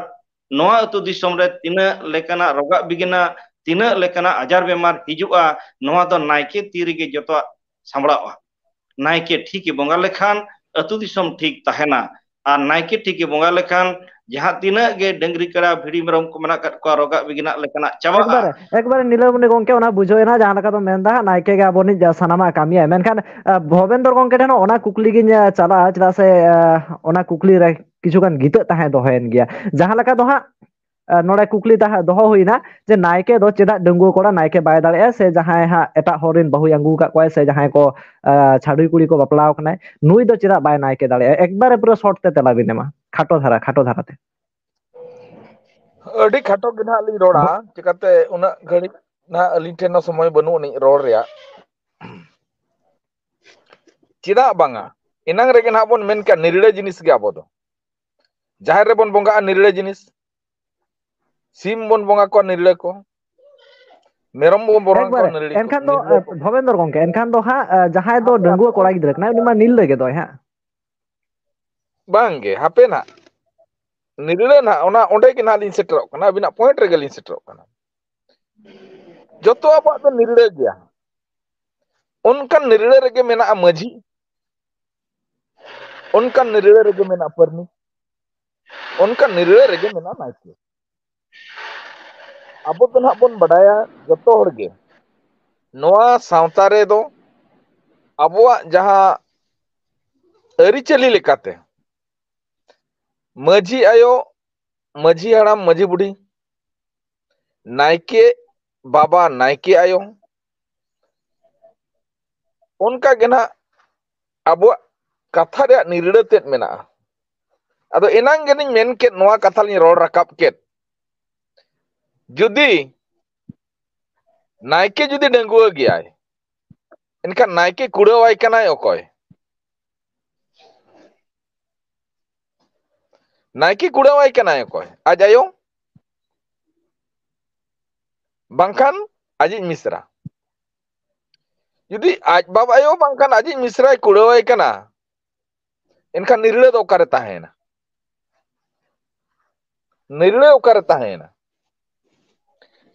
ᱱᱚᱣᱟ ᱟᱹᱛᱩ ᱫᱤᱥᱚᱢ ᱨᱮ ᱛᱤᱱᱟᱹᱜ ᱞᱮᱠᱟᱱᱟᱜ ᱨᱳᱜᱟᱜ ᱵᱤᱜᱷᱤᱱᱟᱜ, ᱛᱤᱱᱟᱹᱜ ᱞᱮᱠᱟᱱᱟᱜ ᱟᱡᱟᱨ ᱵᱮᱢᱟᱨ ᱦᱤᱡᱩᱜᱼᱟ, ᱱᱚᱣᱟ ᱫᱚ ᱱᱟᱭᱠᱮ ᱛᱤ ᱨᱮᱜᱮ ᱡᱚᱛᱚᱣᱟᱜ ᱥᱟᱢᱵᱲᱟᱣᱜᱼᱟ᱾ ᱱᱟᱭᱠᱮ ᱴᱷᱤᱠ ᱮ ᱵᱚᱸᱜᱟ ᱞᱮᱠᱷᱟᱱ ᱟᱹᱛᱩ ᱫᱤᱥᱚᱢ ᱴᱷᱤᱠ ᱛᱟᱦᱮᱱᱟ, ᱟᱨ ᱱᱟᱭᱠᱮ ᱴᱷᱤᱠ ᱮ ᱵᱚᱸᱜᱟ ᱞᱮᱠᱷᱟᱱ ᱡᱟᱦᱟᱸ ᱛᱤᱱᱟᱹᱜ ᱜᱮ ᱰᱟᱹᱝᱨᱤ ᱠᱟᱰᱟ ᱵᱷᱤᱲᱤ ᱢᱮᱨᱚᱢ ᱠᱚ ᱢᱮᱱᱟᱜ ᱟᱠᱟᱫ ᱠᱚᱣᱟ, ᱨᱳᱜᱟᱜ ᱵᱤᱜᱷᱤᱱᱟᱜ ᱞᱮᱠᱟᱱᱟᱜ ᱪᱟᱵᱟᱜᱼᱟ᱾ ᱮᱠᱵᱟᱨᱮ, ᱮᱠᱵᱟᱨᱮ ᱱᱤᱞᱟᱹᱢᱚᱱᱤ ᱜᱚᱢᱠᱮ, ᱚᱱᱟ ᱵᱩᱡᱷᱟᱹᱣ ᱮᱱᱟ, ᱡᱟᱦᱟᱸ ᱞᱮᱠᱟ ᱫᱚ ᱢᱮᱱᱫᱟ ᱦᱟᱸᱜ, ᱱᱟᱭᱠᱮ ᱜᱮ ᱟᱵᱚ ᱨᱤᱱᱤᱡ ᱥᱟᱱᱟᱢᱟᱜ ᱠᱟᱹᱢᱤᱭᱟᱭ᱾ ᱢᱮᱱᱠᱷᱟᱱ, ᱟᱸ, ᱵᱷᱚᱵᱮᱱᱫᱚᱨ ᱜᱚᱢᱠᱮ ᱴᱷᱮᱱ ᱦᱚᱸ ᱚᱱᱟ ᱠᱩᱠᱞᱤ ᱜᱤᱧ, ᱟᱸ, ᱪᱟᱞᱟᱜᱼᱟ, ᱪᱮᱫᱟᱜ ᱥᱮ, ᱟᱸ, ᱚᱱᱟ ᱠᱩᱠᱞᱤ ᱨᱮ ᱠᱤᱪᱷᱩ ᱜᱟᱱ ᱜᱤᱛᱟᱹᱜ ᱛᱟᱦᱮᱸ ᱫᱚᱦᱚᱭᱮᱱ ᱜᱮᱭᱟ᱾ ᱡᱟᱦᱟᱸ ᱞᱮᱠᱟ ᱫᱚ ᱦᱟᱸᱜ, ᱟᱸ, ᱱᱚᱰᱮ ᱠᱩᱠᱞᱤ ᱛᱟᱦᱮᱸ ᱫᱚᱦᱚ ᱦᱩᱭᱱᱟ ᱡᱮ ᱱᱟᱭᱠᱮ ᱫᱚ ᱪᱮᱫᱟᱜ ᱰᱟᱺᱜᱩᱣᱟᱹ ᱠᱚᱲᱟ ᱱᱟᱭᱠᱮ ᱵᱟᱭ ᱫᱟᱲᱮᱭᱟᱜᱼᱟ, ᱥᱮ ᱡᱟᱦᱟᱸᱭ ᱦᱟᱸᱜ ᱮᱴᱟᱜ ᱦᱚᱲ ᱨᱤᱱ ᱵᱟᱹᱦᱩᱭ ᱟᱹᱜᱩ ᱟᱠᱟᱫ ᱠᱚᱣᱟᱭ, ᱥᱮ ᱡᱟᱦᱟᱸᱭ ᱠᱚ, ᱟᱸ, ᱪᱷᱟᱹᱰᱩᱭ ᱠᱩᱲᱤ ᱠᱚ ᱵᱟᱯᱞᱟ ᱟᱠᱟᱱᱟᱭ, ᱱᱩᱭ ᱫᱚ ᱪᱮᱫᱟᱜ ᱵᱟᱭ ᱱᱟᱭᱠᱮ ᱫᱟᱲᱮᱭᱟᱜᱼᱟ? ᱮᱠᱵᱟᱨᱮ ᱯᱩᱨᱟᱹ short ᱛᱮ ᱛᱮᱞᱟ ᱵᱤᱱ ᱮᱢᱟ, ᱠᱷᱟᱴᱚ ᱫᱷᱟᱨᱟ, ᱠᱷᱟᱴᱚ ᱫᱷᱟᱨᱟ ᱛᱮ᱾ ᱟᱹᱰᱤ ᱠᱷᱟᱴᱚ ᱜᱮ ᱱᱟᱦᱟᱜ ᱞᱤᱧ ᱨᱚᱲᱟ, ᱪᱤᱠᱟᱛᱮ ᱩᱱᱟᱹᱜ ᱜᱷᱟᱹᱲᱤᱡ ᱱᱟᱦᱟᱜ ᱟᱹᱞᱤᱧ ᱴᱷᱮᱱ ᱦᱚᱸ ᱥᱚᱢᱚᱭ ᱵᱟᱹᱱᱩᱜ ᱟᱹᱱᱤᱡ ᱨᱚᱲ ᱨᱮᱭᱟᱜ᱾ ᱪᱮᱫᱟᱜ ᱵᱟᱝᱟ, ᱮᱱᱟᱝ ᱨᱮᱜᱮ ᱱᱟᱦᱟᱜ ᱵᱚᱱ ᱢᱮᱱ ᱠᱮᱜᱼᱟ ᱱᱤᱨᱲᱟᱹ ᱡᱤᱱᱤᱥ ᱜᱮ ᱟᱵᱚ ᱫᱚ᱾ ᱡᱟᱦᱮᱨ ᱨᱮᱵᱚᱱ ᱵᱚᱸᱜᱟᱜᱼᱟ ᱱᱤᱨᱲᱟᱹ ᱡᱤᱱᱤᱥ, ᱥᱤᱢ ᱵᱚᱱ ᱵᱚᱸᱜᱟ ᱠᱚᱣᱟ ᱱᱤᱨᱲᱟᱹ ᱠᱚ, ᱢᱮᱨᱚᱢ ᱵᱚᱱ ᱵᱚᱸᱜᱟ ᱠᱚᱣᱟ ᱮᱠᱵᱟᱨᱮ᱾ ᱱᱤᱨᱲᱟᱹ ᱠᱚ, ᱮᱱᱠᱷᱟᱱ ᱫᱚ, ᱱᱤᱨᱲᱟᱹ ᱠᱚ᱾ ᱵᱷᱚᱵᱮᱱᱫᱨᱚ ᱜᱚᱢᱠᱮ, ᱮᱱᱠᱷᱟᱱ ᱫᱚ ᱦᱟᱸᱜ, ᱡᱟᱦᱟᱸᱭ ᱫᱚ ᱰᱟᱺᱜᱩᱣᱟᱹ ᱠᱚᱲᱟ ᱜᱤᱫᱽᱨᱟᱹ ᱠᱟᱱᱟᱭ, ᱩᱱᱤ ᱢᱟ ᱱᱤᱨᱲᱟᱹ ᱜᱮ ᱫᱚᱭ ᱦᱟᱸᱜ᱾ ᱵᱟᱝᱜᱮ, ᱦᱟᱯᱮ ᱱᱟᱦᱟᱜ, ᱱᱤᱨᱲᱟᱹ ᱱᱟᱦᱟᱜ, ᱚᱱᱟ, ᱚᱸᱰᱮ ᱜᱮ ᱱᱟᱦᱟᱜ ᱞᱤᱧ ᱥᱮᱴᱮᱨᱚᱜ ᱠᱟᱱᱟ, ᱟᱹᱵᱤᱱᱟᱜ point ᱨᱮᱜᱮ ᱞᱤᱧ ᱥᱮᱴᱮᱨᱚᱜ ᱠᱟᱱᱟ᱾ ᱡᱚᱛᱚ ᱟᱵᱚᱣᱟᱜ ᱫᱚ ᱱᱤᱨᱲᱟᱹ ᱜᱮᱭᱟ᱾ ᱚᱱᱠᱟᱱ ᱱᱤᱨᱲᱟᱹ ᱨᱮᱜᱮ ᱢᱮᱱᱟᱜᱼᱟ ᱢᱟᱹᱡᱷᱤ, ᱚᱱᱠᱟᱱ ᱱᱤᱨᱲᱟᱹ ᱨᱮᱜᱮ ᱢᱮᱱᱟᱜᱼᱟ ᱯᱟᱹᱨᱱᱤ, ᱚᱱᱠᱟᱱ ᱱᱤᱨᱲᱟᱹ ᱨᱮᱜᱮ ᱢᱮᱱᱟᱜᱼᱟ ᱱᱟᱭᱠᱮ᱾ ᱟᱵᱚ ᱫᱚ ᱱᱟᱦᱟᱜ ᱵᱚᱱ ᱵᱟᱰᱟᱭᱟ ᱡᱚᱛᱚ ᱦᱚᱲ ᱜᱮ, ᱱᱚᱣᱟ ᱥᱟᱶᱛᱟ ᱨᱮᱫᱚ ᱟᱵᱚᱣᱟᱜ ᱡᱟᱦᱟᱸ ᱟᱹᱨᱤᱪᱟᱹᱞᱤ ᱞᱮᱠᱟᱛᱮ ᱢᱟᱹᱡᱷᱤ ᱟᱭᱳ, ᱢᱟᱹᱡᱷᱤ ᱦᱟᱲᱟᱢ, ᱢᱟᱹᱡᱷᱤ ᱵᱩᱰᱷᱤ, ᱱᱟᱭᱠᱮ ᱵᱟᱵᱟ, ᱱᱟᱭᱠᱮ ᱟᱭᱳ, ᱚᱱᱠᱟ ᱜᱮ ᱱᱟᱦᱟᱜ ᱟᱵᱚᱣᱟᱜ ᱠᱟᱛᱷᱟ ᱨᱮᱭᱟᱜ ᱱᱤᱨᱲᱟᱹ ᱛᱮᱫ ᱢᱮᱱᱟᱜᱼᱟ᱾ ᱟᱫᱚ ᱮᱱᱟᱝ ᱜᱮᱞᱤᱧ ᱢᱮᱱ ᱠᱮᱫ, ᱱᱚᱣᱟ ᱠᱟᱛᱷᱟ ᱞᱤᱧ ᱨᱚᱲ ᱨᱟᱠᱟᱵ ᱠᱮᱫ, ᱡᱩᱫᱤ ᱱᱟᱭᱠᱮ ᱡᱩᱫᱤ ᱰᱟᱺᱜᱩᱣᱟᱹ ᱜᱮᱭᱟᱭ, ᱮᱱᱠᱷᱟᱱ ᱱᱟᱭᱠᱮ ᱠᱩᱲᱟᱹᱣᱟᱭ ᱠᱟᱱᱟᱭ ᱚᱠᱚᱭ? ᱱᱟᱭᱠᱮ ᱠᱩᱲᱟᱹᱣᱟᱭ ᱠᱟᱱᱟᱭ ᱚᱠᱚᱭ? ᱟᱡ ᱟᱭᱳ? ᱵᱟᱝᱠᱷᱟᱱ ᱟᱡᱤᱡ ᱢᱤᱥᱨᱟ? ᱡᱩᱫᱤ ᱟᱡ ᱵᱟᱵᱟ ᱟᱭᱳ ᱵᱟᱝᱠᱷᱟᱱ ᱟᱡᱤᱡ ᱢᱤᱥᱨᱟᱭ ᱠᱩᱲᱟᱹᱣᱟᱭ ᱠᱟᱱᱟ, ᱮᱱᱠᱷᱟᱱ ᱱᱤᱨᱲᱟᱹ ᱫᱚ ᱚᱠᱟᱨᱮ ᱛᱟᱦᱮᱸᱭᱮᱱᱟ? ᱱᱤᱨᱲᱟᱹ ᱚᱠᱟᱨᱮ ᱛᱟᱦᱮᱸᱭᱮᱱᱟ?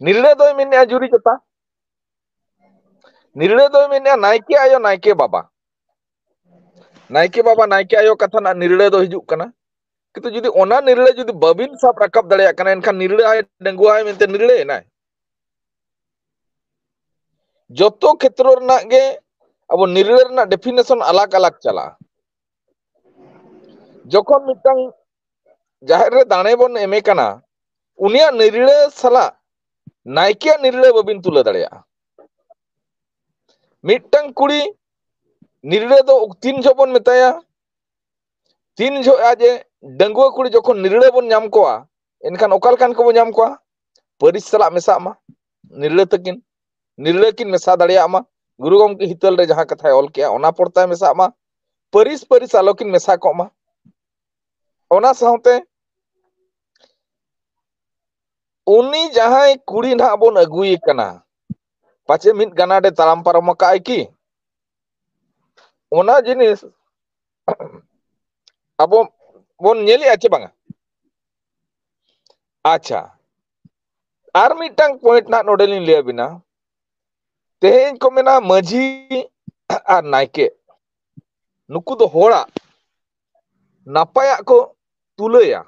ᱱᱤᱨᱲᱟᱹ ᱫᱚᱭ ᱢᱮᱱᱮᱜᱼᱟ ᱡᱩᱨᱤ ᱡᱚᱛᱟ, ᱱᱤᱨᱲᱟᱹ ᱫᱚᱭ ᱢᱮᱱᱮᱜᱼᱟ ᱱᱟᱭᱠᱮ ᱟᱭᱳ, ᱱᱟᱭᱠᱮ ᱵᱟᱵᱟ᱾ ᱱᱟᱭᱠᱮ ᱵᱟᱵᱟ, ᱱᱟᱭᱠᱮ ᱟᱭᱳ ᱠᱟᱛᱷᱟ ᱨᱮᱱᱟᱜ ᱱᱤᱨᱲᱟᱹ ᱫᱚ ᱦᱤᱡᱩᱜ ᱠᱟᱱᱟ᱾ ᱠᱤᱱᱛᱩ ᱡᱩᱫᱤ ᱚᱱᱟ ᱱᱤᱨᱲᱟᱹ ᱡᱩᱫᱤ ᱵᱟᱹᱵᱤᱱ ᱥᱟᱵ ᱨᱟᱠᱟᱵ ᱫᱟᱲᱮᱭᱟᱜ ᱠᱟᱱᱟ, ᱮᱱᱠᱷᱟᱱ ᱱᱤᱨᱲᱟᱹ ᱟᱭ, ᱰᱟᱺᱜᱩᱣᱟᱹ ᱟᱭ ᱢᱮᱱᱛᱮ ᱱᱤᱨᱲᱟᱹᱭᱮᱱᱟᱭ? ᱡᱚᱛᱚ ᱠᱷᱮᱛᱨᱚ ᱨᱮᱱᱟᱜ ᱜᱮ ᱟᱵᱚ ᱱᱤᱨᱲᱟᱹ ᱨᱮᱱᱟᱜ definition ᱟᱞᱟᱜᱽ ᱟᱞᱟᱜᱽ ᱪᱟᱞᱟᱜᱼᱟ᱾ ᱡᱚᱠᱷᱚᱱ ᱢᱤᱫᱴᱟᱝ ᱡᱟᱦᱮᱨ ᱨᱮ ᱫᱟᱲᱮ ᱵᱚᱱ ᱮᱢᱮ ᱠᱟᱱᱟ, ᱩᱱᱤᱭᱟᱜ ᱱᱤᱨᱲᱟᱹ ᱥᱟᱞᱟᱜ ᱱᱟᱭᱠᱮᱭᱟᱜ ᱱᱤᱨᱲᱟᱹ ᱵᱟᱹᱵᱤᱱ ᱛᱩᱞᱟᱹ ᱫᱟᱲᱮᱭᱟᱜᱼᱟ᱾ ᱢᱤᱫᱴᱟᱝ ᱠᱩᱲᱤ ᱱᱤᱨᱲᱟᱹ ᱫᱚ ᱛᱤᱱ ᱡᱚᱦᱚᱜ ᱵᱚᱱ ᱢᱮᱛᱟᱭᱟ? ᱛᱤᱱ ᱡᱚᱦᱚᱜ ᱟᱡ ᱮ, ᱰᱟᱺᱜᱩᱣᱟᱹ ᱠᱩᱲᱤ ᱡᱚᱠᱷᱚᱱ ᱱᱤᱨᱲᱟᱹ ᱵᱚᱱ ᱧᱟᱢ ᱠᱚᱣᱟ, ᱮᱱᱠᱷᱟᱱ ᱚᱠᱟ ᱞᱮᱠᱟᱱ ᱠᱚᱵᱚ ᱧᱟᱢ ᱠᱚᱣᱟ? ᱯᱟᱹᱨᱤᱥ ᱥᱟᱞᱟᱜ ᱢᱮᱥᱟᱜ ᱢᱟ, ᱱᱤᱨᱞᱟᱹ ᱛᱟᱹᱠᱤᱱ, ᱱᱤᱨᱞᱟᱹ ᱠᱤᱱ ᱢᱮᱥᱟ ᱫᱟᱲᱮᱭᱟᱜ ᱢᱟ, ᱜᱩᱨᱩ ᱜᱚᱢᱠᱮ ᱦᱤᱛᱟᱹᱞ ᱨᱮ ᱡᱟᱦᱟᱸ ᱠᱟᱛᱷᱟᱭ ᱚᱞ ᱠᱮᱜᱼᱟ ᱚᱱᱟ ᱯᱚᱲᱛᱟᱭ ᱢᱮᱥᱟᱜ ᱢᱟ, ᱯᱟᱹᱨᱤᱥ ᱯᱟᱹᱨᱤᱥ ᱟᱞᱚ ᱠᱤᱱ ᱢᱮᱥᱟ ᱠᱚᱜ ᱢᱟ᱾ ᱚᱱᱟ ᱥᱟᱶᱛᱮ ᱩᱱᱤ ᱡᱟᱦᱟᱸᱭ ᱠᱩᱲᱤ ᱱᱟᱦᱟᱜ ᱵᱚᱱ ᱟᱹᱜᱩᱭᱮ ᱠᱟᱱᱟ, ᱯᱟᱪᱮ ᱢᱤᱫ ᱜᱟᱱᱟᱰᱮ ᱛᱟᱲᱟᱢ ᱯᱟᱨᱚᱢ ᱟᱠᱟᱫ ᱟᱭ ᱠᱤ? ᱚᱱᱟ ᱡᱤᱱᱤᱥ ᱟᱵᱚ ᱵᱚᱱ ᱧᱮᱞᱮᱜᱼᱟ ᱪᱮ ᱵᱟᱝᱟ? ᱟᱪᱪᱷᱟ, ᱟᱨ ᱢᱤᱫᱴᱟᱝ ᱯᱚᱭᱮᱱᱴ ᱱᱟᱦᱟᱜ ᱱᱚᱰᱮ ᱞᱤᱧ ᱞᱟᱹᱭ ᱟᱵᱤᱱᱟ᱾ ᱛᱮᱦᱮᱧ ᱠᱚ ᱢᱮᱱᱟ ᱢᱟᱹᱡᱷᱤ ᱟᱨ ᱱᱟᱭᱠᱮ, ᱱᱩᱠᱩ ᱫᱚ ᱦᱚᱲᱟᱜ ᱱᱟᱯᱟᱭᱟᱜ ᱠᱚ ᱛᱩᱞᱟᱹᱭᱟ᱾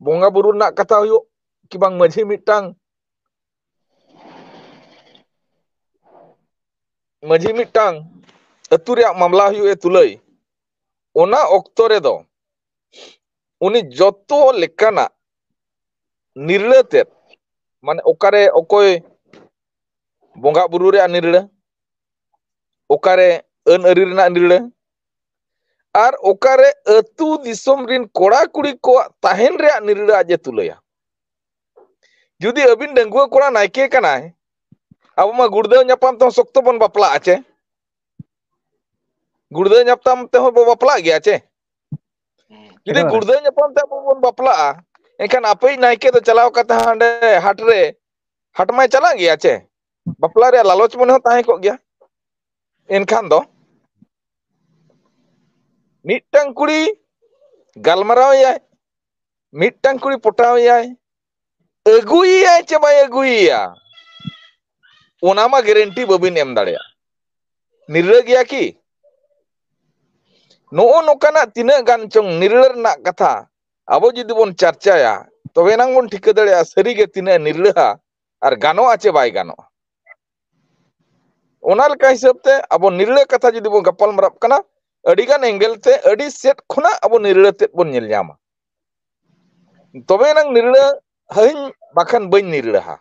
ᱵᱚᱸᱜᱟ ᱵᱩᱨᱩ ᱨᱮᱱᱟᱜ ᱠᱟᱛᱷᱟ ᱦᱩᱭᱩᱜ ᱠᱤ ᱵᱟᱝ ᱢᱟᱹᱡᱷᱤ ᱢᱤᱫᱴᱟᱝ ᱢᱟᱹᱡᱷᱤ ᱢᱤᱫᱴᱟᱝ ᱟᱹᱛᱩ ᱨᱮᱭᱟᱜ ᱢᱟᱢᱞᱟ ᱦᱩᱭᱩᱜ ᱮ ᱛᱩᱞᱟᱹᱭ, ᱚᱱᱟ ᱚᱠᱛᱚ ᱨᱮᱫᱚ ᱩᱱᱤ ᱡᱚᱛᱚ ᱞᱮᱠᱟᱱᱟᱜ ᱱᱤᱨᱞᱟᱹ ᱛᱮᱫ, ᱢᱟᱱᱮ ᱚᱠᱟᱨᱮ ᱚᱠᱚᱭ ᱵᱚᱸᱜᱟ ᱵᱩᱨᱩ ᱨᱮᱭᱟᱜ ᱱᱤᱨᱞᱟᱹ, ᱚᱠᱟᱨᱮ ᱟᱹᱱ ᱟᱹᱨᱤ ᱨᱮᱱᱟᱜ ᱱᱤᱨᱞᱟᱹ, ᱟᱨ ᱚᱠᱟᱨᱮ ᱟᱹᱛᱩ ᱫᱤᱥᱚᱢ ᱨᱤᱱ ᱠᱚᱲᱟ ᱠᱩᱲᱤ ᱠᱚᱣᱟᱜ ᱛᱟᱦᱮᱱ ᱨᱮᱭᱟᱜ ᱱᱤᱨᱞᱟᱹ ᱟᱡ ᱮ ᱛᱩᱞᱟᱹᱭᱟ᱾ ᱡᱩᱫᱤ ᱟᱹᱵᱤᱱ ᱰᱟᱺᱜᱩᱣᱟᱹ ᱠᱚᱲᱟ ᱱᱟᱭᱠᱮ ᱠᱟᱱᱟᱭ, ᱟᱵᱚ ᱢᱟ ᱜᱩᱲᱫᱟᱹᱣ ᱧᱟᱯᱟᱢ ᱛᱮᱦᱚᱸ ᱥᱚᱠᱛᱚ ᱵᱚᱱ ᱵᱟᱯᱞᱟᱜᱼᱟ ᱪᱮ? ᱜᱩᱲᱫᱟᱹᱣ ᱧᱟᱯᱟᱢ ᱛᱮᱦᱚᱸ ᱵᱚ ᱵᱟᱯᱞᱟᱜ ᱜᱮᱭᱟ ᱪᱮ? ᱡᱩᱫᱤ ᱮᱠᱫᱚᱢ᱾ ᱜᱩᱲᱫᱟᱹᱣ ᱧᱟᱯᱟᱢ ᱛᱮ ᱟᱵᱚ ᱵᱚᱱ ᱵᱟᱯᱞᱟᱜᱼᱟ, ᱮᱱᱠᱷᱟᱱ ᱟᱯᱮᱭᱤᱡ ᱱᱟᱭᱠᱮ ᱫᱚ ᱪᱟᱞᱟᱣ ᱠᱟᱛᱮ ᱦᱟᱸᱰᱮ ᱦᱟᱴ ᱨᱮ, ᱦᱟᱴ ᱢᱟᱭ ᱪᱟᱞᱟᱜ ᱜᱮᱭᱟ ᱪᱮ? ᱵᱟᱯᱞᱟ ᱨᱮᱭᱟᱜ ᱞᱟᱞᱚᱪ ᱢᱚᱱᱮ ᱦᱚᱸ ᱛᱟᱦᱮᱸ ᱠᱚᱜ ᱜᱮᱭᱟ᱾ ᱮᱱᱠᱷᱟᱱ ᱫᱚ ᱢᱤᱫᱴᱟᱝ ᱠᱩᱲᱤ ᱜᱟᱞᱢᱟᱨᱟᱣ ᱮᱭᱟᱭ, ᱢᱤᱫᱴᱟᱝ ᱠᱩᱲᱤ ᱯᱚᱴᱟᱣ ᱮᱭᱟᱭ, ᱟᱹᱜᱩᱭᱮᱭᱟᱭ ᱪᱮ ᱵᱟᱭ ᱟᱹᱜᱩᱭᱮᱭᱟ, ᱚᱱᱟ ᱢᱟ ᱜᱮᱨᱮᱱᱴᱤ ᱵᱟᱹᱵᱤᱱ ᱮᱢ ᱫᱟᱲᱮᱭᱟᱜᱼᱟ᱾ ᱱᱤᱨᱞᱟᱹ ᱜᱮᱭᱟ ᱠᱤ? ᱱᱚᱜᱼᱚ ᱱᱚᱝᱠᱟᱱᱟᱜ ᱛᱤᱱᱟᱹᱜ ᱜᱟᱱ ᱪᱚᱝ ᱱᱤᱨᱞᱟᱹ ᱨᱮᱱᱟᱜ ᱠᱟᱛᱷᱟ ᱟᱵᱚ ᱡᱩᱫᱤ ᱵᱚᱱ ᱪᱟᱨᱪᱟᱭᱟ, ᱛᱚᱵᱮ ᱮᱱᱟᱝ ᱵᱚᱱ ᱴᱷᱤᱠᱟᱹ ᱫᱟᱲᱮᱭᱟᱜᱼᱟ ᱥᱟᱹᱨᱤᱜᱮ ᱛᱤᱱᱟᱹᱜ ᱱᱤᱨᱞᱟᱹᱦᱟ ᱟᱨ ᱜᱟᱱᱚᱜᱼᱟ ᱪᱮ ᱵᱟᱭ ᱜᱟᱱᱚᱜᱼᱟ᱾ ᱚᱱᱟ ᱞᱮᱠᱟ ᱦᱤᱥᱟᱹᱵ ᱛᱮ ᱟᱵᱚ ᱱᱤᱨᱞᱟᱹ ᱠᱟᱛᱷᱟ ᱡᱩᱫᱤ ᱵᱚᱱ ᱜᱟᱯᱟᱞ ᱢᱟᱨᱟᱜ ᱠᱟᱱᱟ, ᱟᱹᱰᱤᱜᱟᱱ ᱮᱝᱜᱮᱞ ᱛᱮ, ᱟᱹᱰᱤ ᱥᱮᱫ ᱠᱷᱚᱱᱟᱜ ᱟᱵᱚ ᱱᱤᱨᱞᱟᱹ ᱛᱮᱫ ᱵᱚᱱ ᱧᱮᱞ ᱧᱟᱢᱟ᱾ ᱛᱚᱵᱮ ᱮᱱᱟᱝ ᱱᱤᱨᱞᱟᱹ ᱦᱟᱹᱧ ᱵᱟᱠᱷᱟᱱ ᱵᱟᱹᱧ ᱱᱤᱨᱞᱟᱹᱦᱟ᱾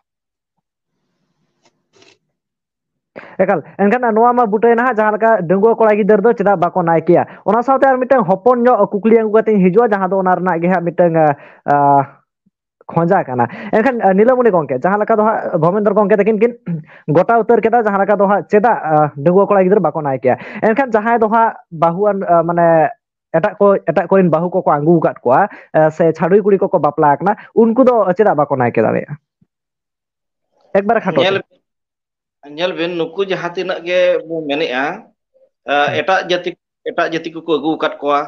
ᱮᱠᱟᱞ᱾ ᱮᱱᱠᱷᱟᱱ ᱱᱚᱣᱟ ᱢᱟ ᱵᱩᱴᱟᱹᱭᱮᱱᱟ ᱦᱟᱸᱜ, ᱡᱟᱦᱟᱸ ᱞᱮᱠᱟ ᱰᱟᱺᱜᱩᱣᱟᱹ ᱠᱚᱲᱟ ᱜᱤᱫᱟᱹᱨ ᱫᱚ ᱪᱮᱫᱟᱜ ᱵᱟᱠᱚ ᱱᱟᱭᱠᱮᱭᱟ? ᱚᱱᱟ ᱥᱟᱶᱛᱮ ᱟᱨ ᱢᱤᱫᱴᱟᱝ ᱦᱚᱯᱚᱱ ᱧᱚᱜ ᱠᱩᱠᱞᱤ ᱟᱹᱜᱩ ᱠᱟᱛᱮᱧ ᱦᱤᱡᱩᱜᱼᱟ, ᱡᱟᱦᱟᱸ ᱫᱚ ᱚᱱᱟ ᱨᱮᱱᱟᱜ ᱜᱮ ᱦᱟᱸᱜ ᱢᱤᱫᱴᱟᱝ, ᱟ, ᱟ, ᱠᱷᱚᱸᱡᱟ ᱠᱟᱱᱟ᱾ ᱮᱱᱠᱷᱟᱱ, ᱟ, ᱱᱤᱞᱟᱹᱢᱚᱱᱤ ᱜᱚᱢᱠᱮ, ᱡᱟᱦᱟᱸ ᱞᱮᱠᱟ ᱫᱚ ᱦᱟᱸᱜ ᱵᱷᱚᱵᱮᱱᱫᱨᱚ ᱜᱚᱢᱠᱮ ᱛᱟᱹᱠᱤᱱ ᱠᱤᱱ ᱜᱚᱴᱟ ᱩᱛᱟᱹᱨ ᱠᱮᱫᱟ, ᱡᱟᱦᱟᱸ ᱞᱮᱠᱟ ᱫᱚ ᱦᱟᱸᱜ ᱪᱮᱫᱟᱜ, ᱟ, ᱰᱟᱺᱜᱩᱣᱟᱹ ᱠᱚᱲᱟ ᱜᱤᱫᱽᱨᱟᱹ ᱵᱟᱠᱚ ᱱᱟᱭᱠᱮᱭᱟ? ᱮᱱᱠᱷᱟᱱ ᱡᱟᱦᱟᱸᱭ ᱫᱚ ᱦᱟᱸᱜ ᱵᱟᱹᱦᱩᱣᱟᱱ, ᱟ, ᱢᱟᱱᱮ ᱮᱴᱟᱜ ᱠᱚ, ᱮᱴᱟᱜ ᱠᱚᱨᱮᱱ ᱵᱟᱹᱦᱩ ᱠᱚᱠᱚ ᱟᱹᱜᱩ ᱟᱠᱟᱫ ᱠᱚᱣᱟ, ᱟ, ᱥᱮ ᱪᱷᱟᱹᱰᱩᱭ ᱠᱩᱲᱤ ᱠᱚᱠᱚ ᱵᱟᱯᱞᱟ ᱟᱠᱟᱱᱟ, ᱩᱱᱠᱩ ᱫᱚ ᱪᱮᱫᱟᱜ ᱵᱟᱠᱚ ᱱᱟᱭᱠᱮ ᱫᱟᱲᱮᱭᱟᱜᱼᱟ? ᱮᱠᱵᱟᱨᱮ ᱠᱷᱟᱴᱚ ᱛᱮ᱾ ᱧᱮᱞ ᱧᱮᱞ ᱵᱤᱱ, ᱱᱩᱠᱩ ᱡᱟᱦᱟᱸ ᱛᱤᱱᱟᱹᱜ ᱜᱮ ᱵᱚᱱ ᱢᱮᱱᱮᱜᱼᱟ, ᱟ, ᱦᱮᱸ᱾ ᱮᱴᱟᱜ ᱡᱟᱹᱛᱤ, ᱮᱴᱟᱜ ᱡᱟᱹᱛᱤ ᱠᱚᱠᱚ ᱟᱹᱜᱩ ᱟᱠᱟᱫ ᱠᱚᱣᱟ,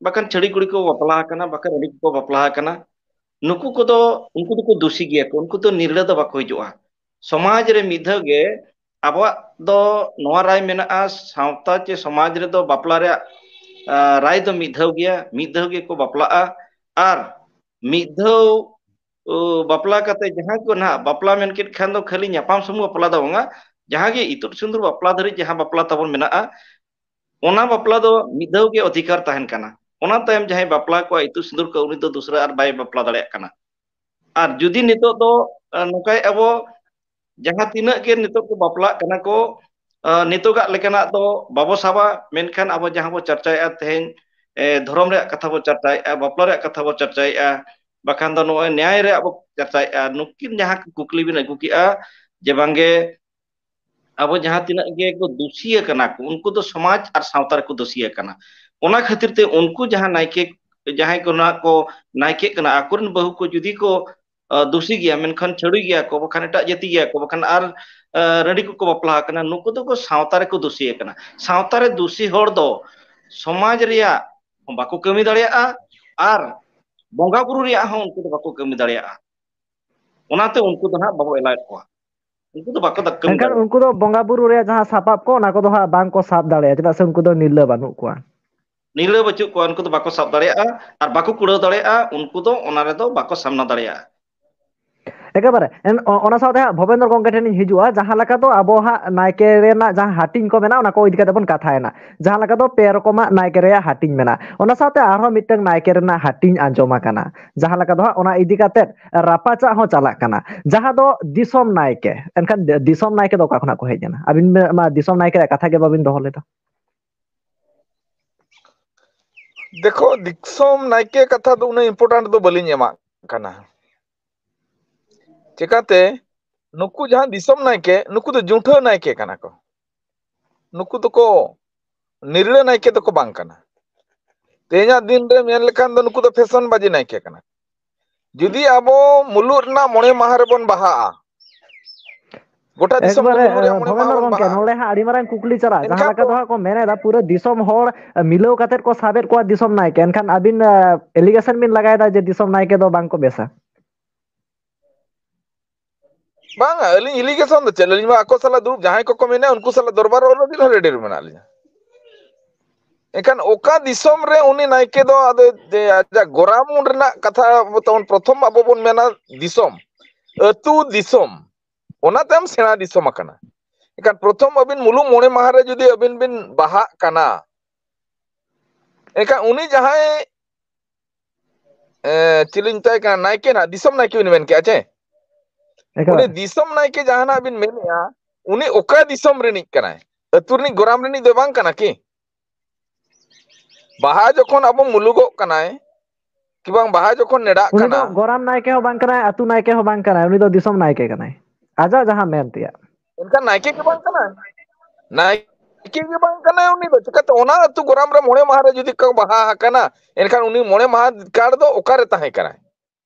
ᱵᱟᱠᱷᱟᱱ ᱪᱷᱟᱹᱲᱤ ᱠᱩᱲᱤ ᱠᱚ ᱵᱟᱯᱞᱟ ᱟᱠᱟᱱᱟ, ᱵᱟᱠᱷᱟᱱ ᱨᱟᱺᱰᱤ ᱠᱚᱠᱚ ᱵᱟᱯᱞᱟ ᱟᱠᱟᱱᱟ, ᱱᱩᱠᱩ ᱠᱚᱫᱚ, ᱩᱱᱠᱩ ᱫᱚᱠᱚ ᱫᱩᱥᱤ ᱜᱮᱭᱟ ᱠᱚ, ᱩᱱᱠᱩ ᱫᱚ ᱱᱤᱨᱞᱟᱹ ᱫᱚ ᱵᱟᱠᱚ ᱦᱤᱡᱩᱜᱼᱟ᱾ ᱥᱚᱢᱟᱡᱽ ᱨᱮ ᱢᱤᱫ ᱫᱷᱟᱣ ᱜᱮ ᱟᱵᱚᱣᱟᱜ ᱫᱚ ᱱᱚᱣᱟ ᱨᱟᱭ ᱢᱮᱱᱟᱜᱼᱟ, ᱥᱟᱶᱛᱟ ᱪᱮ ᱥᱚᱢᱟᱡᱽ ᱨᱮᱫᱚ ᱵᱟᱯᱞᱟ ᱨᱮᱭᱟᱜ, ᱟ, ᱨᱟᱭ ᱫᱚ ᱢᱤᱫ ᱫᱷᱟᱣ ᱜᱮᱭᱟ, ᱢᱤᱫ ᱫᱷᱟᱣ ᱜᱮᱠᱚ ᱵᱟᱯᱞᱟᱜᱼᱟ᱾ ᱟᱨ ᱢᱤᱫ ᱫᱷᱟᱣ, ᱳ, ᱵᱟᱯᱞᱟ ᱠᱟᱛᱮ ᱡᱟᱦᱟᱸᱭ ᱠᱚ ᱱᱟᱦᱟᱜ ᱵᱟᱯᱞᱟ ᱢᱮᱱ ᱠᱮᱫ ᱠᱷᱟᱱ ᱫᱚ ᱠᱷᱟᱹᱞᱤ ᱧᱟᱯᱟᱢ ᱥᱩᱢᱩᱝ ᱵᱟᱯᱞᱟ ᱫᱚ ᱵᱟᱝᱟ, ᱡᱟᱦᱟᱸ ᱜᱮ ᱤᱛᱩᱫ ᱥᱤᱸᱫᱩᱨ ᱵᱟᱯᱞᱟ ᱫᱷᱟᱹᱨᱤᱡ ᱡᱟᱦᱟᱸ ᱵᱟᱯᱞᱟ ᱛᱟᱵᱚᱱ ᱢᱮᱱᱟᱜᱼᱟ, ᱚᱱᱟ ᱵᱟᱯᱞᱟ ᱫᱚ ᱢᱤᱫ ᱫᱷᱟᱣ ᱜᱮ ᱚᱫᱷᱤᱠᱟᱨ ᱛᱟᱦᱮᱱ ᱠᱟᱱᱟ᱾ ᱚᱱᱟ ᱛᱟᱭᱚᱢ ᱡᱟᱦᱟᱸᱭ ᱵᱟᱯᱞᱟ ᱠᱚᱣᱟ, ᱤᱛᱩᱫ ᱥᱤᱸᱫᱩᱨ ᱠᱚᱣᱟ, ᱩᱱᱤ ᱫᱚ ᱫᱚᱥᱨᱟ ᱟᱨ ᱵᱟᱭ ᱵᱟᱯᱞᱟ ᱫᱟᱲᱮᱭᱟᱜ ᱠᱟᱱᱟ᱾ ᱟᱨ ᱡᱩᱫᱤ ᱱᱤᱛᱚᱜ ᱫᱚ, ᱟ, ᱱᱚᱝᱠᱟᱭᱮᱫᱼᱟ ᱵᱚ, ᱡᱟᱦᱟᱸ ᱛᱤᱱᱟᱹᱜ ᱜᱮ ᱱᱤᱛᱚᱜ ᱠᱚ ᱵᱟᱯᱞᱟᱜ ᱠᱟᱱᱟ ᱠᱚ, ᱟ, ᱱᱤᱛᱚᱜᱟᱜ ᱞᱮᱠᱟᱱᱟᱜ ᱫᱚ ᱵᱟᱵᱚ ᱥᱟᱵᱟ, ᱢᱮᱱᱠᱷᱟᱱ ᱟᱵᱚ ᱡᱟᱦᱟᱸ ᱵᱚ ᱪᱟᱨᱪᱟᱭᱮᱫᱼᱟ ᱛᱮᱦᱮᱧ, ᱮ, ᱫᱷᱚᱨᱚᱢ ᱨᱮᱭᱟᱜ ᱠᱟᱛᱷᱟ ᱵᱚ ᱪᱟᱨᱪᱟᱭᱮᱫᱼᱟ, ᱵᱟᱯᱞᱟ ᱨᱮᱭᱟᱜ ᱠᱟᱛᱷᱟ ᱵᱚ ᱪᱟᱨᱪᱟᱭᱮᱫᱼᱟ, ᱵᱟᱠᱷᱟᱱ ᱫᱚ ᱱᱚᱜᱼᱚᱭ ᱱᱮᱭᱟᱭ ᱨᱮᱭᱟᱜ ᱵᱚ ᱪᱟᱨᱪᱟᱭᱮᱫᱼᱟ, ᱱᱩᱠᱤᱱ ᱡᱟᱦᱟᱸ ᱠᱩᱠᱞᱤ ᱵᱤᱱ ᱟᱹᱜᱩ ᱠᱮᱜᱼᱟ ᱡᱮ ᱵᱟᱝᱜᱮ ᱟᱵᱚ ᱡᱟᱦᱟᱸ ᱛᱤᱱᱟᱹᱜ ᱜᱮ ᱠᱚ ᱫᱩᱥᱤ ᱟᱠᱟᱱᱟ ᱠᱚ, ᱩᱱᱠᱩ ᱫᱚ ᱥᱚᱢᱟᱡᱽ ᱟᱨ ᱥᱟᱶᱛᱟ ᱨᱮᱠᱚ ᱫᱩᱥᱤ ᱟᱠᱟᱱᱟ᱾ ᱚᱱᱟ ᱠᱷᱟᱹᱛᱤᱨ ᱛᱮ ᱩᱱᱠᱩ ᱡᱟᱦᱟᱸ ᱱᱟᱭᱠᱮ, ᱡᱟᱦᱟᱸᱭ ᱠᱚ ᱱᱟᱜ ᱠᱚ ᱱᱟᱭᱠᱮᱜ ᱠᱟᱱᱟ, ᱟᱠᱚᱨᱮᱱ ᱵᱟᱹᱦᱩ ᱠᱚ ᱡᱩᱫᱤ ᱠᱚ, ᱟ, ᱫᱩᱥᱤ ᱜᱮᱭᱟ, ᱢᱮᱱᱠᱷᱟᱱ ᱪᱷᱟᱹᱲᱩᱭ ᱜᱮᱭᱟ ᱠᱚ, ᱵᱟᱠᱷᱟᱱ ᱮᱴᱟᱜ ᱡᱟᱹᱛᱤ ᱜᱮᱭᱟ ᱠᱚ, ᱵᱟᱠᱷᱟᱱ ᱟᱨ, ᱟ, ᱨᱟᱺᱰᱤ ᱠᱚᱠᱚ ᱵᱟᱯᱞᱟ ᱟᱠᱟᱱᱟ, ᱱᱩᱠᱩ ᱫᱚᱠᱚ ᱥᱟᱶᱛᱟ ᱨᱮᱠᱚ ᱫᱩᱥᱤ ᱟᱠᱟᱱᱟ᱾ ᱥᱟᱶᱛᱟ ᱨᱮ ᱫᱩᱥᱤ ᱦᱚᱲ ᱫᱚ ᱥᱚᱢᱟᱡᱽ ᱨᱮᱭᱟᱜ ᱦᱚᱸ ᱵᱟᱠᱚ ᱠᱟᱹᱢᱤ ᱫᱟᱲᱮᱭᱟᱜᱼᱟ ᱟᱨ ᱵᱚᱸᱜᱟ ᱵᱩᱨᱩ ᱨᱮᱭᱟᱜ ᱦᱚᱸ ᱩᱱᱠᱩ ᱫᱚ ᱵᱟᱠᱚ ᱠᱟᱹᱢᱤ ᱫᱟᱲᱮᱭᱟᱜᱼᱟ᱾ ᱚᱱᱟᱛᱮ ᱩᱱᱠᱩ ᱫᱚ ᱦᱟᱸᱜ ᱵᱟᱵᱚ ᱮᱞᱟᱣᱮᱫ ᱠᱚᱣᱟ᱾ ᱩᱱᱠᱩ ᱫᱚ ᱵᱟᱠᱚ ᱫᱟ-, ᱠᱟᱹᱢᱤ ᱮᱱᱠᱷᱟᱱ ᱫᱟᱲᱮᱭᱟᱜᱼᱟ᱾ ᱩᱱᱠᱩ ᱫᱚ ᱵᱚᱸᱜᱟ ᱵᱩᱨᱩ ᱨᱮᱭᱟᱜ ᱡᱟᱦᱟᱸ ᱥᱟᱯᱟᱵ ᱠᱚ, ᱚᱱᱟ ᱠᱚᱫᱚ ᱦᱟᱸᱜ ᱵᱟᱝ ᱠᱚ ᱥᱟᱵ ᱫᱟᱲᱮᱭᱟᱜᱼᱟ, ᱪᱮᱫᱟᱜ ᱥᱮ ᱩᱱᱠᱩ ᱫᱚ ᱱᱤᱨᱞᱟᱹ ᱵᱟᱹᱱᱩᱜ ᱠᱚᱣᱟ᱾ ᱱᱤᱨᱞᱟᱹ ᱵᱟᱹᱪᱩᱜ ᱠᱚᱣᱟ, ᱩᱱᱠᱩ ᱫᱚ ᱵᱟᱠᱚ ᱥᱟᱵ ᱫᱟᱲᱮᱭᱟᱜᱼᱟ ᱟᱨ ᱵᱟᱠᱚ ᱠᱩᱲᱟᱹᱣ ᱫᱟᱲᱮᱭᱟᱜᱼᱟ, ᱩᱱᱠᱩ ᱫᱚ ᱚᱱᱟ ᱨᱮᱫᱚ ᱵᱟᱠᱚ ᱥᱟᱢᱱᱟ ᱫᱟᱲᱮᱭᱟᱜᱼᱟ᱾ ᱮᱠᱮᱵᱟᱨᱮ ᱮᱱ-, ᱚ-, ᱚᱱᱟ ᱥᱟᱶᱛᱮ ᱦᱟᱸᱜ ᱵᱷᱚᱵᱮᱱᱫᱨᱚ ᱜᱚᱢᱠᱮ ᱴᱷᱮᱱ ᱤᱧ ᱦᱤᱡᱩᱜᱼᱟ, ᱡᱟᱦᱟᱸ ᱞᱮᱠᱟ ᱫᱚ ᱟᱵᱚ ᱦᱟᱸᱜ ᱱᱟᱭᱠᱮ ᱨᱮᱱᱟᱜ ᱡᱟᱦᱟᱸ ᱦᱟᱹᱴᱤᱧ ᱠᱚ ᱢᱮᱱᱟᱜᱼᱟ, ᱚᱱᱟ ᱠᱚ ᱤᱫᱤ ᱠᱟᱛᱮ ᱵᱚᱱ ᱠᱟᱛᱷᱟᱭᱮᱱᱟ, ᱡᱟᱦᱟᱸ ᱞᱮᱠᱟ ᱫᱚ ᱯᱮ ᱨᱚᱠᱚᱢᱟᱜ ᱱᱟᱭᱠᱮ ᱨᱮᱭᱟᱜ ᱦᱟᱹᱴᱤᱧ ᱢᱮᱱᱟᱜᱼᱟ᱾ ᱚᱱᱟ ᱥᱟᱶᱛᱮ ᱟᱨᱦᱚᱸ ᱢᱤᱫᱴᱟᱝ ᱱᱟᱭᱠᱮ ᱨᱮᱱᱟᱜ ᱦᱟᱹᱴᱤᱧ ᱟᱸᱡᱚᱢ ᱟᱠᱟᱱᱟ, ᱡᱟᱦᱟᱸ ᱞᱮᱠᱟ ᱫᱚ ᱦᱟᱸᱜ ᱚᱱᱟ ᱤᱫᱤ ᱠᱟᱛᱮ ᱨᱟᱯᱟᱪᱟᱜ ᱦᱚᱸ ᱪᱟᱞᱟᱜ ᱠᱟᱱᱟ, ᱡᱟᱦᱟᱸ ᱫᱚ ᱫᱤᱥᱚᱢ ᱱᱟᱭᱠᱮ᱾ ᱮᱱᱠᱷᱟᱱ ᱫᱤ-, ᱫᱤᱥᱚᱢ ᱱᱟᱭᱠᱮ ᱫᱚ ᱚᱠᱟ ᱠᱷᱚᱱᱟᱜ ᱠᱚ ᱦᱮᱡ ᱮᱱᱟ? ᱟᱹᱵᱤᱱ ᱢᱟ ᱫᱤᱥᱚᱢ ᱱᱟᱭᱠᱮ ᱨᱮᱭᱟᱜ ᱠᱟᱛᱷᱟ ᱜᱮ ᱵᱟᱵᱤᱱ ᱫᱚᱦᱚ ᱞᱮᱫᱟ᱾ ᱫᱮᱠᱷᱚ, ᱫᱤᱥᱚᱢ ᱱᱟᱭᱠᱮ ᱠᱟᱛᱷᱟ ᱫᱚ ᱩᱱᱟᱹᱜ important ᱫᱚ ᱵᱟᱹᱞᱤᱧ ᱮᱢᱟᱜ ᱠᱟᱱᱟ᱾ ᱪᱮᱠᱟᱛᱮ, ᱱᱩᱠᱩ ᱡᱟᱦᱟᱸ ᱫᱤᱥᱚᱢ ᱱᱟᱭᱠᱮ, ᱱᱩᱠᱩ ᱫᱚ ᱡᱩᱱᱴᱷᱟᱹ ᱱᱟᱭᱠᱮ ᱠᱟᱱᱟ ᱠᱚ᱾ ᱱᱩᱠᱩ ᱫᱚᱠᱚ ᱱᱤᱨᱲᱟᱹ ᱱᱟᱭᱠᱮ ᱫᱚᱠᱚ ᱵᱟᱝ ᱠᱟᱱᱟ᱾ ᱛᱮᱦᱮᱧᱟᱜ ᱫᱤᱱ ᱨᱮ ᱢᱮᱱ ᱞᱮᱠᱷᱟᱱ ᱫᱚ ᱱᱩᱠᱩ ᱫᱚ ᱯᱷᱮᱥᱚᱱ ᱵᱟᱡᱮ ᱱᱟᱭᱠᱮ ᱠᱟᱱᱟ᱾ ᱡᱩᱫᱤ ᱟᱵᱚ ᱢᱩᱞᱩᱜ ᱨᱮᱱᱟᱜ ᱢᱚᱬᱮ ᱢᱟᱦᱟ ᱨᱮᱵᱚᱱ ᱵᱟᱦᱟᱜᱼᱟ, ᱜᱚᱴᱟ ᱫᱤᱥᱚᱢ ᱮᱠᱵᱟᱨᱮ, ᱵᱚᱱ ᱢᱩᱞᱩᱜ ᱨᱮᱭᱟᱜ ᱢᱚᱬᱮ ᱢᱟᱦᱟ ᱵᱷᱚᱵᱮᱱᱫᱨᱚ ᱵᱚᱱ ᱜᱚᱢᱠᱮ, ᱵᱟᱦᱟᱜᱼᱟ, ᱱᱚᱰᱮ ᱦᱟᱸᱜ ᱟᱹᱰᱤ ᱢᱟᱨᱟᱝ ᱠᱩᱠᱞᱤ ᱪᱟᱞᱟᱜᱼᱟ, ᱡᱟᱦᱟᱸ ᱮᱱᱠᱷᱟᱱ ᱞᱮᱠᱟ ᱫᱚ ᱫᱚ ᱦᱟᱸᱜ ᱠᱚ ᱢᱮᱱᱮᱫᱟ ᱯᱩᱨᱟᱹ ᱫᱤᱥᱚᱢ ᱦᱚᱲ ᱢᱤᱞᱟᱹᱣ ᱠᱟᱛᱮᱫ ᱠᱚ ᱥᱟᱵᱮᱫ ᱠᱚᱣᱟ ᱫᱤᱥᱚᱢ ᱱᱟᱭᱠᱮ, ᱮᱱᱠᱷᱟᱱ ᱟᱹᱵᱤᱱ ᱮᱞᱤᱜᱮᱥᱚᱱ ᱵᱤᱱ ᱞᱟᱜᱟᱭᱮᱫᱟ ᱡᱮ ᱫᱤᱥᱚᱢ ᱱᱟᱭᱠᱮ ᱫᱚ ᱵᱟᱝ ᱠᱚ ᱵᱮᱥᱟ᱾ ᱵᱟᱝᱟ, ᱟᱹᱞᱤᱧ ᱮᱞᱤᱜᱮᱥᱚᱱ ᱫᱚ ᱪᱮᱫ? ᱟᱹᱞᱤᱧ ᱢᱟ ᱟᱠᱚ ᱥᱟᱞᱟᱜ ᱫᱩᱲᱩᱵ, ᱡᱟᱦᱟᱸᱭ ᱠᱚᱠᱚ ᱢᱮᱱᱟ ᱩᱱᱠᱩ ᱥᱟᱞᱟᱜ ᱫᱚᱨᱵᱟᱨ ᱨᱮ already ᱨᱮᱰᱤ ᱨᱮ ᱢᱮᱱᱟᱜ ᱞᱤᱧᱟ᱾ ᱮᱱᱠᱷᱟᱱ ᱚᱠᱟ ᱫᱤᱥᱚᱢ ᱨᱮ ᱩᱱᱤ ᱱᱟᱭᱠᱮ ᱫᱚ ᱟᱫᱚ ᱡᱮ ᱟᱡᱟᱜ ᱜᱚᱨᱟᱢ ᱨᱮᱱᱟᱜ ᱠᱟᱛᱷᱟ ᱛᱟᱵᱚᱱ ᱯᱨᱚᱛᱷᱚᱢ ᱟᱵᱚ ᱵᱚᱱ ᱢᱮᱱᱟ ᱫᱤᱥᱚᱢ, ᱟᱹᱛᱩ ᱫᱤᱥᱚᱢ, ᱚᱱᱟ ᱛᱟᱭᱚᱢ ᱥᱮᱬᱟ ᱫᱤᱥᱚᱢ ᱟᱠᱟᱱᱟ᱾ ᱮᱱᱠᱷᱟᱱ ᱯᱨᱚᱛᱷᱚᱢ ᱟᱹᱵᱤᱱ ᱢᱩᱞᱩᱜ ᱢᱚᱬᱮ ᱢᱟᱦᱟ ᱨᱮ ᱡᱩᱫᱤ ᱟᱹᱵᱤᱱ ᱵᱤᱱ ᱵᱟᱦᱟᱜ ᱠᱟᱱᱟ, ᱮᱱᱠᱷᱟᱱ ᱩᱱᱤ ᱡᱟᱦᱟᱸᱭ, ᱮ, ᱪᱤᱞᱤᱧ ᱢᱮᱛᱟᱭ ᱠᱟᱱᱟ, ᱱᱟᱭᱠᱮ ᱱᱟᱜ, ᱫᱤᱥᱚᱢ ᱱᱟᱭᱠᱮ ᱵᱤᱱ ᱢᱮᱱ ᱠᱮᱜᱼᱟ ᱪᱮ? ᱩᱱᱤ ᱮᱠᱮᱵᱟᱨᱮ᱾ ᱫᱤᱥᱚᱢ ᱱᱟᱭᱠᱮ ᱡᱟᱦᱟᱱᱟᱜ ᱵᱤᱱ ᱢᱮᱱᱮᱜᱼᱟ, ᱩᱱᱤ ᱚᱠᱟ ᱫᱤᱥᱚᱢ ᱨᱤᱱᱤᱡ ᱠᱟᱱᱟᱭ? ᱟᱹᱛᱩ ᱨᱤᱱᱤᱡ ᱜᱚᱨᱟᱢ ᱨᱤᱱᱤᱡ ᱫᱚ ᱵᱟᱝ ᱠᱟᱱᱟ ᱠᱤ? ᱵᱟᱦᱟ ᱡᱚᱠᱷᱚᱱ ᱟᱵᱚ ᱢᱩᱞᱩᱜᱚᱜ ᱠᱟᱱᱟᱭ, ᱠᱤ ᱵᱟᱝ ᱵᱟᱦᱟ ᱡᱚᱠᱷᱚᱱ ᱱᱮᱰᱟᱜ ᱩᱱᱤ ᱫᱚ ᱠᱟᱱᱟ, ᱜᱚᱨᱟᱢ ᱱᱟᱭᱠᱮ ᱦᱚᱸ ᱵᱟᱝ ᱠᱟᱱᱟᱭ, ᱟᱹᱛᱩ ᱱᱟᱭᱠᱮ ᱦᱚᱸ ᱵᱟᱝ ᱠᱟᱱᱟᱭ, ᱩᱱᱤ ᱫᱚ ᱫᱤᱥᱚᱢ ᱱᱟᱭᱠᱮ ᱠᱟᱱᱟᱭ, ᱟᱡᱟᱜ ᱡᱟᱦᱟᱸ ᱢᱮᱱ ᱛᱮᱭᱟᱜ᱾ ᱮᱱᱠᱷᱟᱱ ᱱᱟᱭᱠᱮ ᱜᱮ ᱵᱟᱝ ᱠᱟᱱᱟᱭ᱾ ᱱᱟᱭᱠᱮ ᱜᱮ ᱵᱟᱝ ᱠᱟᱱᱟᱭ ᱩᱱᱤ ᱫᱚ᱾ ᱪᱤᱠᱟᱹᱛᱮ ᱚᱱᱟ ᱟᱹᱛᱩ ᱜᱚᱨᱟᱢ ᱨᱮ ᱢᱚᱬᱮ ᱢᱟᱦᱟ ᱨᱮ ᱡᱩᱫᱤ ᱠᱚ ᱵᱟᱦᱟ ᱟᱠᱟᱱᱟ, ᱮᱱᱠᱷᱟᱱ ᱩᱱᱤ ᱢᱚᱬᱮ ᱢᱟᱦᱟ ᱠᱟᱨ ᱫᱚ ᱚᱠᱟᱨᱮ ᱛᱟᱦᱮᱸ ᱠᱟᱱᱟᱭ?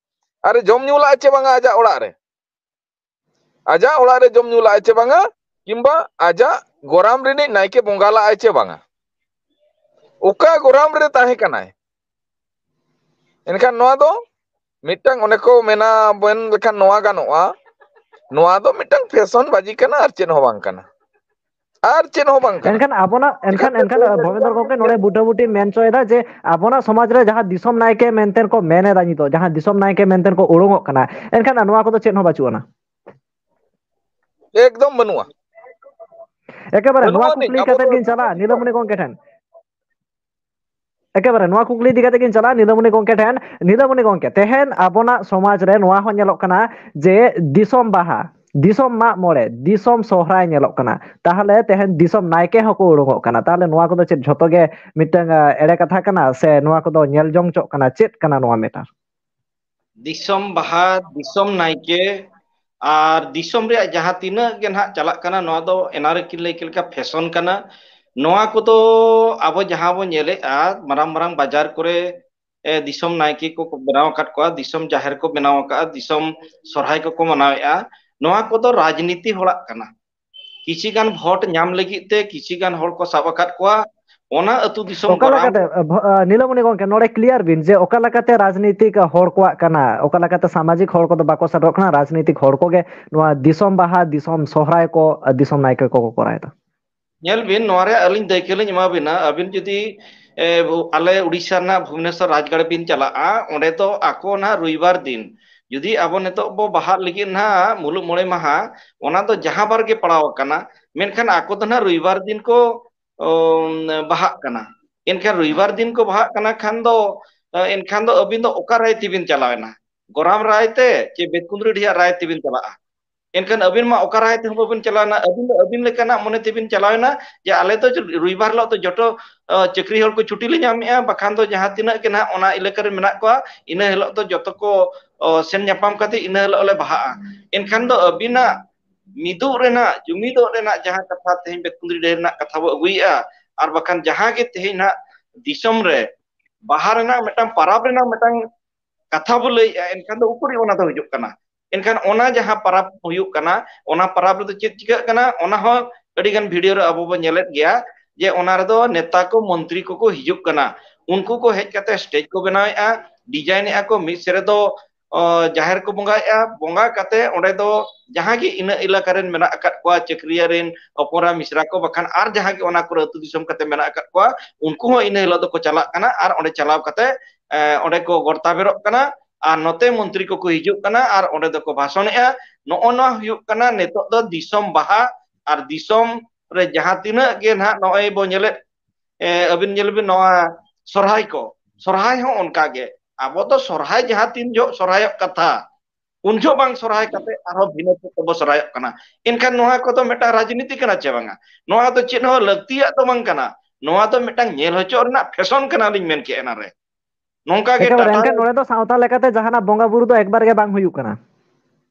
ᱟᱨᱮ ᱡᱚᱢ ᱧᱩ ᱞᱟᱜᱼᱟ ᱪᱮ ᱵᱟᱝᱟ ᱟᱡᱟᱜ ᱚᱲᱟᱜ ᱨᱮ? ᱟᱡᱟᱜ ᱚᱲᱟᱜ ᱨᱮ ᱡᱚᱢ ᱧᱩ ᱞᱟᱜᱼᱟᱭ ᱪᱮ ᱵᱟᱝᱟ? ᱠᱤᱝᱵᱟ ᱟᱡᱟᱜ ᱜᱚᱨᱟᱢ ᱨᱤᱱᱤᱡ ᱱᱟᱭᱠᱮ ᱵᱚᱸᱜᱟ ᱞᱟᱜᱼᱟᱭ ᱪᱮ ᱵᱟᱝᱟ? ᱚᱠᱟ ᱜᱚᱨᱟᱢ ᱨᱮ ᱛᱟᱦᱮᱸ ᱠᱟᱱᱟᱭ? ᱮᱱᱠᱷᱟᱱ ᱱᱚᱣᱟ ᱫᱚ ᱢᱤᱫᱴᱟᱝ, ᱚᱱᱮ ᱠᱚ ᱢᱮᱱᱟ, ᱢᱮᱱ ᱞᱮᱠᱷᱟᱱ ᱱᱚᱣᱟ ᱜᱟᱱᱚᱜᱼᱟ, ᱱᱚᱣᱟ ᱫᱚ ᱢᱤᱫᱴᱟᱝ ᱯᱷᱮᱥᱚᱱ ᱵᱟᱡᱤ ᱠᱟᱱᱟ, ᱟᱨ ᱪᱮᱫ ᱦᱚᱸ ᱵᱟᱝ ᱠᱟᱱᱟ᱾ ᱟᱨ ᱪᱮᱫ ᱦᱚᱸ ᱵᱟᱝ ᱠᱟᱱᱟ᱾ ᱮᱱᱠᱷᱟᱱ ᱟᱵᱚᱱᱟᱜ, ᱮᱱᱠᱷᱟᱱ, ᱮᱱᱠᱷᱟᱱ ᱵᱷᱚᱵᱮᱱᱫᱨᱚ ᱜᱚᱢᱠᱮ ᱱᱚᱰᱮ ᱵᱩᱴᱟᱹᱵᱩᱴᱤ ᱢᱮᱱ ᱦᱚᱪᱚᱭᱮᱫᱟ ᱡᱮ ᱟᱵᱚᱱᱟᱜ ᱥᱚᱢᱟᱡᱽ ᱨᱮ ᱡᱟᱦᱟᱸ ᱫᱤᱥᱚᱢ ᱱᱟᱭᱠᱮ ᱢᱮᱱᱛᱮ ᱠᱚ ᱢᱮᱱ ᱮᱫᱟ, ᱱᱤᱛᱚᱜ ᱡᱟᱦᱟᱸ ᱫᱤᱥᱚᱢ ᱱᱟᱭᱠᱮ ᱢᱮᱱᱛᱮ ᱠᱚ ᱩᱰᱩᱝᱚᱜ ᱠᱟᱱᱟ, ᱮᱱᱠᱷᱟᱱ ᱱᱚᱣᱟ ᱠᱚᱫᱚ ᱪᱮᱫ ᱦᱚᱸ ᱵᱟᱹᱪᱩᱜ ᱟᱱᱟ᱾ ᱮᱠᱫᱚᱢ ᱵᱟᱹᱱᱩᱜᱼᱟ᱾ ᱮᱠᱮᱵᱟᱨᱮ ᱱᱚᱣᱟ ᱵᱟᱹᱱᱩᱜ ᱟᱹᱱᱤᱡ᱾ ᱠᱩᱠᱞᱤ ᱟᱵᱚ ᱠᱟᱛᱮ ᱫᱚ ᱜᱤᱧ ᱪᱟᱞᱟᱜᱼᱟ ᱱᱤᱞᱟᱢᱚᱱᱤ ᱜᱚᱢᱠᱮ ᱴᱷᱮᱱ᱾ ᱮᱠᱮᱵᱟᱨᱮ ᱱᱚᱣᱟ ᱠᱩᱠᱞᱤ ᱤᱫᱤ ᱠᱟᱛᱮ ᱜᱤᱧ ᱪᱟᱞᱟᱜᱼᱟ ᱱᱤᱞᱟᱢᱚᱱᱤ ᱜᱚᱢᱠᱮ ᱴᱷᱮᱱ᱾ ᱱᱤᱞᱟᱢᱚᱱᱤ ᱜᱚᱢᱠᱮ, ᱛᱮᱦᱮᱧ ᱟᱵᱚᱱᱟᱜ ᱥᱚᱢᱟᱡᱽ ᱨᱮ ᱱᱚᱣᱟ ᱦᱚᱸ ᱧᱮᱞᱚᱜ ᱠᱟᱱᱟ ᱡᱮ ᱫᱤᱥᱚᱢ ᱵᱟᱦᱟ, ᱫᱤᱥᱚᱢ ᱢᱟᱜ ᱢᱚᱬᱮ, ᱫᱤᱥᱚᱢ ᱥᱚᱦᱨᱟᱭ ᱧᱮᱞᱚᱜ ᱠᱟᱱᱟ᱾ ᱛᱟᱦᱚᱞᱮ ᱛᱮᱦᱮᱧ ᱫᱤᱥᱚᱢ ᱱᱟᱭᱠᱮ ᱦᱚᱸᱠᱚ ᱩᱰᱩᱝᱚᱜ ᱠᱟᱱᱟ᱾ ᱛᱟᱦᱚᱞᱮ ᱱᱚᱣᱟ ᱠᱚᱫᱚ ᱪᱮᱫ ᱡᱷᱚᱛᱚ ᱜᱮ ᱢᱤᱫᱴᱟᱝ, ᱟ, ᱮᱲᱮ ᱠᱟᱛᱷᱟ ᱠᱟᱱᱟ, ᱥᱮ ᱱᱚᱣᱟ ᱠᱚᱫᱚ ᱧᱮᱞ ᱡᱚᱝ ᱪᱚᱜ ᱠᱟᱱᱟ? ᱪᱮᱫ ᱠᱟᱱᱟ ᱱᱚᱣᱟ ᱢᱮᱴᱟᱨ? ᱫᱤᱥᱚᱢ ᱵᱟᱦᱟ, ᱫᱤᱥᱚᱢ ᱱᱟᱭᱠᱮ ᱟᱨ ᱫᱤᱥᱚᱢ ᱨᱮᱭᱟᱜ ᱡᱟᱦᱟᱸ ᱛᱤᱱᱟᱹᱜ ᱜᱮ ᱱᱟᱦᱟᱜ ᱪᱟᱞᱟᱜ ᱠᱟᱱᱟ, ᱱᱚᱣᱟ ᱫᱚ ᱮᱱᱟᱝ ᱨᱮᱠᱤᱱ ᱞᱟᱹᱭ ᱠᱮᱫ ᱞᱮᱠᱟ ᱯᱷᱮᱥᱚᱱ ᱠᱟᱱᱟ᱾ ᱱᱚᱣᱟ ᱠᱚᱫᱚ ᱟᱵᱚ ᱡᱟᱦᱟᱸ ᱵᱚᱱ ᱧᱮᱞᱮᱫᱼᱟ, ᱢᱟᱨᱟᱝ ᱢᱟᱨᱟᱝ ᱵᱟᱡᱟᱨ ᱠᱚᱨᱮ, ᱮ, ᱫᱤᱥᱚᱢ ᱱᱟᱭᱠᱮ ᱠᱚ ᱵᱮᱱᱟᱣ ᱟᱠᱟᱫ ᱠᱚᱣᱟ, ᱫᱤᱥᱚᱢ ᱡᱟᱦᱮᱨ ᱠᱚ ᱵᱮᱱᱟᱣ ᱟᱠᱟᱫᱼᱟ, ᱫᱤᱥᱚᱢ ᱥᱚᱨᱦᱟᱭ ᱠᱚᱠᱚ ᱢᱟᱱᱟᱣᱮᱫᱼᱟ᱾ ᱱᱚᱣᱟ ᱠᱚᱫᱚ ᱨᱟᱡᱽᱱᱤᱛᱤ ᱦᱚᱲᱟᱜ ᱠᱟᱱᱟ᱾ ᱠᱤᱪᱷᱤ ᱜᱟᱱ ᱵᱷᱳᱴ ᱧᱟᱢ ᱞᱟᱹᱜᱤᱫ ᱛᱮ ᱠᱤᱪᱷᱤ ᱜᱟᱱ ᱦᱚᱲ ᱠᱚ ᱥᱟᱵ ᱟᱠᱟᱫ ᱠᱚᱣᱟ, ᱚᱱᱟ ᱟᱹᱛᱩ ᱫᱤᱥᱚᱢ ᱚᱠᱟ ᱜᱚᱨᱟᱢ ᱞᱮᱠᱟᱛᱮ, ᱮ, ᱵᱷᱚ-, ᱮ, ᱱᱤᱞᱟᱢᱚᱱᱤ ᱜᱚᱢᱠᱮ, ᱱᱚᱰᱮ clear ᱵᱤᱱ ᱡᱮ ᱚᱠᱟ ᱞᱮᱠᱟᱛᱮ ᱨᱟᱡᱽᱱᱤᱛᱤᱠ ᱦᱚᱲ ᱠᱚᱣᱟᱜ ᱠᱟᱱᱟ, ᱚᱠᱟ ᱞᱮᱠᱟᱛᱮ ᱥᱟᱢᱟᱡᱤᱠ ᱦᱚᱲ ᱠᱚᱫᱚ ᱵᱟᱠᱚ ᱥᱮᱴᱮᱨᱚᱜ ᱠᱟᱱᱟ, ᱨᱟᱡᱽᱱᱤᱛᱤᱠ ᱦᱚᱲ ᱠᱚᱜᱮ ᱱᱚᱣᱟ ᱫᱤᱥᱚᱢ ᱵᱟᱦᱟ, ᱫᱤᱥᱚᱢ ᱥᱚᱦᱨᱟᱭ ᱠᱚ, ᱮ, ᱫᱤᱥᱚᱢ ᱱᱟᱭᱠᱮ ᱠᱚᱠᱚ ᱠᱚᱨᱟᱣᱮᱫᱟ? ᱧᱮᱞ ᱵᱤᱱ, ᱱᱚᱣᱟ ᱨᱮᱭᱟᱜ ᱟᱹᱞᱤᱧ ᱫᱟᱹᱭᱠᱟᱹ ᱞᱤᱧ ᱮᱢᱟ ᱵᱤᱱᱟ᱾ ᱟᱹᱵᱤᱱ ᱡᱩᱫᱤ, ᱮ, ᱵᱷᱩ-, ᱟᱞᱮ ᱩᱰᱤᱥᱟ ᱨᱮᱱᱟᱜ ᱵᱷᱩᱵᱽᱱᱮᱥᱚᱨ ᱨᱟᱡᱽᱜᱟᱲ ᱵᱤᱱ ᱪᱟᱞᱟᱜᱼᱟ, ᱚᱸᱰᱮ ᱫᱚ ᱟᱠᱚ ᱱᱟᱦᱟᱜ ᱨᱚᱵᱤᱵᱟᱨ ᱫᱤᱱ, ᱡᱩᱫᱤ ᱟᱵᱚ ᱱᱤᱛᱚᱜ ᱵᱚ ᱵᱟᱦᱟᱜ ᱞᱟᱹᱜᱤᱫ ᱱᱟᱦᱟᱜ ᱢᱩᱞᱩᱜ ᱢᱚᱬᱮ ᱢᱟᱦᱟ, ᱚᱱᱟ ᱫᱚ ᱡᱟᱦᱟᱸ ᱵᱟᱨ ᱜᱮ ᱯᱟᱲᱟᱣ ᱟᱠᱟᱱᱟ, ᱢᱮᱱᱠᱷᱟᱱ ᱟᱠᱚ ᱫᱚ ᱱᱟᱦᱟᱜ ᱨᱚᱵᱤᱵᱟᱨ ᱫᱤᱱ ᱠᱚ, ᱚ, ᱵᱟᱦᱟᱜ ᱠᱟᱱᱟ᱾ ᱮᱱᱠᱷᱟᱱ ᱨᱚᱵᱤᱵᱟᱨ ᱫᱤᱱ ᱠᱚ ᱵᱟᱦᱟᱜ ᱠᱟᱱᱟ ᱠᱷᱟᱱ ᱫᱚ, ᱮ, ᱮᱱᱠᱷᱟᱱ ᱫᱚ ᱟᱹᱵᱤᱱ ᱫᱚ ᱚᱠᱟ ᱨᱟᱭ ᱛᱮᱵᱤᱱ ᱪᱟᱞᱟᱣᱮᱱᱟ? ᱜᱚᱨᱟᱢ ᱨᱟᱭ ᱛᱮ ᱪᱮ ᱵᱮᱛᱠᱩᱸᱫᱽᱨᱤ ᱰᱤᱦᱟᱜ ᱨᱟᱭ ᱛᱮᱵᱤᱱ ᱪᱟᱞᱟᱜᱼᱟ? ᱮᱱᱠᱷᱟᱱ ᱟᱹᱵᱤᱱ ᱢᱟ ᱚᱠᱟ ᱨᱟᱭ ᱛᱮᱦᱚᱸ ᱵᱟᱹᱵᱤᱱ ᱪᱟᱞᱟᱣᱮᱱᱟ, ᱟᱹᱵᱤᱱ ᱫᱚ ᱟᱹᱵᱤᱱ ᱞᱮᱠᱟᱱᱟᱜ ᱢᱚᱱᱮ ᱛᱮᱵᱤᱱ ᱪᱟᱞᱟᱣᱮᱱᱟ ᱡᱮ ᱟᱞᱮ ᱫᱚ ᱨᱚᱵᱤᱵᱟᱨ ᱦᱤᱞᱳᱜ ᱫᱚ ᱡᱚᱛᱚ, ᱟ, ᱪᱟᱹᱠᱨᱤ ᱦᱚᱲ ᱠᱚ ᱪᱷᱩᱴᱤ ᱞᱮ ᱧᱟᱢᱮᱜᱼᱟ, ᱵᱟᱠᱷᱟᱱ ᱫᱚ ᱡᱟᱦᱟᱸ ᱛᱤᱱᱟᱹᱜ ᱜᱮ ᱱᱟᱦᱟᱜ ᱚᱱᱟ ᱮᱞᱟᱠᱟ ᱨᱮ ᱢᱮᱱᱟᱜ ᱠᱚᱣᱟ, ᱤᱱᱟᱹ ᱦᱤᱞᱳᱜ ᱫᱚ ᱡᱚᱛᱚ ᱠᱚ, ᱚ, ᱥᱮᱱ ᱧᱟᱯᱟᱢ ᱠᱟᱛᱮ ᱤᱱᱟᱹ ᱦᱤᱞᱳᱜ ᱞᱮ ᱵᱟᱦᱟᱜᱼᱟ᱾ ᱮᱱᱠᱷᱟᱱ ᱫᱚ ᱟᱹᱵᱤᱱᱟᱜ ᱢᱤᱫᱚᱜ ᱨᱮᱱᱟᱜ, ᱡᱩᱢᱤᱫᱚᱜ ᱨᱮᱱᱟᱜ ᱡᱟᱦᱟᱸ ᱠᱟᱛᱷᱟ ᱛᱮᱦᱮᱧ ᱵᱮᱛᱠᱩᱸᱫᱽᱨᱤ ᱰᱟᱹᱦᱤ ᱨᱮᱱᱟᱜ ᱠᱟᱛᱷᱟ ᱵᱚ ᱟᱹᱜᱩᱭᱮᱜᱼᱟ, ᱟᱨ ᱵᱟᱠᱷᱟᱱ ᱡᱟᱦᱟᱸ ᱜᱮ ᱛᱮᱦᱮᱧ ᱱᱟᱦᱟᱜ ᱫᱤᱥᱚᱢ ᱨᱮ ᱵᱟᱦᱟ ᱨᱮᱱᱟᱜ ᱢᱤᱫᱴᱟᱝ ᱯᱟᱨᱟᱵᱽ ᱨᱮᱱᱟᱜ ᱢᱤᱫᱴᱟᱝ ᱠᱟᱛᱷᱟ ᱵᱚ ᱞᱟᱹᱭᱮᱜᱼᱟ, ᱮᱱᱠᱷᱟᱱ ᱫᱚ ᱩᱠᱩᱨᱤᱡ ᱚᱱᱟ ᱫᱚ ᱦᱤᱡᱩᱜ ᱠᱟᱱᱟ? ᱮᱱᱠᱷᱟᱱ ᱚᱱᱟ ᱡᱟᱦᱟᱸ ᱯᱟᱨᱟᱵᱽ ᱦᱩᱭᱩᱜ ᱠᱟᱱᱟ, ᱚᱱᱟ ᱯᱟᱨᱟᱵᱽ ᱨᱮᱫᱚ ᱪᱮᱫ ᱪᱤᱠᱟᱹᱜ ᱠᱟᱱᱟ, ᱚᱱᱟ ᱦᱚᱸ ᱟᱹᱰᱤ ᱜᱟᱱ video ᱨᱮ ᱟᱵᱚ ᱵᱚ ᱧᱮᱞᱮᱫ ᱜᱮᱭᱟ ᱡᱮ ᱚᱱᱟ ᱨᱮᱫᱚ ᱱᱮᱛᱟ ᱠᱚ, ᱢᱚᱱᱛᱨᱤ ᱠᱚᱠᱚ ᱦᱤᱡᱩᱜ ᱠᱟᱱᱟ᱾ ᱩᱱᱠᱩ ᱠᱚ ᱦᱮᱡ ᱠᱟᱛᱮ stage ᱠᱚ ᱵᱮᱱᱟᱣᱮᱫᱼᱟ, design ᱮᱫᱼᱟ ᱠᱚ, ᱢᱤᱫ ᱥᱮᱫ ᱨᱮᱫᱚ ᱚ, ᱡᱟᱦᱮᱨ ᱠᱚ ᱵᱚᱸᱜᱟᱭᱮᱫᱼᱟ᱾ ᱵᱚᱸᱜᱟ ᱠᱟᱛᱮ ᱚᱸᱰᱮ ᱫᱚ ᱡᱟᱦᱟᱸ ᱜᱮ ᱤᱱᱟᱹ ᱮᱞᱟᱠᱟ ᱨᱮᱱ ᱢᱮᱱᱟᱜ ᱟᱠᱟᱫ ᱠᱚᱣᱟ, ᱪᱟᱹᱠᱨᱤᱭᱟᱹ ᱨᱮᱱ ᱦᱚᱯᱚᱱᱨᱟ ᱢᱤᱥᱨᱟ ᱠᱚ, ᱵᱟᱠᱷᱟᱱ ᱟᱨ ᱡᱟᱦᱟᱸ ᱜᱮ ᱚᱱᱟ ᱠᱚᱨᱮ ᱟᱹᱛᱩ ᱫᱤᱥᱚᱢ ᱠᱟᱛᱮ ᱢᱮᱱᱟᱜ ᱟᱠᱟᱫ ᱠᱚᱣᱟ, ᱩᱱᱠᱩ ᱦᱚᱸ ᱤᱱᱟᱹ ᱦᱤᱞᱳᱜ ᱫᱚᱠᱚ ᱪᱟᱞᱟᱜ ᱠᱟᱱᱟ ᱟᱨ ᱚᱸᱰᱮ ᱪᱟᱞᱟᱣ ᱠᱟᱛᱮ, ᱮ, ᱚᱸᱰᱮ ᱠᱚ ᱜᱚᱲ ᱛᱟᱵᱮᱨᱚᱜ ᱠᱟᱱᱟ᱾ ᱟᱨ ᱱᱚᱛᱮ ᱢᱚᱱᱛᱨᱤ ᱠᱚᱠᱚ ᱦᱤᱡᱩᱜ ᱠᱟᱱᱟ ᱟᱨ ᱚᱸᱰᱮ ᱫᱚᱠᱚ ᱵᱷᱟᱥᱚᱱᱮᱜᱼᱟ᱾ ᱱᱚᱜᱼᱚ ᱱᱚᱣᱟ ᱦᱩᱭᱩᱜ ᱠᱟᱱᱟ ᱱᱤᱛᱚᱜ ᱫᱚ ᱫᱤᱥᱚᱢ ᱵᱟᱦᱟ ᱟᱨ ᱫᱤᱥᱚᱢ ᱨᱮ ᱡᱟᱦᱟᱸ ᱛᱤᱱᱟᱹᱜ ᱜᱮ ᱱᱟᱦᱟᱜ ᱱᱚᱜᱼᱚᱭ ᱵᱚ ᱧᱮᱞᱮᱫ, ᱮ, ᱟᱹᱵᱤᱱ ᱧᱮᱞ ᱵᱤᱱ ᱱᱚᱣᱟ ᱥᱚᱨᱦᱟᱭ ᱠᱚ, ᱥᱚᱨᱦᱟᱭ ᱦᱚᱸ ᱚᱱᱠᱟ ᱜᱮ᱾ ᱟᱵᱚ ᱫᱚ ᱥᱚᱨᱦᱟᱭ ᱡᱟᱦᱟᱸ ᱛᱤᱱ ᱡᱚᱦᱚᱜ ᱥᱚᱨᱦᱟᱭᱚᱜ ᱠᱟᱛᱷᱟ, ᱩᱱ ᱡᱚᱦᱚᱜ ᱵᱟᱝ ᱥᱚᱨᱦᱟᱭ ᱠᱟᱛᱮ ᱟᱨᱦᱚᱸ ᱵᱷᱤᱱᱟᱹ ᱛᱮᱵᱚ ᱥᱚᱨᱦᱟᱭᱚᱜ ᱠᱟᱱᱟ᱾ ᱮᱱᱠᱷᱟᱱ ᱱᱚᱣᱟ ᱠᱚᱫᱚ ᱢᱤᱫᱴᱟᱝ ᱨᱟᱡᱽᱱᱤᱛᱤ ᱠᱟᱱᱟ ᱪᱮ ᱵᱟᱝᱟ? ᱱᱚᱣᱟ ᱫᱚ ᱪᱮᱫ ᱦᱚᱸ ᱞᱟᱹᱠᱛᱤᱭᱟᱜ ᱫᱚ ᱵᱟᱝ ᱠᱟᱱᱟ᱾ ᱱᱚᱣᱟ ᱫᱚ ᱢᱤᱫᱴᱟᱝ ᱧᱮᱞ ᱦᱚᱪᱚ ᱨᱮᱱᱟᱜ ᱯᱷᱮᱥᱚᱱ ᱠᱟᱱᱟ ᱞᱤᱧ ᱢᱮᱱ ᱠᱮᱫᱼᱟ ᱮᱱᱟᱱ ᱨᱮ᱾ ᱱᱚᱝᱠᱟ ᱜᱮ ᱮᱠᱮᱵᱟᱨᱮ, ᱴᱟᱴᱟ ᱨᱮ ᱮᱱᱠᱷᱟᱱ ᱱᱚᱰᱮ ᱫᱚ ᱥᱟᱶᱛᱟ ᱞᱮᱠᱟᱛᱮ ᱡᱟᱦᱟᱱᱟᱜ ᱵᱚᱸᱜᱟ ᱵᱩᱨᱩ ᱫᱚ ᱮᱠᱵᱟᱨ ᱜᱮ ᱵᱟᱝ ᱦᱩᱭᱩᱜ ᱠᱟᱱᱟ᱾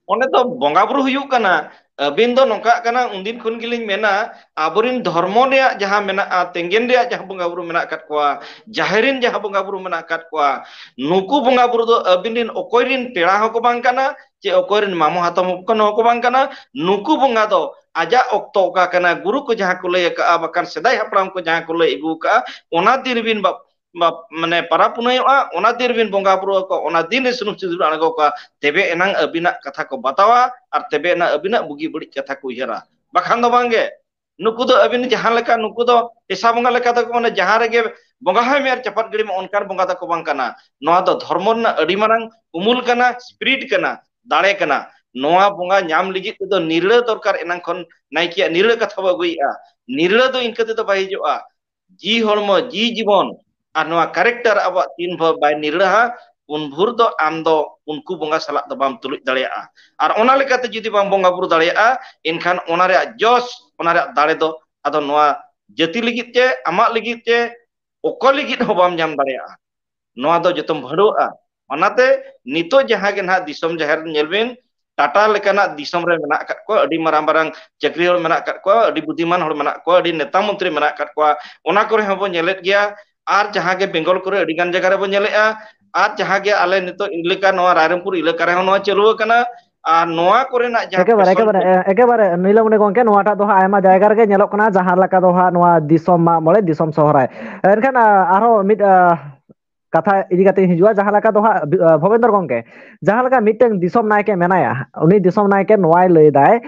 ᱚᱸᱰᱮ ᱫᱚ ᱵᱚᱸᱜᱟ ᱵᱩᱨᱩ ᱦᱩᱭᱩᱜ ᱠᱟᱱᱟ᱾ ᱟᱹᱵᱤᱱ ᱫᱚ ᱱᱚᱝᱠᱟᱜ ᱠᱟᱱᱟ, ᱩᱱᱫᱤᱱ ᱠᱷᱚᱱ ᱜᱮᱞᱤᱧ ᱢᱮᱱᱟ, ᱟᱵᱚᱨᱤᱱ ᱫᱷᱚᱨᱢᱚ ᱨᱮᱭᱟᱜ ᱡᱟᱦᱟᱸ ᱢᱮᱱᱟᱜᱼᱟ, ᱛᱮᱸᱜᱮᱱ ᱨᱮᱭᱟᱜ ᱡᱟᱦᱟᱸ ᱵᱚᱸᱜᱟ ᱵᱩᱨᱩ ᱢᱮᱱᱟᱜ ᱟᱠᱟᱫ ᱠᱚᱣᱟ, ᱡᱟᱦᱮᱨ ᱨᱮᱱ ᱡᱟᱦᱟᱸ ᱵᱚᱸᱜᱟ ᱵᱩᱨᱩ ᱢᱮᱱᱟᱜ ᱟᱠᱟᱫ ᱠᱚᱣᱟ, ᱱᱩᱠᱩ ᱵᱚᱸᱜᱟ ᱵᱩᱨᱩ ᱫᱚ ᱟᱹᱵᱤᱱ ᱨᱮᱱ ᱚᱠᱚᱭ ᱨᱮᱱ ᱯᱮᱲᱟ ᱦᱚᱸᱠᱚ ᱵᱟᱝ ᱠᱟᱱᱟ, ᱪᱮ ᱚᱠᱚᱭ ᱨᱮᱱ ᱢᱟᱢᱚ ᱦᱟᱛᱚᱢ ᱦᱚᱸᱠᱚ ᱵᱟᱝ ᱠᱟᱱᱟ᱾ ᱱᱩᱠᱩ ᱵᱚᱸᱜᱟ ᱫᱚ ᱟᱡᱟᱜ ᱚᱠᱛᱚ ᱚᱠᱟ ᱠᱟᱱᱟ, ᱜᱩᱨᱩ ᱠᱚ ᱡᱟᱦᱟᱸ ᱠᱚ ᱞᱟᱹᱭ ᱟᱠᱟᱫᱼᱟ, ᱵᱟᱠᱷᱟᱱ ᱥᱮᱫᱟᱭ ᱦᱟᱯᱲᱟᱢ ᱠᱚ ᱡᱟᱦᱟᱸ ᱠᱚ ᱞᱟᱹᱭ ᱟᱹᱜᱩ ᱟᱠᱟᱫᱼᱟ, ᱚᱱᱟ ᱫᱤᱱ ᱨᱮᱵᱤᱱ ᱵᱟ-, ᱵᱟ-, ᱢᱟᱱᱮ ᱯᱟᱨᱟ ᱯᱩᱱᱟᱹᱭᱚᱜᱼᱟ, ᱚᱱᱟ ᱫᱤᱱ ᱨᱮᱵᱤᱱ ᱵᱚᱸᱜᱟ ᱵᱩᱨᱩ ᱟᱠᱚᱣᱟ, ᱚᱱᱟ ᱫᱤᱱ ᱨᱮ ᱥᱩᱱᱩᱢ ᱥᱤᱸᱫᱩᱨ ᱟᱬᱜᱚ ᱠᱚᱣᱟ, ᱛᱚᱵᱮ ᱮᱱᱟᱝ ᱟᱹᱵᱤᱱᱟᱜ ᱠᱟᱛᱷᱟ ᱠᱚ ᱵᱟᱛᱟᱣᱟ ᱟᱨ ᱛᱚᱵᱮ ᱮᱱᱟᱝ ᱟᱹᱵᱤᱱᱟᱜ ᱵᱩᱜᱤ ᱵᱟᱹᱲᱤᱡ ᱠᱟᱛᱷᱟ ᱠᱚ ᱩᱭᱦᱟᱹᱨᱟ᱾ ᱵᱟᱠᱷᱟᱱ ᱫᱚ ᱵᱟᱝᱜᱮ, ᱱᱩᱠᱩ ᱫᱚ ᱟᱹᱵᱤᱱ ᱡᱟᱦᱟᱸ ᱞᱮᱠᱟ, ᱱᱩᱠᱩ ᱫᱚ ᱯᱮᱥᱟ ᱵᱚᱸᱜᱟ ᱞᱮᱠᱟ ᱫᱚ ᱢᱟᱱᱮ ᱡᱟᱦᱟᱸ ᱨᱮᱜᱮ ᱵᱚᱸᱜᱟ ᱦᱚᱸᱭ ᱢᱮ ᱟᱨ ᱪᱟᱯᱟᱫ ᱜᱤᱰᱤ ᱢᱮ, ᱚᱱᱠᱟᱱ ᱵᱚᱸᱜᱟ ᱫᱚᱠᱚ ᱵᱟᱝ ᱠᱟᱱᱟ᱾ ᱱᱚᱣᱟ ᱫᱚ ᱫᱷᱚᱨᱢᱚ ᱨᱮᱱᱟᱜ ᱟᱹᱰᱤ ᱢᱟᱨᱟᱝ ᱩᱢᱩᱞ ᱠᱟᱱᱟ, ᱥᱯᱤᱨᱤᱴ ᱠᱟᱱᱟ, ᱫᱟᱲᱮ ᱠᱟᱱᱟ᱾ ᱱᱚᱣᱟ ᱵᱚᱸᱜᱟ ᱧᱟᱢ ᱞᱟᱹᱜᱤᱫ ᱛᱮᱫᱚ ᱱᱤᱨᱞᱟᱹ ᱫᱚᱨᱠᱟᱨ᱾ ᱮᱱᱟᱝ ᱠᱷᱚᱱ ᱱᱟᱭᱠᱮᱭᱟᱜ ᱱᱤᱨᱞᱟᱹ ᱠᱟᱛᱷᱟ ᱵᱚ ᱟᱹᱜᱩᱭᱮᱫᱼᱟ᱾ ᱱᱤᱨᱞᱟᱹ ᱫᱚ ᱤᱱᱠᱟᱹ ᱛᱮᱫᱚ ᱵᱟᱭ ᱦᱤᱡᱩᱜᱼᱟ᱾ ᱡᱤᱣᱤ ᱦᱚᱲᱢᱚ, ᱡᱤᱣᱤ ᱡᱤᱵᱚᱱ ᱟᱨ ᱱᱚᱣᱟ ᱠᱮᱨᱮᱠᱴᱟᱨ ᱟᱵᱚᱣᱟᱜ ᱛᱤᱱ ᱵᱷᱳᱨ ᱵᱟᱭ ᱱᱤᱨᱞᱟᱹᱦᱟ, ᱩᱱ ᱵᱷᱳᱨ ᱫᱚ ᱟᱢ ᱫᱚ ᱩᱱᱠᱩ ᱵᱚᱸᱜᱟ ᱥᱟᱞᱟᱜ ᱫᱚ ᱵᱟᱢ ᱛᱩᱞᱩᱡ ᱫᱟᱲᱮᱭᱟᱜᱼᱟ᱾ ᱟᱨ ᱚᱱᱟ ᱞᱮᱠᱟᱛᱮ ᱡᱩᱫᱤ ᱵᱟᱢ ᱵᱚᱸᱜᱟ ᱵᱩᱨᱩ ᱫᱟᱲᱮᱭᱟᱜᱼᱟ, ᱮᱱᱠᱷᱟᱱ ᱚᱱᱟ ᱨᱮᱭᱟᱜ ᱡᱚᱥ, ᱚᱱᱟ ᱨᱮᱭᱟᱜ ᱫᱟᱲᱮ ᱫᱚ ᱟᱫᱚ ᱱᱚᱣᱟ ᱡᱟᱹᱛᱤ ᱞᱟᱹᱜᱤᱫ ᱛᱮ, ᱟᱢᱟᱜ ᱞᱟᱹᱜᱤᱫ ᱛᱮ, ᱚᱠᱚᱭ ᱞᱟᱹᱜᱤᱫ ᱦᱚᱸ ᱵᱟᱢ ᱧᱟᱢ ᱫᱟᱲᱮᱭᱟᱜᱼᱟ᱾ ᱱᱚᱣᱟ ᱫᱚ ᱡᱚᱛᱚᱢ ᱵᱷᱟᱹᱲᱩᱣᱟᱹᱜᱼᱟ᱾ ᱚᱱᱟᱛᱮ ᱱᱤᱛᱚᱜ ᱡᱟᱦᱟᱸ ᱜᱮ ᱱᱟᱦᱟᱜ ᱫᱤᱥᱚᱢ ᱡᱟᱦᱮᱨ ᱧᱮᱞ ᱵᱤᱱ, ᱴᱟᱴᱟ ᱞᱮᱠᱟᱱᱟᱜ ᱫᱤᱥᱚᱢ ᱨᱮ ᱢᱮᱱᱟᱜ ᱟᱠᱟᱫ ᱠᱚᱣᱟ, ᱟᱹᱰᱤ ᱢᱟᱨᱟᱝ ᱢᱟᱨᱟᱝ ᱪᱟᱹᱠᱨᱤ ᱦᱚᱲ ᱢᱮᱱᱟᱜ ᱟᱠᱟᱫ ᱠᱚᱣᱟ, ᱟᱹᱰᱤ ᱵᱩᱫᱷᱤᱢᱟᱱ ᱦᱚᱲ ᱢᱮᱱᱟᱜ ᱠᱚᱣᱟ, ᱟᱹᱰᱤ ᱱᱮᱛᱟ ᱢᱚᱱᱛᱨᱤ ᱢᱮᱱᱟᱜ ᱟᱠᱟᱫ ᱠᱚᱣᱟ, ᱚᱱᱟ ᱠᱚᱨᱮ ᱦᱚᱸᱵᱚ ᱧᱮᱞᱮᱫ ᱜᱮᱭᱟ᱾ ᱟᱨ ᱡᱟᱦᱟᱸ ᱜᱮ ᱵᱮᱝᱜᱚᱞ ᱠᱚᱨᱮ ᱟᱹᱰᱤ ᱜᱟᱱ ᱡᱟᱭᱜᱟ ᱨᱮᱵᱚ ᱧᱮᱞᱮᱫᱼᱟ᱾ ᱟᱨ ᱡᱟᱦᱟᱸ ᱜᱮ ᱟᱞᱮ ᱱᱤᱛᱚᱜ ᱮᱞᱟᱠᱟ, ᱱᱚᱣᱟ ᱨᱟᱭᱨᱚᱝᱯᱩᱨ ᱮᱞᱟᱠᱟ ᱨᱮᱦᱚᱸ ᱱᱚᱣᱟ ᱪᱟᱹᱞᱩ ᱟᱠᱟᱱᱟ᱾ ᱟᱨ ᱱᱚᱣᱟ ᱠᱚᱨᱮᱱᱟᱜ ᱡᱟᱦᱟᱸ ᱮᱠᱮᱵᱟᱨᱮ, ᱯᱷᱮᱥᱚᱱ ᱮᱠᱮᱵᱟᱨᱮ, ᱠᱚ ᱮ-, ᱮᱠᱮᱵᱟᱨᱮ, ᱱᱤᱞᱟᱢᱚᱬᱤ ᱜᱚᱢᱠᱮ, ᱱᱚᱣᱟᱴᱟᱜ ᱫᱚ ᱦᱟᱸᱜ ᱟᱭᱢᱟ ᱡᱟᱭᱜᱟ ᱨᱮᱜᱮ ᱧᱮᱞᱚᱜ ᱠᱟᱱᱟ, ᱡᱟᱦᱟᱸ ᱞᱮᱠᱟ ᱫᱚ ᱦᱟᱸᱜ ᱱᱚᱣᱟ ᱫᱤᱥᱚᱢ ᱢᱟᱜ ᱢᱚᱬᱮ, ᱫᱤᱥᱚᱢ ᱥᱚᱦᱨᱟᱭ᱾ ᱮᱱᱠᱷᱟᱱ, ᱟ, ᱟᱨᱦᱚᱸ ᱢᱤᱫ, ᱟ, ᱠᱟᱛᱷᱟ ᱤᱫᱤ ᱠᱟᱛᱮ ᱦᱤᱡᱩᱜᱼᱟ, ᱡᱟᱦᱟᱸ ᱞᱮᱠᱟ ᱫᱚ ᱦᱟᱸᱜ ᱵᱷᱚᱵᱮᱱᱫᱨᱚ ᱜᱚᱝᱠᱮ, ᱡᱟᱦᱟᱸ ᱞᱮᱠᱟ ᱢᱤᱫᱴᱟᱝ ᱫᱤᱥᱚᱢ ᱱᱟᱭᱠᱮ ᱢᱮᱱᱟᱭᱟ, ᱩᱱᱤ ᱫᱤᱥᱚᱢ ᱱᱟᱭᱠᱮ ᱱᱚᱣᱟᱭ ᱞᱟᱹᱭ ᱫᱟᱭ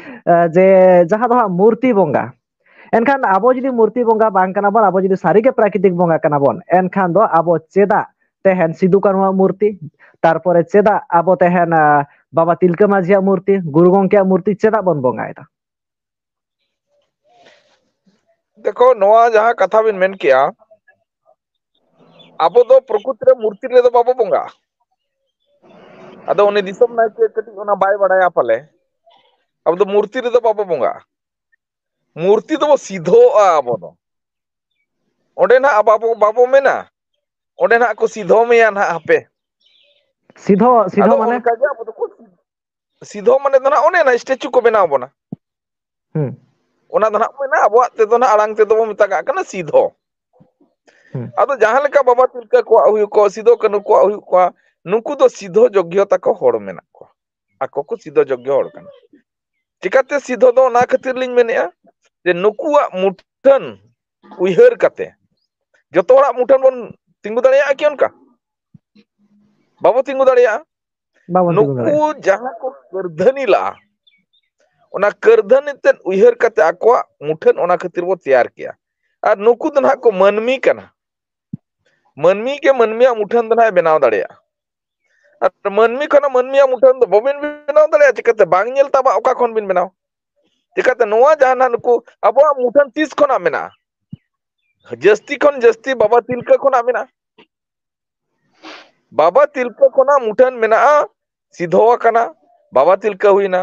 ᱡᱮ ᱡᱟᱦᱟᱸ ᱫᱚ ᱦᱟᱸᱜ ᱢᱩᱨᱛᱤ ᱵᱚᱸᱜᱟ, ᱮᱱᱠᱷᱟᱱ ᱟᱵᱚ ᱡᱩᱫᱤ ᱢᱩᱨᱛᱤ ᱵᱚᱸᱜᱟ ᱵᱟᱝ ᱠᱟᱱᱟ ᱵᱚᱱ, ᱟᱵᱚ ᱡᱩᱫᱤ ᱥᱟᱹᱨᱤᱜᱮ ᱯᱨᱟᱠᱨᱤᱛᱤᱠ ᱵᱚᱸᱜᱟ ᱠᱟᱱᱟ ᱵᱚᱱ, ᱮᱱᱠᱷᱟᱱ ᱫᱚ ᱟᱵᱚ ᱪᱮᱫᱟᱜ ᱛᱮᱦᱮᱧ ᱥᱤᱫᱩ ᱠᱟᱹᱱᱦᱩᱣᱟᱜ ᱢᱩᱨᱛᱤ, ᱛᱟᱨᱯᱚᱨᱮ ᱪᱮᱫᱟᱜ ᱟᱵᱚ ᱛᱮᱦᱮᱧ ᱵᱟᱵᱟ ᱛᱤᱞᱠᱟᱹ ᱢᱟᱹᱡᱷᱤᱭᱟᱜ ᱢᱩᱨᱛᱤ, ᱜᱩᱨᱩ ᱜᱚᱝᱠᱮᱭᱟᱜ ᱢᱩᱨᱛᱤ ᱪᱮᱫᱟᱜ ᱵᱚᱱ ᱵᱚᱸᱜᱟᱭᱮᱫᱟ? ᱫᱮᱠᱷᱚ, ᱱᱚᱣᱟ ᱡᱟᱦᱟᱸ ᱠᱟᱛᱷᱟ ᱵᱤᱱ ᱢᱮᱱ ᱠᱮᱜᱼᱟ, ᱟᱵᱚ ᱫᱚ ᱯᱨᱚᱠᱨᱤᱛᱤ ᱨᱮ ᱢᱩᱨᱛᱤ ᱨᱮᱫᱚ ᱵᱟᱵᱚ ᱵᱚᱸᱜᱟᱜᱼᱟ᱾ ᱟᱫᱚ ᱩᱱᱤ ᱫᱤᱥᱚᱢ ᱱᱟᱭᱠᱮ ᱠᱟᱹᱴᱤᱡ ᱚᱱᱟ ᱵᱟᱭ ᱵᱟᱲᱟᱭᱟ ᱯᱟᱞᱮ᱾ ᱟᱵᱚ ᱫᱚ ᱢᱩᱨᱛᱤ ᱨᱮᱫᱚ ᱵᱟᱵᱚ ᱵᱚᱸᱜᱟᱜᱼᱟ, ᱢᱩᱨᱛᱤ ᱫᱚᱵᱚ ᱥᱤᱫᱷᱚᱜᱼᱟ᱾ ᱟᱵᱚ ᱫᱚ ᱚᱸᱰᱮ ᱱᱟᱦᱟᱜ ᱟᱵᱚ ᱵᱟᱵᱚ ᱢᱮᱱᱟ, ᱚᱸᱰᱮ ᱱᱟᱦᱟᱜ ᱠᱚ ᱥᱤᱫᱷᱚ ᱢᱮᱭᱟ ᱱᱟᱦᱟᱜ ᱦᱟᱯᱮ᱾ ᱥᱤᱫᱷᱚ ᱥᱤᱫᱷᱚ ᱟᱫᱚ ᱢᱟᱱᱮ ᱚᱱᱠᱟᱜᱮ ᱟᱵᱚ ᱫᱚᱠᱚ ᱥᱤᱫᱷᱚ ᱢᱟᱱᱮ ᱫᱚ ᱱᱟᱦᱟᱜ ᱚᱱᱮ ᱚᱱᱟ ᱥᱴᱮᱪᱩ ᱠᱚ ᱵᱮᱱᱟᱣ ᱵᱚᱱᱟ᱾ ᱦᱩᱸ ᱚᱱᱟ ᱫᱚ ᱱᱟᱦᱟᱜ ᱢᱮᱱᱟ, ᱟᱵᱚᱣᱟᱜ ᱛᱮᱫᱚ ᱱᱟᱦᱟᱜ ᱟᱲᱟᱝ ᱛᱮᱫᱚ ᱵᱚ ᱢᱮᱛᱟᱜ ᱠᱟᱱᱟ ᱥᱤᱫᱷᱚ᱾ ᱦᱩᱸ ᱟᱫᱚ ᱡᱟᱦᱟᱸ ᱞᱮᱠᱟ ᱵᱟᱵᱟ ᱛᱤᱞᱠᱟᱹ ᱠᱚᱣᱟᱜ ᱦᱩᱭᱩᱜ ᱠᱚ, ᱥᱤᱫᱷᱚ ᱠᱟᱹᱱᱦᱩ ᱠᱚᱣᱟᱜ ᱦᱩᱭᱩᱜ ᱠᱚᱣᱟ, ᱱᱩᱠᱩ ᱫᱚ ᱥᱤᱫᱷᱚ ᱡᱳᱜᱽᱜᱚ ᱛᱟᱠᱚ ᱦᱚᱲ ᱢᱮᱱᱟᱜ ᱠᱚᱣᱟ, ᱟᱠᱚ ᱠᱚ ᱥᱤᱫᱷᱚ ᱡᱳᱜᱽᱜᱚ ᱦᱚᱲ ᱠᱟᱱᱟ᱾ ᱪᱤᱠᱟᱛᱮ ᱥᱤᱫᱷᱚ ᱫᱚ ᱚᱱᱟ ᱠᱷᱟᱹᱛᱤᱨ ᱞᱤᱧ ᱢᱮᱱᱮᱫᱼᱟ ᱡᱮ ᱱᱩᱠᱩᱣᱟᱜ ᱢᱩᱴᱷᱟᱹᱱ ᱩᱭᱦᱟᱹᱨ ᱠᱟᱛᱮ ᱡᱚᱛᱚ ᱦᱚᱲᱟᱜ ᱢᱩᱴᱷᱟᱹᱱ ᱵᱚᱱ ᱛᱤᱸᱜᱩ ᱫᱟᱲᱮᱭᱟᱜᱼᱟ ᱠᱤ? ᱚᱱᱠᱟ ᱵᱟᱵᱚ ᱛᱤᱸᱜᱩ ᱫᱟᱲᱮᱭᱟᱜᱼᱟ᱾ ᱵᱟᱵᱚᱱ ᱛᱤᱸᱜᱩ ᱱᱩᱠᱩ ᱫᱟᱲᱮᱭᱟᱜᱼᱟ᱾ ᱡᱟᱦᱟᱸ ᱠᱚ ᱠᱟᱹᱨᱫᱷᱟᱹᱱᱤ ᱞᱟᱜᱼᱟ, ᱚᱱᱟ ᱠᱟᱹᱨᱫᱷᱟᱹᱱᱤ ᱛᱮᱫ ᱩᱭᱦᱟᱹᱨ ᱠᱟᱛᱮ ᱟᱠᱚᱣᱟᱜ ᱢᱩᱴᱷᱟᱹᱱ ᱚᱱᱟ ᱠᱷᱟᱹᱛᱤᱨ ᱵᱚ ᱛᱮᱭᱟᱨ ᱠᱮᱜᱼᱟ᱾ ᱟᱨ ᱱᱩᱠᱩ ᱫᱚ ᱱᱟᱦᱟᱜ ᱠᱚ ᱢᱟᱹᱱᱢᱤ ᱠᱟᱱᱟ, ᱢᱟᱹᱱᱢᱤ ᱜᱮ ᱢᱟᱹᱱᱢᱤᱭᱟᱜ ᱢᱩᱴᱷᱟᱹᱱ ᱫᱚ ᱱᱟᱦᱟᱜ ᱮ ᱵᱮᱱᱟᱣ ᱫᱟᱲᱮᱭᱟᱜᱼᱟ᱾ ᱟᱨ ᱢᱟᱹᱱᱢᱤ ᱠᱷᱚᱱᱟᱜ ᱢᱟᱹᱱᱢᱤᱭᱟᱜ ᱢᱩᱴᱷᱟᱹᱱ ᱫᱚ ᱵᱟᱵᱮᱱ ᱵᱮᱱᱟᱣ ᱫᱟᱲᱮᱭᱟᱜᱼᱟ᱾ ᱪᱤᱠᱟᱹᱛᱮ? ᱵᱟᱝ ᱧᱮᱞ ᱛᱟᱵᱟᱜ ᱚᱠᱟ ᱠᱷᱚᱱ ᱵᱤᱱ ᱵᱮᱱᱟᱣ? ᱪᱤᱠᱟᱹᱛᱮ? ᱱᱚᱣᱟ ᱡᱟᱦᱟᱸ ᱱᱟᱦᱟᱜ ᱱᱩᱠᱩ ᱟᱵᱚᱣᱟᱜ ᱢᱩᱴᱷᱟᱹᱱ ᱛᱤᱥ ᱠᱷᱚᱱᱟᱜ ᱢᱮᱱᱟᱜᱼᱟ? ᱡᱟᱹᱥᱛᱤ ᱠᱷᱚᱱ ᱡᱟᱹᱥᱛᱤ ᱵᱟᱵᱟ ᱛᱤᱞᱠᱟᱹ ᱠᱷᱚᱱᱟᱜ ᱢᱮᱱᱟᱜᱼᱟ᱾ ᱵᱟᱵᱟ ᱛᱤᱞᱠᱟᱹ ᱠᱷᱚᱱᱟᱜ ᱢᱩᱴᱷᱟᱹᱱ ᱢᱮᱱᱟᱜᱼᱟ, ᱥᱤᱫᱷᱚ ᱟᱠᱟᱱᱟ, ᱵᱟᱵᱟ ᱛᱤᱞᱠᱟᱹ ᱦᱩᱭᱱᱟ,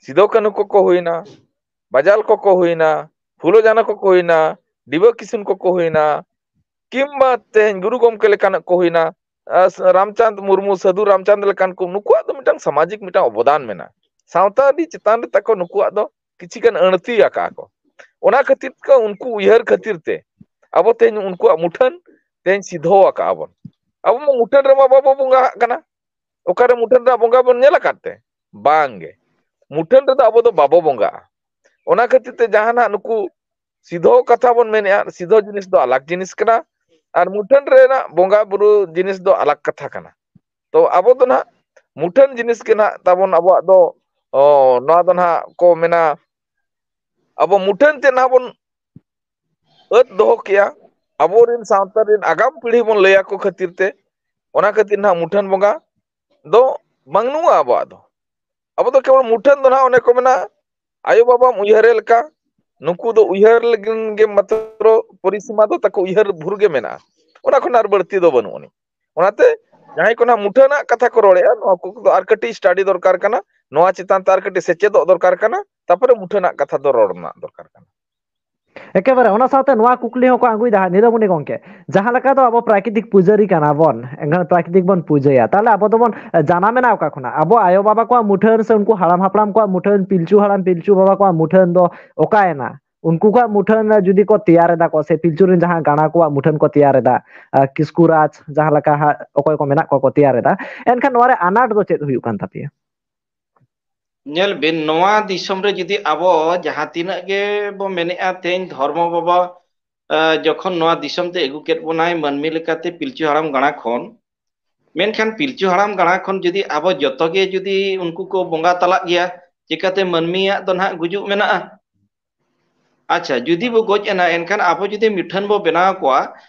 ᱥᱤᱫᱷᱚ ᱠᱟᱹᱱᱦᱩ ᱠᱚᱠᱚ ᱦᱩᱭᱱᱟ, ᱵᱟᱡᱟᱞ ᱠᱚᱠᱚ ᱦᱩᱭᱱᱟ, ᱯᱷᱩᱞᱳ ᱡᱷᱟᱱᱚ ᱠᱚᱠᱚ ᱦᱩᱭᱱᱟ, ᱰᱤᱵᱟᱹ ᱠᱤᱥᱩᱱ ᱠᱚᱠᱚ ᱦᱩᱭᱱᱟ, ᱠᱤᱢᱵᱟ ᱛᱮᱦᱮᱧ ᱜᱩᱨᱩ ᱜᱚᱢᱠᱮ ᱞᱮᱠᱟᱱᱟᱜ ᱠᱚ ᱦᱩᱭᱱᱟ, ᱟᱨ ᱨᱟᱢᱪᱟᱸᱫᱽ ᱢᱩᱨᱢᱩ, ᱥᱟᱹᱫᱷᱩ ᱨᱟᱢᱪᱟᱸᱫᱽ ᱞᱮᱠᱟᱱ ᱠᱚ, ᱱᱩᱠᱩᱣᱟᱜ ᱫᱚ ᱢᱤᱫᱴᱟᱝ ᱥᱟᱢᱟᱡᱤᱠ ᱢᱤᱫᱴᱟᱝ ᱚᱵᱚᱫᱟᱱ ᱢᱮᱱᱟᱜᱼᱟ᱾ ᱥᱟᱶᱛᱟ ᱟᱹᱰᱤ ᱪᱮᱛᱟᱱ ᱨᱮ ᱛᱟᱠᱚ ᱱᱩᱠᱩᱣᱟᱜ ᱫᱚ ᱠᱤᱪᱷᱤ ᱜᱟᱱ ᱟᱹᱲᱛᱤ ᱟᱠᱟᱜᱼᱟ ᱠᱚ᱾ ᱚᱱᱟ ᱠᱷᱟᱹᱛᱤᱨ ᱛᱮ ᱩᱱᱠᱩ ᱩᱭᱦᱟᱹᱨ ᱠᱷᱟᱹᱛᱤᱨ ᱛᱮ ᱟᱵᱚ ᱛᱮᱦᱮᱧ ᱩᱱᱠᱩᱣᱟᱜ ᱢᱩᱴᱷᱟᱹᱱ ᱛᱮᱦᱮᱧ ᱥᱤᱫᱷᱚ ᱟᱠᱟᱜᱼᱟ ᱵᱚᱱ᱾ ᱟᱵᱚ ᱢᱟ ᱢᱩᱴᱷᱟᱹᱱ ᱨᱮᱢᱟ ᱵᱟᱵᱚ ᱵᱚᱸᱜᱟ ᱟᱜ ᱠᱟᱱᱟ᱾ ᱚᱠᱟᱨᱮ ᱢᱩᱴᱷᱟᱹᱱ ᱨᱮᱱᱟᱜ ᱵᱚᱸᱜᱟ ᱵᱚᱱ ᱧᱮᱞ ᱟᱠᱟᱫ ᱛᱮ? ᱵᱟᱝ ᱜᱮ᱾ ᱢᱩᱴᱷᱟᱹᱱ ᱨᱮᱫᱚ ᱟᱵᱚ ᱫᱚ ᱵᱟᱵᱚ ᱵᱚᱸᱜᱟᱜᱼᱟ᱾ ᱚᱱᱟ ᱠᱷᱟᱹᱛᱤᱨ ᱛᱮ ᱡᱟᱦᱟᱱᱟᱜ ᱱᱩᱠᱩ ᱥᱤᱫᱷᱚ ᱠᱟᱛᱷᱟ ᱵᱚᱱ ᱢᱮᱱᱮᱫᱼᱟ, ᱥᱤᱫᱷᱚ ᱡᱤᱱᱤᱥ ᱫᱚ ᱟᱞᱟᱜᱽ ᱡᱤᱱᱤᱥ ᱠᱟᱱᱟ᱾ ᱟᱨ ᱢᱩᱴᱷᱟᱹᱱ ᱨᱮᱱᱟᱜ ᱵᱚᱸᱜᱟ ᱵᱩᱨᱩ ᱡᱤᱱᱤᱥ ᱫᱚ ᱟᱞᱟᱜᱽ ᱠᱟᱛᱷᱟ ᱠᱟᱱᱟ᱾ ᱛᱚ ᱟᱵᱚ ᱫᱚ ᱱᱟᱦᱟᱜ ᱢᱩᱴᱷᱟᱹᱱ ᱡᱤᱱᱤᱥ ᱜᱮ ᱱᱟᱦᱟᱜ ᱛᱟᱵᱚᱱ ᱟᱵᱚᱣᱟᱜ ᱫᱚ, ᱚ, ᱱᱚᱣᱟ ᱫᱚ ᱱᱟᱦᱟᱜ ᱠᱚ ᱢᱮᱱᱟ, ᱟᱵᱚ ᱢᱩᱴᱷᱟᱹᱱ ᱛᱮ ᱱᱟᱦᱟᱜ ᱵᱚᱱ ᱟᱹᱛ ᱫᱚᱦᱚ ᱠᱮᱜᱼᱟ, ᱟᱵᱚᱨᱮᱱ ᱥᱟᱶᱛᱟ ᱨᱮᱱ ᱟᱜᱟᱢ ᱯᱤᱲᱦᱤ ᱵᱚᱱ ᱞᱟᱹᱭ ᱟᱠᱚ ᱠᱷᱟᱹᱛᱤᱨ ᱛᱮ᱾ ᱚᱱᱟ ᱠᱷᱟᱹᱛᱤᱨ ᱱᱟᱦᱟᱜ ᱢᱩᱴᱷᱟᱹᱱ ᱵᱚᱸᱜᱟ ᱫᱚ ᱵᱟᱹᱱᱩᱜᱼᱟ ᱟᱵᱚᱣᱟᱜ ᱫᱚ᱾ ᱟᱵᱚ ᱫᱚ ᱠᱮᱵᱚᱞ ᱢᱩᱴᱷᱟᱹᱱ ᱫᱚ ᱱᱟᱦᱟᱜ ᱚᱱᱮ ᱠᱚ ᱢᱮᱱᱟ, ᱟᱭᱳ ᱵᱟᱵᱟᱢ ᱩᱭᱦᱟᱹᱨᱮ ᱞᱮᱠᱟ, ᱱᱩᱠᱩ ᱫᱚ ᱩᱭᱦᱟᱹᱨ ᱞᱟᱹᱜᱤᱫ ᱜᱮ ᱢᱟᱛᱨᱚ ᱯᱚᱨᱤᱥᱤᱢᱟ ᱫᱚ ᱛᱟᱠᱚ ᱩᱭᱦᱟᱹᱨ ᱵᱷᱩᱨ ᱜᱮ ᱢᱮᱱᱟᱜᱼᱟ, ᱚᱱᱟ ᱠᱷᱚᱱ ᱟᱨ ᱵᱟᱹᱲᱛᱤ ᱫᱚ ᱵᱟᱹᱱᱩᱜ ᱟᱹᱱᱤᱡ᱾ ᱚᱱᱟᱛᱮ ᱡᱟᱦᱟᱸᱭ ᱠᱚ ᱱᱟᱦᱟᱜ ᱢᱩᱴᱷᱟᱹᱱᱟᱜ ᱠᱟᱛᱷᱟ ᱠᱚ ᱨᱚᱲᱮᱫᱼᱟ, ᱱᱚᱣᱟ ᱠᱚ ᱫᱚ ᱟᱨ ᱠᱟᱹᱴᱤᱡ ᱥᱴᱟᱰᱤ ᱫᱚᱨᱠᱟᱨ ᱠᱟᱱᱟ, ᱱᱚᱣᱟ ᱪᱮᱛᱟᱱ ᱛᱮ ᱟᱨ ᱠᱟᱹᱴᱤᱡ ᱥᱮᱪᱮᱫᱚᱜ ᱫᱚᱨᱠᱟᱨ ᱠᱟᱱᱟ, ᱛᱟᱨᱯᱚᱨᱮ ᱢᱩᱴᱷᱟᱹᱱᱟᱜ ᱠᱟᱛᱷᱟ ᱫᱚ ᱨᱚᱲ ᱨᱮᱱᱟᱜ ᱫᱚᱨᱠᱟᱨ ᱠᱟᱱᱟ᱾ ᱮᱠᱮᱵᱟᱨᱮ ᱚᱱᱟ ᱥᱟᱶᱛᱮ ᱱᱚᱣᱟ ᱠᱩᱠᱞᱤ ᱦᱚᱸᱠᱚ ᱟᱹᱜᱩᱭᱮᱫᱟ ᱦᱟᱸᱜ ᱱᱤᱨᱟᱢᱚᱱᱤ ᱜᱚᱢᱠᱮ, ᱡᱟᱦᱟᱸ ᱞᱮᱠᱟ ᱫᱚ ᱟᱵᱚ ᱯᱨᱟᱠᱨᱤᱛᱤᱠ ᱯᱩᱡᱟᱹᱨᱤ ᱠᱟᱱᱟ ᱵᱚᱱ, ᱮᱱᱠᱷᱟᱱ ᱯᱨᱟᱠᱨᱤᱛᱤᱠ ᱵᱚᱱ ᱯᱩᱡᱟᱹᱭᱟ, ᱛᱟᱦᱚᱞᱮ ᱟᱵᱚ ᱫᱚᱵᱚᱱ ᱡᱟᱱᱟᱢᱮᱱᱟ ᱚᱠᱟ ᱠᱷᱚᱱᱟᱜ? ᱟᱵᱚ ᱟᱭᱳ ᱵᱟᱵᱟ ᱠᱚᱣᱟᱜ ᱢᱩᱴᱷᱟᱹᱱ ᱥᱮ ᱩᱱᱠᱩ ᱦᱟᱲᱟᱢ ᱦᱟᱯᱲᱟᱢ ᱠᱚᱣᱟᱜ ᱢᱩᱴᱷᱟᱹᱱ, ᱯᱤᱞᱪᱩ ᱦᱟᱲᱟᱢ ᱯᱤᱞᱪᱩ ᱵᱟᱵᱟ ᱠᱚᱣᱟᱜ ᱢᱩᱴᱷᱟᱹᱱ ᱫᱚ ᱚᱠᱟᱭᱮᱱᱟ? ᱩᱱᱠᱩ ᱠᱚᱣᱟᱜ ᱢᱩᱴᱷᱟᱹᱱ ᱡᱩᱫᱤ ᱠᱚ ᱛᱮᱭᱟᱨ ᱮᱫᱟ ᱠᱚ, ᱥᱮ ᱯᱤᱞᱪᱩ ᱨᱮᱱ ᱡᱟᱦᱟᱸ ᱜᱟᱬᱟ ᱠᱚᱣᱟᱜ ᱢᱩᱴᱷᱟᱹᱱ ᱠᱚ ᱛᱮᱭᱟᱨ ᱮᱫᱟ, ᱟᱨ ᱠᱤᱥᱠᱩ ᱨᱟᱡᱽ ᱡᱟᱦᱟᱸ ᱞᱮᱠᱟ ᱦᱟᱸᱜ ᱚᱠᱚᱭ ᱠᱚ ᱢᱮᱱᱟᱜ ᱠᱚᱣᱟ ᱠᱚ ᱛᱮᱭᱟᱨ ᱮᱫᱟ, ᱮᱱᱠᱷᱟᱱ ᱱᱚᱣᱟ ᱨᱮ ᱟᱱᱟᱴ ᱫᱚ ᱪᱮᱫ ᱦᱩᱭᱩᱜ ᱠᱟᱱ ᱛᱟᱯᱮᱭᱟ? ᱧᱮᱞ ᱵᱤᱱ, ᱱᱚᱣᱟ ᱫᱤᱥᱚᱢ ᱨᱮ ᱡᱩᱫᱤ ᱟᱵᱚ ᱡᱟᱦᱟᱸ ᱛᱤᱱᱟᱹᱜ ᱜᱮ ᱵᱚ ᱢᱮᱱᱮᱜᱼᱟ, ᱛᱮᱦᱮᱧ ᱫᱷᱚᱨᱢᱚ ᱵᱟᱵᱟ, ᱟ, ᱡᱚᱠᱷᱚᱱ ᱱᱚᱣᱟ ᱫᱤᱥᱚᱢ ᱛᱮ ᱟᱹᱜᱩ ᱠᱮᱫ ᱵᱚᱱᱟᱭ ᱢᱟᱹᱱᱢᱤ ᱞᱮᱠᱟᱛᱮ ᱯᱤᱞᱪᱩ ᱦᱟᱲᱟᱢ ᱜᱟᱬᱟ ᱠᱷᱚᱱ, ᱢᱮᱱᱠᱷᱟᱱ ᱯᱤᱞᱪᱩ ᱦᱟᱲᱟᱢ ᱜᱟᱬᱟ ᱠᱷᱚᱱ ᱡᱩᱫᱤ ᱟᱵᱚ ᱡᱚᱛᱚ ᱜᱮ ᱡᱩᱫᱤ ᱩᱱᱠᱩ ᱠᱚ ᱵᱚᱸᱜᱟ ᱛᱟᱞᱟᱜ ᱜᱮᱭᱟ, ᱪᱤᱠᱟᱹᱛᱮ ᱢᱟᱹᱱᱢᱤᱭᱟᱜ ᱫᱚ ᱱᱟᱦᱟᱜ ᱜᱩᱡᱩᱜ ᱢᱮᱱᱟᱜᱼᱟ? ᱟᱪᱪᱷᱟ, ᱡᱩᱫᱤ ᱵᱚ ᱜᱚᱡ ᱮᱱᱟ, ᱮᱱᱠᱷᱟᱱ ᱟᱵᱚ ᱡᱩᱫᱤ ᱢᱩᱴᱷᱟᱹᱱ ᱵᱚ ᱵᱮᱱᱟᱣ ᱠᱚᱣᱟ,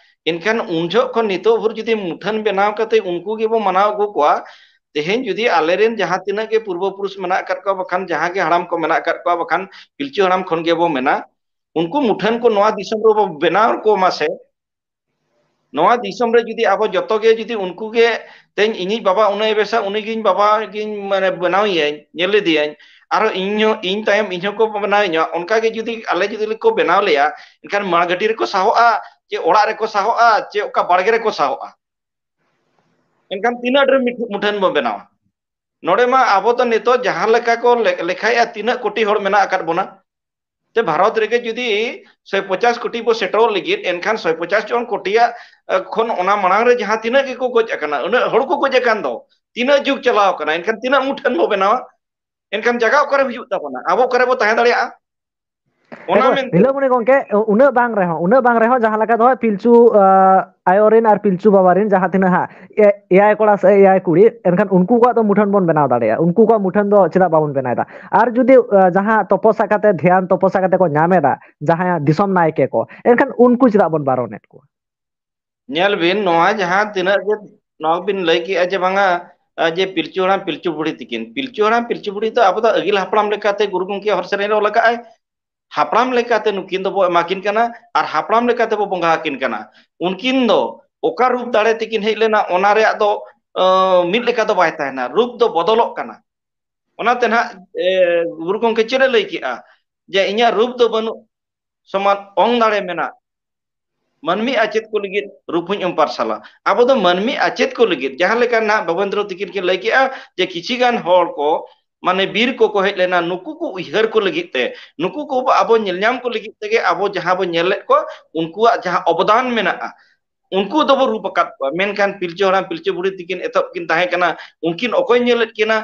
ᱮᱱᱠᱷᱟᱱ ᱩᱱ ᱡᱚᱦᱚᱜ ᱠᱷᱚᱱ ᱱᱤᱛᱚᱜ ᱵᱷᱳᱨ ᱡᱩᱫᱤ ᱢᱩᱴᱷᱟᱹᱱ ᱵᱮᱱᱟᱣ ᱠᱟᱛᱮ ᱩᱱᱠᱩ ᱜᱮᱵᱚ ᱢᱟᱱᱟᱣ ᱟᱹᱜᱩ ᱠᱚᱣᱟ, ᱛᱮᱦᱮᱧ ᱡᱩᱫᱤ ᱟᱞᱮᱨᱮᱱ ᱡᱟᱦᱟᱸ ᱛᱤᱱᱟᱹᱜ ᱜᱮ ᱯᱩᱨᱵᱚ ᱯᱩᱨᱩᱥ ᱢᱮᱱᱟᱜ ᱟᱠᱟᱫ ᱠᱚᱣᱟ, ᱵᱟᱠᱷᱟᱱ ᱡᱟᱦᱟᱸ ᱜᱮ ᱦᱟᱲᱟᱢ ᱠᱚ ᱢᱮᱱᱟᱜ ᱟᱠᱟᱫ ᱠᱚᱣᱟ, ᱵᱟᱠᱷᱟᱱ ᱯᱤᱞᱪᱩ ᱦᱟᱲᱟᱢ ᱠᱷᱚᱱ ᱜᱮᱵᱚ ᱢᱮᱱᱟ, ᱩᱱᱠᱩ ᱢᱩᱴᱷᱟᱹᱱ ᱠᱚ ᱱᱚᱣᱟ ᱫᱤᱥᱚᱢ ᱨᱮᱵᱚ ᱵᱮᱱᱟᱣ ᱠᱚ ᱢᱟ ᱥᱮ᱾ ᱱᱚᱣᱟ ᱫᱤᱥᱚᱢ ᱨᱮ ᱡᱩᱫᱤ ᱟᱵᱚ ᱡᱚᱛᱚ ᱜᱮ ᱡᱩᱫᱤ ᱩᱱᱠᱩ ᱜᱮ, ᱛᱮᱦᱮᱧ ᱤᱧᱤᱡ ᱵᱟᱵᱟ ᱩᱱᱟᱹᱜ ᱮ ᱵᱮᱥᱟ, ᱩᱱᱤᱜᱤᱧ ᱵᱟᱵᱟ ᱜᱤᱧ ᱢᱟᱱᱮ ᱵᱮᱱᱟᱣ ᱮᱭᱟᱹᱧ, ᱧᱮᱞ ᱤᱫᱤᱭᱟᱹᱧ, ᱟᱨᱚ ᱤᱧ ᱦᱚᱸ, ᱤᱧ ᱛᱟᱭᱚᱢ ᱤᱧ ᱦᱚᱸᱠᱚ ᱵᱮᱱᱟᱣ ᱤᱧᱟ, ᱚᱱᱠᱟ ᱜᱮ ᱡᱩᱫᱤ ᱟᱞᱮ ᱡᱩᱫᱤ ᱠᱚ ᱵᱮᱱᱟᱣ ᱞᱮᱭᱟ, ᱮᱱᱠᱷᱟᱱ ᱢᱟᱲᱜᱷᱟᱹᱴᱤ ᱨᱮᱠᱚ ᱥᱟᱦᱚᱜᱼᱟ, ᱪᱮ ᱚᱲᱟᱜ ᱨᱮᱠᱚ ᱥᱟᱦᱚᱜᱼᱟ, ᱪᱮ ᱚᱠᱟ ᱵᱟᱲᱜᱮ ᱨᱮᱠᱚ ᱥᱟᱦᱚᱜᱼᱟ? ᱮᱱᱠᱷᱟᱱ ᱛᱤᱱᱟᱹᱜ ᱰᱷᱮᱨ ᱢᱤᱴᱷ-, ᱢᱩᱴᱷᱟᱹᱱ ᱵᱚ ᱵᱮᱱᱟᱣᱟ? ᱱᱚᱰᱮ ᱢᱟ ᱟᱵᱚ ᱫᱚ ᱱᱤᱛᱚᱜ ᱡᱟᱦᱟᱸ ᱞᱮᱠᱟ ᱠᱚ ᱞᱮ-, ᱞᱮᱠᱷᱟᱭᱮᱫᱼᱟ, ᱛᱤᱱᱟᱹᱜ ᱠᱳᱴᱤ ᱦᱚᱲ ᱢᱮᱱᱟᱜ ᱟᱠᱟᱫ ᱵᱚᱱᱟ, ᱛᱮ ᱵᱷᱟᱨᱚᱛ ᱨᱮᱜᱮ ᱡᱩᱫᱤ ᱥᱚᱭ ᱯᱚᱪᱟᱥ ᱠᱳᱴᱤ ᱵᱚ ᱥᱮᱴᱮᱨᱚᱜ ᱞᱟᱹᱜᱤᱫ, ᱮᱱᱠᱷᱟᱱ ᱥᱚᱭ ᱯᱚᱪᱟᱥ ᱡᱚᱱ ᱠᱳᱴᱤᱭᱟᱜ, ᱮ, ᱠᱷᱚᱱ ᱚᱱᱟ ᱢᱟᱲᱟᱝ ᱨᱮ ᱡᱟᱦᱟᱸ ᱛᱤᱱᱟᱹᱜ ᱜᱮᱠᱚ ᱜᱚᱡ ᱟᱠᱟᱱᱟ, ᱩᱱᱟᱹᱜ ᱦᱚᱲ ᱠᱚ ᱜᱚᱡ ᱟᱠᱟᱱ ᱫᱚ, ᱛᱤᱱᱟᱹᱜ ᱡᱩᱜᱽ ᱪᱟᱞᱟᱣ ᱟᱠᱟᱱᱟ, ᱮᱱᱠᱷᱟᱱ ᱛᱤᱱᱟᱹᱜ ᱢᱩᱴᱷᱟᱹᱱ ᱵᱚ ᱵᱮᱱᱟᱣᱟ? ᱮᱱᱠᱷᱟᱱ ᱡᱟᱭᱜᱟ ᱚᱠᱟᱨᱮ ᱦᱩᱭᱩᱜ ᱛᱟᱵᱚᱱᱟ? ᱟᱵᱚ ᱚᱠᱟᱨᱮ ᱵᱚ ᱛᱟᱦᱮᱸ ᱫᱟᱲᱮᱭᱟᱜᱼᱟ? ᱚᱱᱟ ᱮᱠᱵᱟᱨ ᱢᱮᱱᱛᱮ ᱱᱤᱞᱟᱹᱢᱚᱱᱤ ᱜᱚᱝᱠᱮ, ᱩᱱᱟᱹᱜ ᱵᱟᱝ ᱨᱮᱦᱚᱸ, ᱩᱱᱟᱹᱜ ᱵᱟᱝ ᱨᱮᱦᱚᱸ, ᱡᱟᱦᱟᱸ ᱞᱮᱠᱟ ᱫᱚ ᱯᱤᱞᱪᱩ, ᱟᱭᱳ ᱨᱮᱱ ᱟᱨ ᱯᱤᱞᱪᱩ ᱵᱟᱵᱟ ᱨᱮᱱ ᱡᱟᱦᱟᱸ ᱛᱤᱱᱟᱹᱜ ᱦᱟᱸᱜ ᱮ-, ᱮᱭᱟᱭ ᱠᱚᱲᱟ ᱥᱮ ᱮᱭᱟᱭ ᱠᱩᱲᱤ, ᱮᱱᱠᱷᱟᱱ ᱩᱱᱠᱩ ᱠᱚᱣᱟᱜ ᱫᱚ ᱢᱩᱴᱷᱟᱹᱱ ᱵᱚᱱ ᱵᱮᱱᱟᱣ ᱫᱟᱲᱮᱭᱟᱜᱼᱟ, ᱩᱱᱠᱩ ᱠᱚᱣᱟᱜ ᱢᱩᱴᱷᱟᱹᱱ ᱫᱚ ᱪᱮᱫᱟᱜ ᱵᱟᱵᱚᱱ ᱵᱮᱱᱟᱣ ᱮᱫᱟ? ᱟᱨ ᱡᱩᱫᱤ ᱡᱟᱦᱟᱸ ᱛᱚᱯᱚᱥᱟ ᱠᱟᱛᱮ, ᱫᱷᱮᱭᱟᱱ ᱛᱚᱯᱚᱥᱟ ᱠᱟᱛᱮ ᱠᱚ ᱧᱟᱢ ᱮᱫᱟ ᱡᱟᱦᱟᱸᱭᱟᱜ ᱫᱤᱥᱚᱢ ᱱᱟᱭᱠᱮ ᱠᱚ, ᱮᱱᱠᱷᱟᱱ ᱩᱱᱠᱩ ᱪᱮᱫᱟᱜ ᱵᱚᱱ ᱵᱟᱨᱚᱱᱮᱫ ᱠᱚᱣᱟ? ᱧᱮᱞ ᱵᱤᱱ, ᱱᱚᱣᱟ ᱡᱟᱦᱟᱸ ᱛᱤᱱᱟᱹᱜ ᱜᱮ ᱱᱚᱣᱟ ᱵᱤᱱ ᱞᱟᱹᱭ ᱠᱮᱜᱼᱟ ᱡᱮ ᱵᱟᱝᱟ, ᱡᱮ ᱯᱤᱞᱪᱩ ᱦᱟᱲᱟᱢ ᱯᱤᱞᱪᱩ ᱵᱩᱲᱦᱤ ᱛᱤᱠᱤᱱ, ᱯᱤᱞᱪᱩ ᱦᱟᱲᱟᱢ ᱯᱤᱞᱪᱩ ᱵᱩᱲᱦᱤ ᱫᱚ ᱟᱵᱚ ᱫᱚ ᱟᱹᱜᱤᱞ ᱦᱟᱯᱲᱟᱢ ᱞᱮᱠᱟᱛᱮ ᱜᱩᱨᱩ ᱜᱚᱢᱠᱮ ᱦᱚᱨ ᱥᱮᱨᱮᱧ ᱨᱮ ᱚᱞ ᱟᱠᱟᱫ ᱟᱭ, ᱦᱟᱯᱲᱟᱢ ᱞᱮᱠᱟᱛᱮ ᱱᱩᱠᱤᱱ ᱫᱚᱵᱚ ᱮᱢᱟ ᱠᱤᱱ ᱠᱟᱱᱟ ᱟᱨ ᱦᱟᱯᱲᱟᱢ ᱞᱮᱠᱟᱛᱮ ᱵᱚ ᱵᱚᱸᱜᱟ ᱟᱹᱠᱤᱱ ᱠᱟᱱᱟ᱾ ᱩᱱᱠᱤᱱ ᱫᱚ ᱚᱠᱟ ᱨᱩᱯ ᱫᱟᱲᱮ ᱛᱮᱠᱤᱱ ᱦᱮᱡ ᱞᱮᱱᱟ, ᱚᱱᱟ ᱨᱮᱭᱟᱜ ᱫᱚ ᱢᱤᱫ ᱞᱮᱠᱟ ᱫᱚ ᱵᱟᱭ ᱛᱟᱦᱮᱱᱟ, ᱨᱩᱯ ᱫᱚ ᱵᱚᱫᱚᱞᱚᱜ ᱠᱟᱱᱟ᱾ ᱚᱱᱟᱛᱮ ᱱᱟᱦᱟᱜ ᱜᱩᱨᱩ ᱜᱚᱢᱠᱮ ᱪᱮᱫ ᱮ ᱞᱟᱹᱭ ᱠᱮᱜᱼᱟ? ᱡᱮ ᱤᱧᱟᱹᱜ ᱨᱩᱯ ᱫᱚ ᱵᱟᱹᱱᱩᱜ ᱥᱚᱢᱟᱱ ᱚᱝ ᱫᱟᱲᱮ ᱢᱮᱱᱟᱜ, ᱢᱟᱹᱱᱢᱤ ᱟᱪᱮᱛ ᱠᱚ ᱞᱟᱹᱜᱤᱫ ᱨᱩᱯ ᱦᱚᱧ ᱮᱢ ᱯᱟᱨᱥᱟᱞᱟ᱾ ᱟᱵᱚ ᱫᱚ ᱢᱟᱹᱱᱢᱤ ᱟᱪᱮᱛ ᱠᱚ ᱞᱟᱹᱜᱤᱫ, ᱡᱟᱦᱟᱸ ᱞᱮᱠᱟ ᱱᱟᱦᱟᱜ ᱵᱟᱵᱮᱱᱫᱨᱚ ᱛᱤᱠᱤᱱ ᱠᱤᱱ ᱞᱟᱹᱭ ᱠᱮᱜᱼᱟ ᱡᱮ ᱠᱤᱪᱷᱤ ᱜᱟᱱ ᱦᱚᱲ ᱠᱚ, ᱢᱟᱱᱮ ᱵᱤᱨ ᱠᱚᱠᱚ ᱦᱮᱡ ᱞᱮᱱᱟ, ᱱᱩᱠᱩ ᱠᱚ ᱩᱭᱦᱟᱹᱨ ᱠᱚ ᱞᱟᱹᱜᱤᱫ ᱛᱮ, ᱱᱩᱠᱩ ᱠᱚ ᱟᱵᱚ ᱧᱮᱞ ᱧᱟᱢ ᱠᱚ ᱞᱟᱹᱜᱤᱫ ᱛᱮᱜᱮ ᱟᱵᱚ ᱡᱟᱦᱟᱸ ᱵᱚ ᱧᱮᱞ ᱞᱮᱫ ᱠᱚᱣᱟ, ᱩᱱᱠᱩᱣᱟᱜ ᱡᱟᱦᱟᱸ ᱚᱵᱚᱫᱟᱱ ᱢᱮᱱᱟᱜᱼᱟ, ᱩᱱᱠᱩ ᱫᱚᱵᱚ ᱨᱩᱯ ᱟᱠᱟᱫ ᱠᱚᱣᱟ᱾ ᱢᱮᱱᱠᱷᱟᱱ ᱯᱤᱞᱪᱩ ᱦᱟᱲᱟᱢ ᱯᱤᱞᱪᱩ ᱵᱩᱲᱦᱤ ᱛᱤᱠᱤᱱ ᱮᱛᱚᱦᱚᱵ ᱠᱤᱱ ᱛᱟᱦᱮᱸ ᱠᱟᱱᱟ, ᱩᱱᱠᱤᱱ ᱚᱠᱚᱭ ᱧᱮᱞᱮᱫ ᱠᱤᱱᱟ?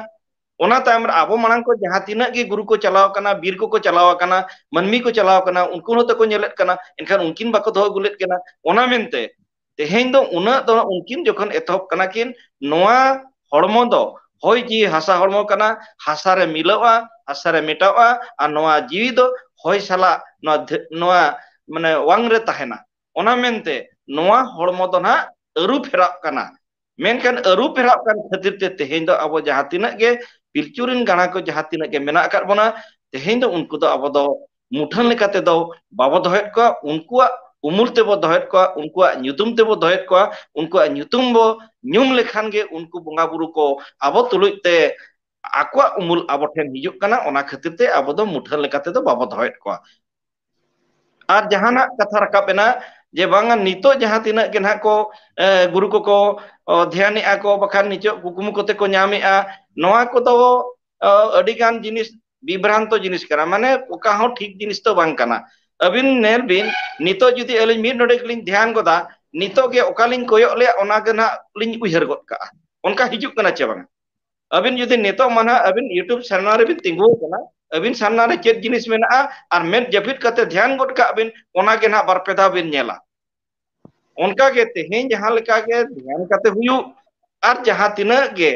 ᱚᱱᱟ ᱛᱟᱭᱚᱢ ᱨᱮ ᱟᱵᱚ ᱢᱟᱲᱟᱝ ᱠᱚ ᱡᱟᱦᱟᱸ ᱛᱤᱱᱟᱹᱜ ᱜᱮ ᱜᱩᱨᱩ ᱠᱚ ᱪᱟᱞᱟᱣ ᱟᱠᱟᱱᱟ, ᱵᱤᱨ ᱠᱚᱠᱚ ᱪᱟᱞᱟᱣ ᱟᱠᱟᱱᱟ, ᱢᱟᱹᱱᱢᱤ ᱠᱚ ᱪᱟᱞᱟᱣ ᱟᱠᱟᱱᱟ, ᱩᱱᱠᱩ ᱦᱚᱸ ᱛᱟᱠᱚ ᱧᱮᱞᱮᱫ ᱠᱟᱱᱟ, ᱮᱱᱠᱷᱟᱱ ᱩᱱᱠᱤᱱ ᱵᱟᱠᱚ ᱫᱚᱦᱚ ᱟᱹᱜᱩ ᱞᱮᱫ ᱠᱤᱱᱟ᱾ ᱚᱱᱟ ᱢᱮᱱᱛᱮ ᱛᱮᱦᱮᱧ ᱫᱚ ᱩᱱᱟᱹᱜ ᱫᱚ ᱩᱱᱠᱤᱱ ᱡᱚᱠᱷᱚᱱ ᱮᱛᱚᱦᱚᱵ ᱠᱟᱱᱟ ᱠᱤᱱ, ᱱᱚᱣᱟ ᱦᱚᱲᱢᱚ ᱫᱚ ᱦᱚᱭ ᱡᱤᱣᱤ ᱦᱟᱥᱟ ᱦᱚᱲᱢᱚ ᱠᱟᱱᱟ, ᱦᱟᱥᱟ ᱨᱮ ᱢᱤᱞᱟᱹᱜᱼᱟ, ᱦᱟᱥᱟ ᱨᱮ ᱢᱮᱴᱟᱣᱚᱜᱼᱟ, ᱟᱨ ᱱᱚᱣᱟ ᱡᱤᱣᱤ ᱫᱚ ᱦᱚᱭ ᱥᱟᱞᱟᱜ ᱱᱚᱣᱟ ᱫᱷᱟᱹ-, ᱱᱚᱣᱟ ᱢᱟᱱᱮ ᱣᱟᱝ ᱨᱮ ᱛᱟᱦᱮᱱᱟ᱾ ᱚᱱᱟ ᱢᱮᱱᱛᱮ ᱱᱚᱣᱟ ᱦᱚᱲᱢᱚ ᱫᱚ ᱱᱟᱦᱟᱜ ᱟᱹᱨᱩ ᱯᱷᱮᱨᱟᱜ ᱠᱟᱱᱟ᱾ ᱢᱮᱱᱠᱷᱟᱱ ᱟᱹᱨᱩ ᱯᱷᱮᱨᱟᱜ ᱠᱟᱱ ᱠᱷᱟᱹᱛᱤᱨ ᱛᱮ ᱛᱮᱦᱮᱧ ᱫᱚ ᱟᱵᱚ ᱡᱟᱦᱟᱸ ᱛᱤᱱᱟᱹᱜ ᱜᱮ ᱯᱤᱞᱪᱩ ᱨᱮᱱ ᱜᱟᱬᱟ ᱠᱚ ᱡᱟᱦᱟᱸ ᱛᱤᱱᱟᱹᱜ ᱜᱮ ᱢᱮᱱᱟᱜ ᱟᱠᱟᱫ ᱵᱚᱱᱟ, ᱛᱮᱦᱮᱧ ᱫᱚ ᱩᱱᱠᱩ ᱫᱚ ᱟᱵᱚ ᱫᱚ ᱢᱩᱴᱷᱟᱹᱱ ᱞᱮᱠᱟ ᱛᱮᱫᱚ ᱵᱟᱵᱚ ᱫᱚᱦᱚᱭᱮᱫ ᱠᱚᱣᱟ, ᱩᱱᱠᱩᱣᱟᱜ ᱩᱢᱩᱞ ᱛᱮᱵᱚ ᱫᱚᱦᱚᱭᱮᱫ ᱠᱚᱣᱟ, ᱩᱱᱠᱩᱣᱟᱜ ᱧᱩᱛᱩᱢ ᱛᱮᱵᱚ ᱫᱚᱦᱚᱭᱮᱫ ᱠᱚᱣᱟ, ᱩᱱᱠᱩᱣᱟᱜ ᱧᱩᱛᱩᱢ ᱵᱚ ᱧᱩᱢ ᱞᱮᱠᱷᱟᱱ ᱜᱮ ᱩᱱᱠᱩ ᱵᱚᱸᱜᱟ ᱵᱩᱨᱩ ᱠᱚ ᱟᱵᱚ ᱛᱩᱞᱩᱡ ᱛᱮ ᱟᱠᱚᱣᱟᱜ ᱩᱢᱩᱞ ᱟᱵᱚ ᱴᱷᱮᱱ ᱦᱤᱡᱩᱜ ᱠᱟᱱᱟ᱾ ᱚᱱᱟ ᱠᱷᱟᱹᱛᱤᱨ ᱛᱮ ᱟᱵᱚ ᱫᱚ ᱢᱩᱴᱷᱟᱹᱱ ᱞᱮᱠᱟ ᱛᱮᱫᱚ ᱵᱟᱵᱚ ᱫᱚᱦᱚᱭᱮᱫ ᱠᱚᱣᱟ᱾ ᱟᱨ ᱡᱟᱦᱟᱱᱟᱜ ᱠᱟᱛᱷᱟ ᱨᱟᱠᱟᱵ ᱮᱱᱟ ᱡᱮ ᱵᱟᱝᱟ ᱱᱤᱛᱚᱜ ᱡᱟᱦᱟᱸ ᱛᱤᱱᱟᱹᱜ ᱜᱮ ᱱᱟᱦᱟᱜ ᱠᱚ, ᱮ, ᱜᱩᱨᱩ ᱠᱚᱠᱚ, ᱚ, ᱫᱷᱮᱭᱟᱱᱮᱜᱼᱟ ᱠᱚ, ᱵᱟᱠᱷᱟᱱ ᱱᱤᱛᱚᱜ ᱠᱩᱠᱢᱩ ᱠᱚᱛᱮ ᱠᱚ ᱧᱟᱢᱮᱜᱼᱟ, ᱱᱚᱣᱟ ᱠᱚᱫᱚ, ᱚ, ᱟᱹᱰᱤᱜᱟᱱ ᱡᱤᱱᱤᱥ ᱵᱤᱵᱷᱨᱟᱱᱛᱚ ᱡᱤᱱᱤᱥ ᱠᱟᱱᱟ, ᱢᱟᱱᱮ ᱚᱠᱟ ᱦᱚᱸ ᱴᱷᱤᱠ ᱡᱤᱱᱤᱥ ᱫᱚ ᱵᱟᱝ ᱠᱟᱱᱟ᱾ ᱟᱹᱵᱤᱱ ᱧᱮᱞ ᱵᱤᱱ, ᱱᱤᱛᱚᱜ ᱡᱩᱫᱤ ᱟᱹᱞᱤᱧ ᱢᱤᱫ ᱰᱚᱸᱰᱮᱠ ᱞᱤᱧ ᱫᱷᱮᱭᱟᱱ ᱜᱚᱫᱟ, ᱱᱤᱛᱚᱜ ᱜᱮ ᱚᱠᱟᱞᱤᱧ ᱠᱚᱭᱚᱜ ᱞᱮᱫ ᱚᱱᱟ ᱜᱮ ᱱᱟᱦᱟᱜ ᱞᱤᱧ ᱩᱭᱦᱟᱹᱨ ᱜᱚᱫ ᱠᱟᱜᱼᱟ᱾ ᱚᱱᱠᱟ ᱦᱤᱡᱩᱜ ᱠᱟᱱᱟ ᱪᱮ ᱵᱟᱝᱟ? ᱟᱹᱵᱤᱱ ᱡᱩᱫᱤ ᱱᱤᱛᱚᱜ ᱢᱟ ᱱᱟᱦᱟᱜ ᱟᱹᱵᱤᱱ YouTube ᱪᱮᱱᱮᱞ ᱨᱮᱵᱤᱱ ᱛᱤᱸᱜᱩ ᱟᱠᱟᱱᱟ, ᱟᱹᱵᱤᱱ ᱥᱟᱢᱱᱟ ᱨᱮ ᱪᱮᱫ ᱡᱤᱱᱤᱥ ᱢᱮᱱᱟᱜᱼᱟ, ᱟᱨ ᱢᱮᱫ ᱡᱟᱹᱯᱤᱫ ᱠᱟᱛᱮ ᱫᱷᱮᱭᱟᱱ ᱜᱚᱫ ᱠᱟᱜ ᱵᱤᱱ, ᱚᱱᱟ ᱜᱮ ᱱᱟᱦᱟᱜ ᱵᱟᱨ ᱯᱮ ᱫᱷᱟᱣ ᱵᱤᱱ ᱧᱮᱞᱟ᱾ ᱚᱱᱠᱟ ᱜᱮ ᱛᱮᱦᱮᱧ ᱡᱟᱦᱟᱸ ᱞᱮᱠᱟ ᱜᱮ ᱫᱷᱮᱭᱟᱱ ᱠᱟᱛᱮ ᱦᱩᱭᱩᱜ, ᱟᱨ ᱡᱟᱦᱟᱸ ᱛᱤᱱᱟᱹᱜ ᱜᱮ,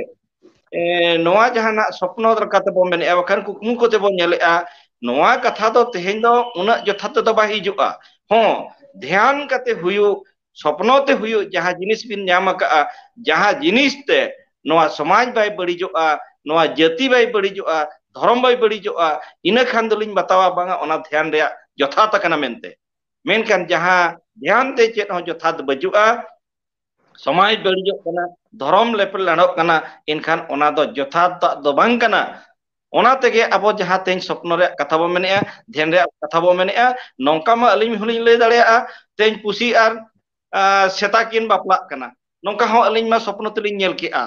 ᱮ, ᱱᱚᱣᱟ ᱡᱟᱦᱟᱸ ᱱᱟᱜ ᱥᱚᱯᱱᱚ ᱞᱮᱠᱟᱛᱮ ᱵᱚᱱ ᱢᱮᱱᱮᱫᱼᱟ, ᱵᱟᱠᱷᱟᱱ ᱠᱩᱠᱢᱩ ᱠᱚᱛᱮ ᱵᱚᱱ ᱧᱮᱞᱮᱫᱼᱟ, ᱱᱚᱣᱟ ᱠᱟᱛᱷᱟ ᱫᱚ ᱛᱮᱦᱮᱧ ᱫᱚ ᱩᱱᱟᱹᱜ ᱡᱚᱛᱷᱟᱛ ᱛᱮᱫᱚ ᱵᱟᱭ ᱦᱤᱡᱩᱜᱼᱟ᱾ ᱦᱚᱸ, ᱫᱷᱮᱭᱟᱱ ᱠᱟᱛᱮ ᱦᱩᱭᱩᱜ, ᱥᱚᱯᱱᱚ ᱛᱮ ᱦᱩᱭᱩᱜ, ᱡᱟᱦᱟᱸ ᱡᱤᱱᱤᱥ ᱵᱤᱱ ᱧᱟᱢ ᱟᱠᱟᱫᱼᱟ, ᱡᱟᱦᱟᱸ ᱡᱤᱱᱤᱥ ᱛᱮ ᱱᱚᱣᱟ ᱥᱚᱢᱟᱡᱽ ᱵᱟᱭ ᱵᱟᱹᱲᱤᱡᱚᱜᱼᱟ, ᱱᱚᱣᱟ ᱡᱟᱹᱛᱤ ᱵᱟᱭ ᱵᱟᱹᱲᱤᱡᱚᱜᱼᱟ, ᱫᱷᱚᱨᱚᱢ ᱵᱟᱭ ᱵᱟᱹᱲᱤᱡᱚᱜᱼᱟ, ᱤᱱᱟᱹ ᱠᱷᱟᱱ ᱫᱚᱞᱤᱧ ᱵᱟᱛᱟᱣᱟ ᱵᱟᱝᱟ ᱚᱱᱟ ᱫᱷᱮᱭᱟᱱ ᱨᱮᱭᱟᱜ ᱡᱚᱛᱷᱟᱛ ᱟᱠᱟᱱᱟ ᱢᱮᱱᱛᱮ᱾ ᱢᱮᱱᱠᱷᱟᱱ ᱡᱟᱦᱟᱸ ᱫᱷᱮᱭᱟᱱ ᱛᱮ ᱪᱮᱫ ᱦᱚᱸ ᱡᱚᱛᱷᱟᱛ ᱵᱟᱹᱪᱩᱜᱼᱟ, ᱥᱚᱢᱟᱡᱽ ᱵᱟᱹᱲᱤᱡᱚᱜ ᱠᱟᱱᱟ, ᱫᱷᱚᱨᱚᱢ ᱞᱮᱯᱮᱞᱟᱱᱚᱜ ᱠᱟᱱᱟ, ᱮᱱᱠᱷᱟᱱ ᱚᱱᱟ ᱫᱚ ᱡᱚᱛᱷᱟᱛ ᱫᱚ ᱵᱟᱝ ᱠᱟᱱᱟ᱾ ᱚᱱᱟ ᱛᱮᱜᱮ ᱟᱵᱚ ᱡᱟᱦᱟᱸ ᱛᱮᱦᱮᱧ ᱥᱚᱯᱱᱚ ᱨᱮᱭᱟᱜ ᱠᱟᱛᱷᱟ ᱵᱚᱱ ᱢᱮᱱᱮᱫᱼᱟ, ᱫᱷᱮᱭᱟᱱ ᱨᱮᱭᱟᱜ ᱠᱟᱛᱷᱟ ᱵᱚᱱ ᱢᱮᱱᱮᱫᱼᱟ, ᱱᱚᱝᱠᱟ ᱢᱟ ᱟᱹᱞᱤᱧ ᱦᱚᱸᱞᱤᱧ ᱞᱟᱹᱭ ᱫᱟᱲᱮᱭᱟᱜᱼᱟ, ᱛᱮᱦᱮᱧ ᱯᱩᱥᱤ ᱟᱨ, ᱟᱨ, ᱥᱮᱛᱟ ᱠᱤᱱ ᱵᱟᱯᱞᱟᱜ ᱠᱟᱱᱟ, ᱱᱚᱝᱠᱟ ᱦᱚᱸ ᱟᱹᱞᱤᱧ ᱢᱟ ᱥᱚᱯᱱᱚ ᱛᱮᱞᱤᱧ ᱧᱮᱞ ᱠᱮᱜᱼᱟ᱾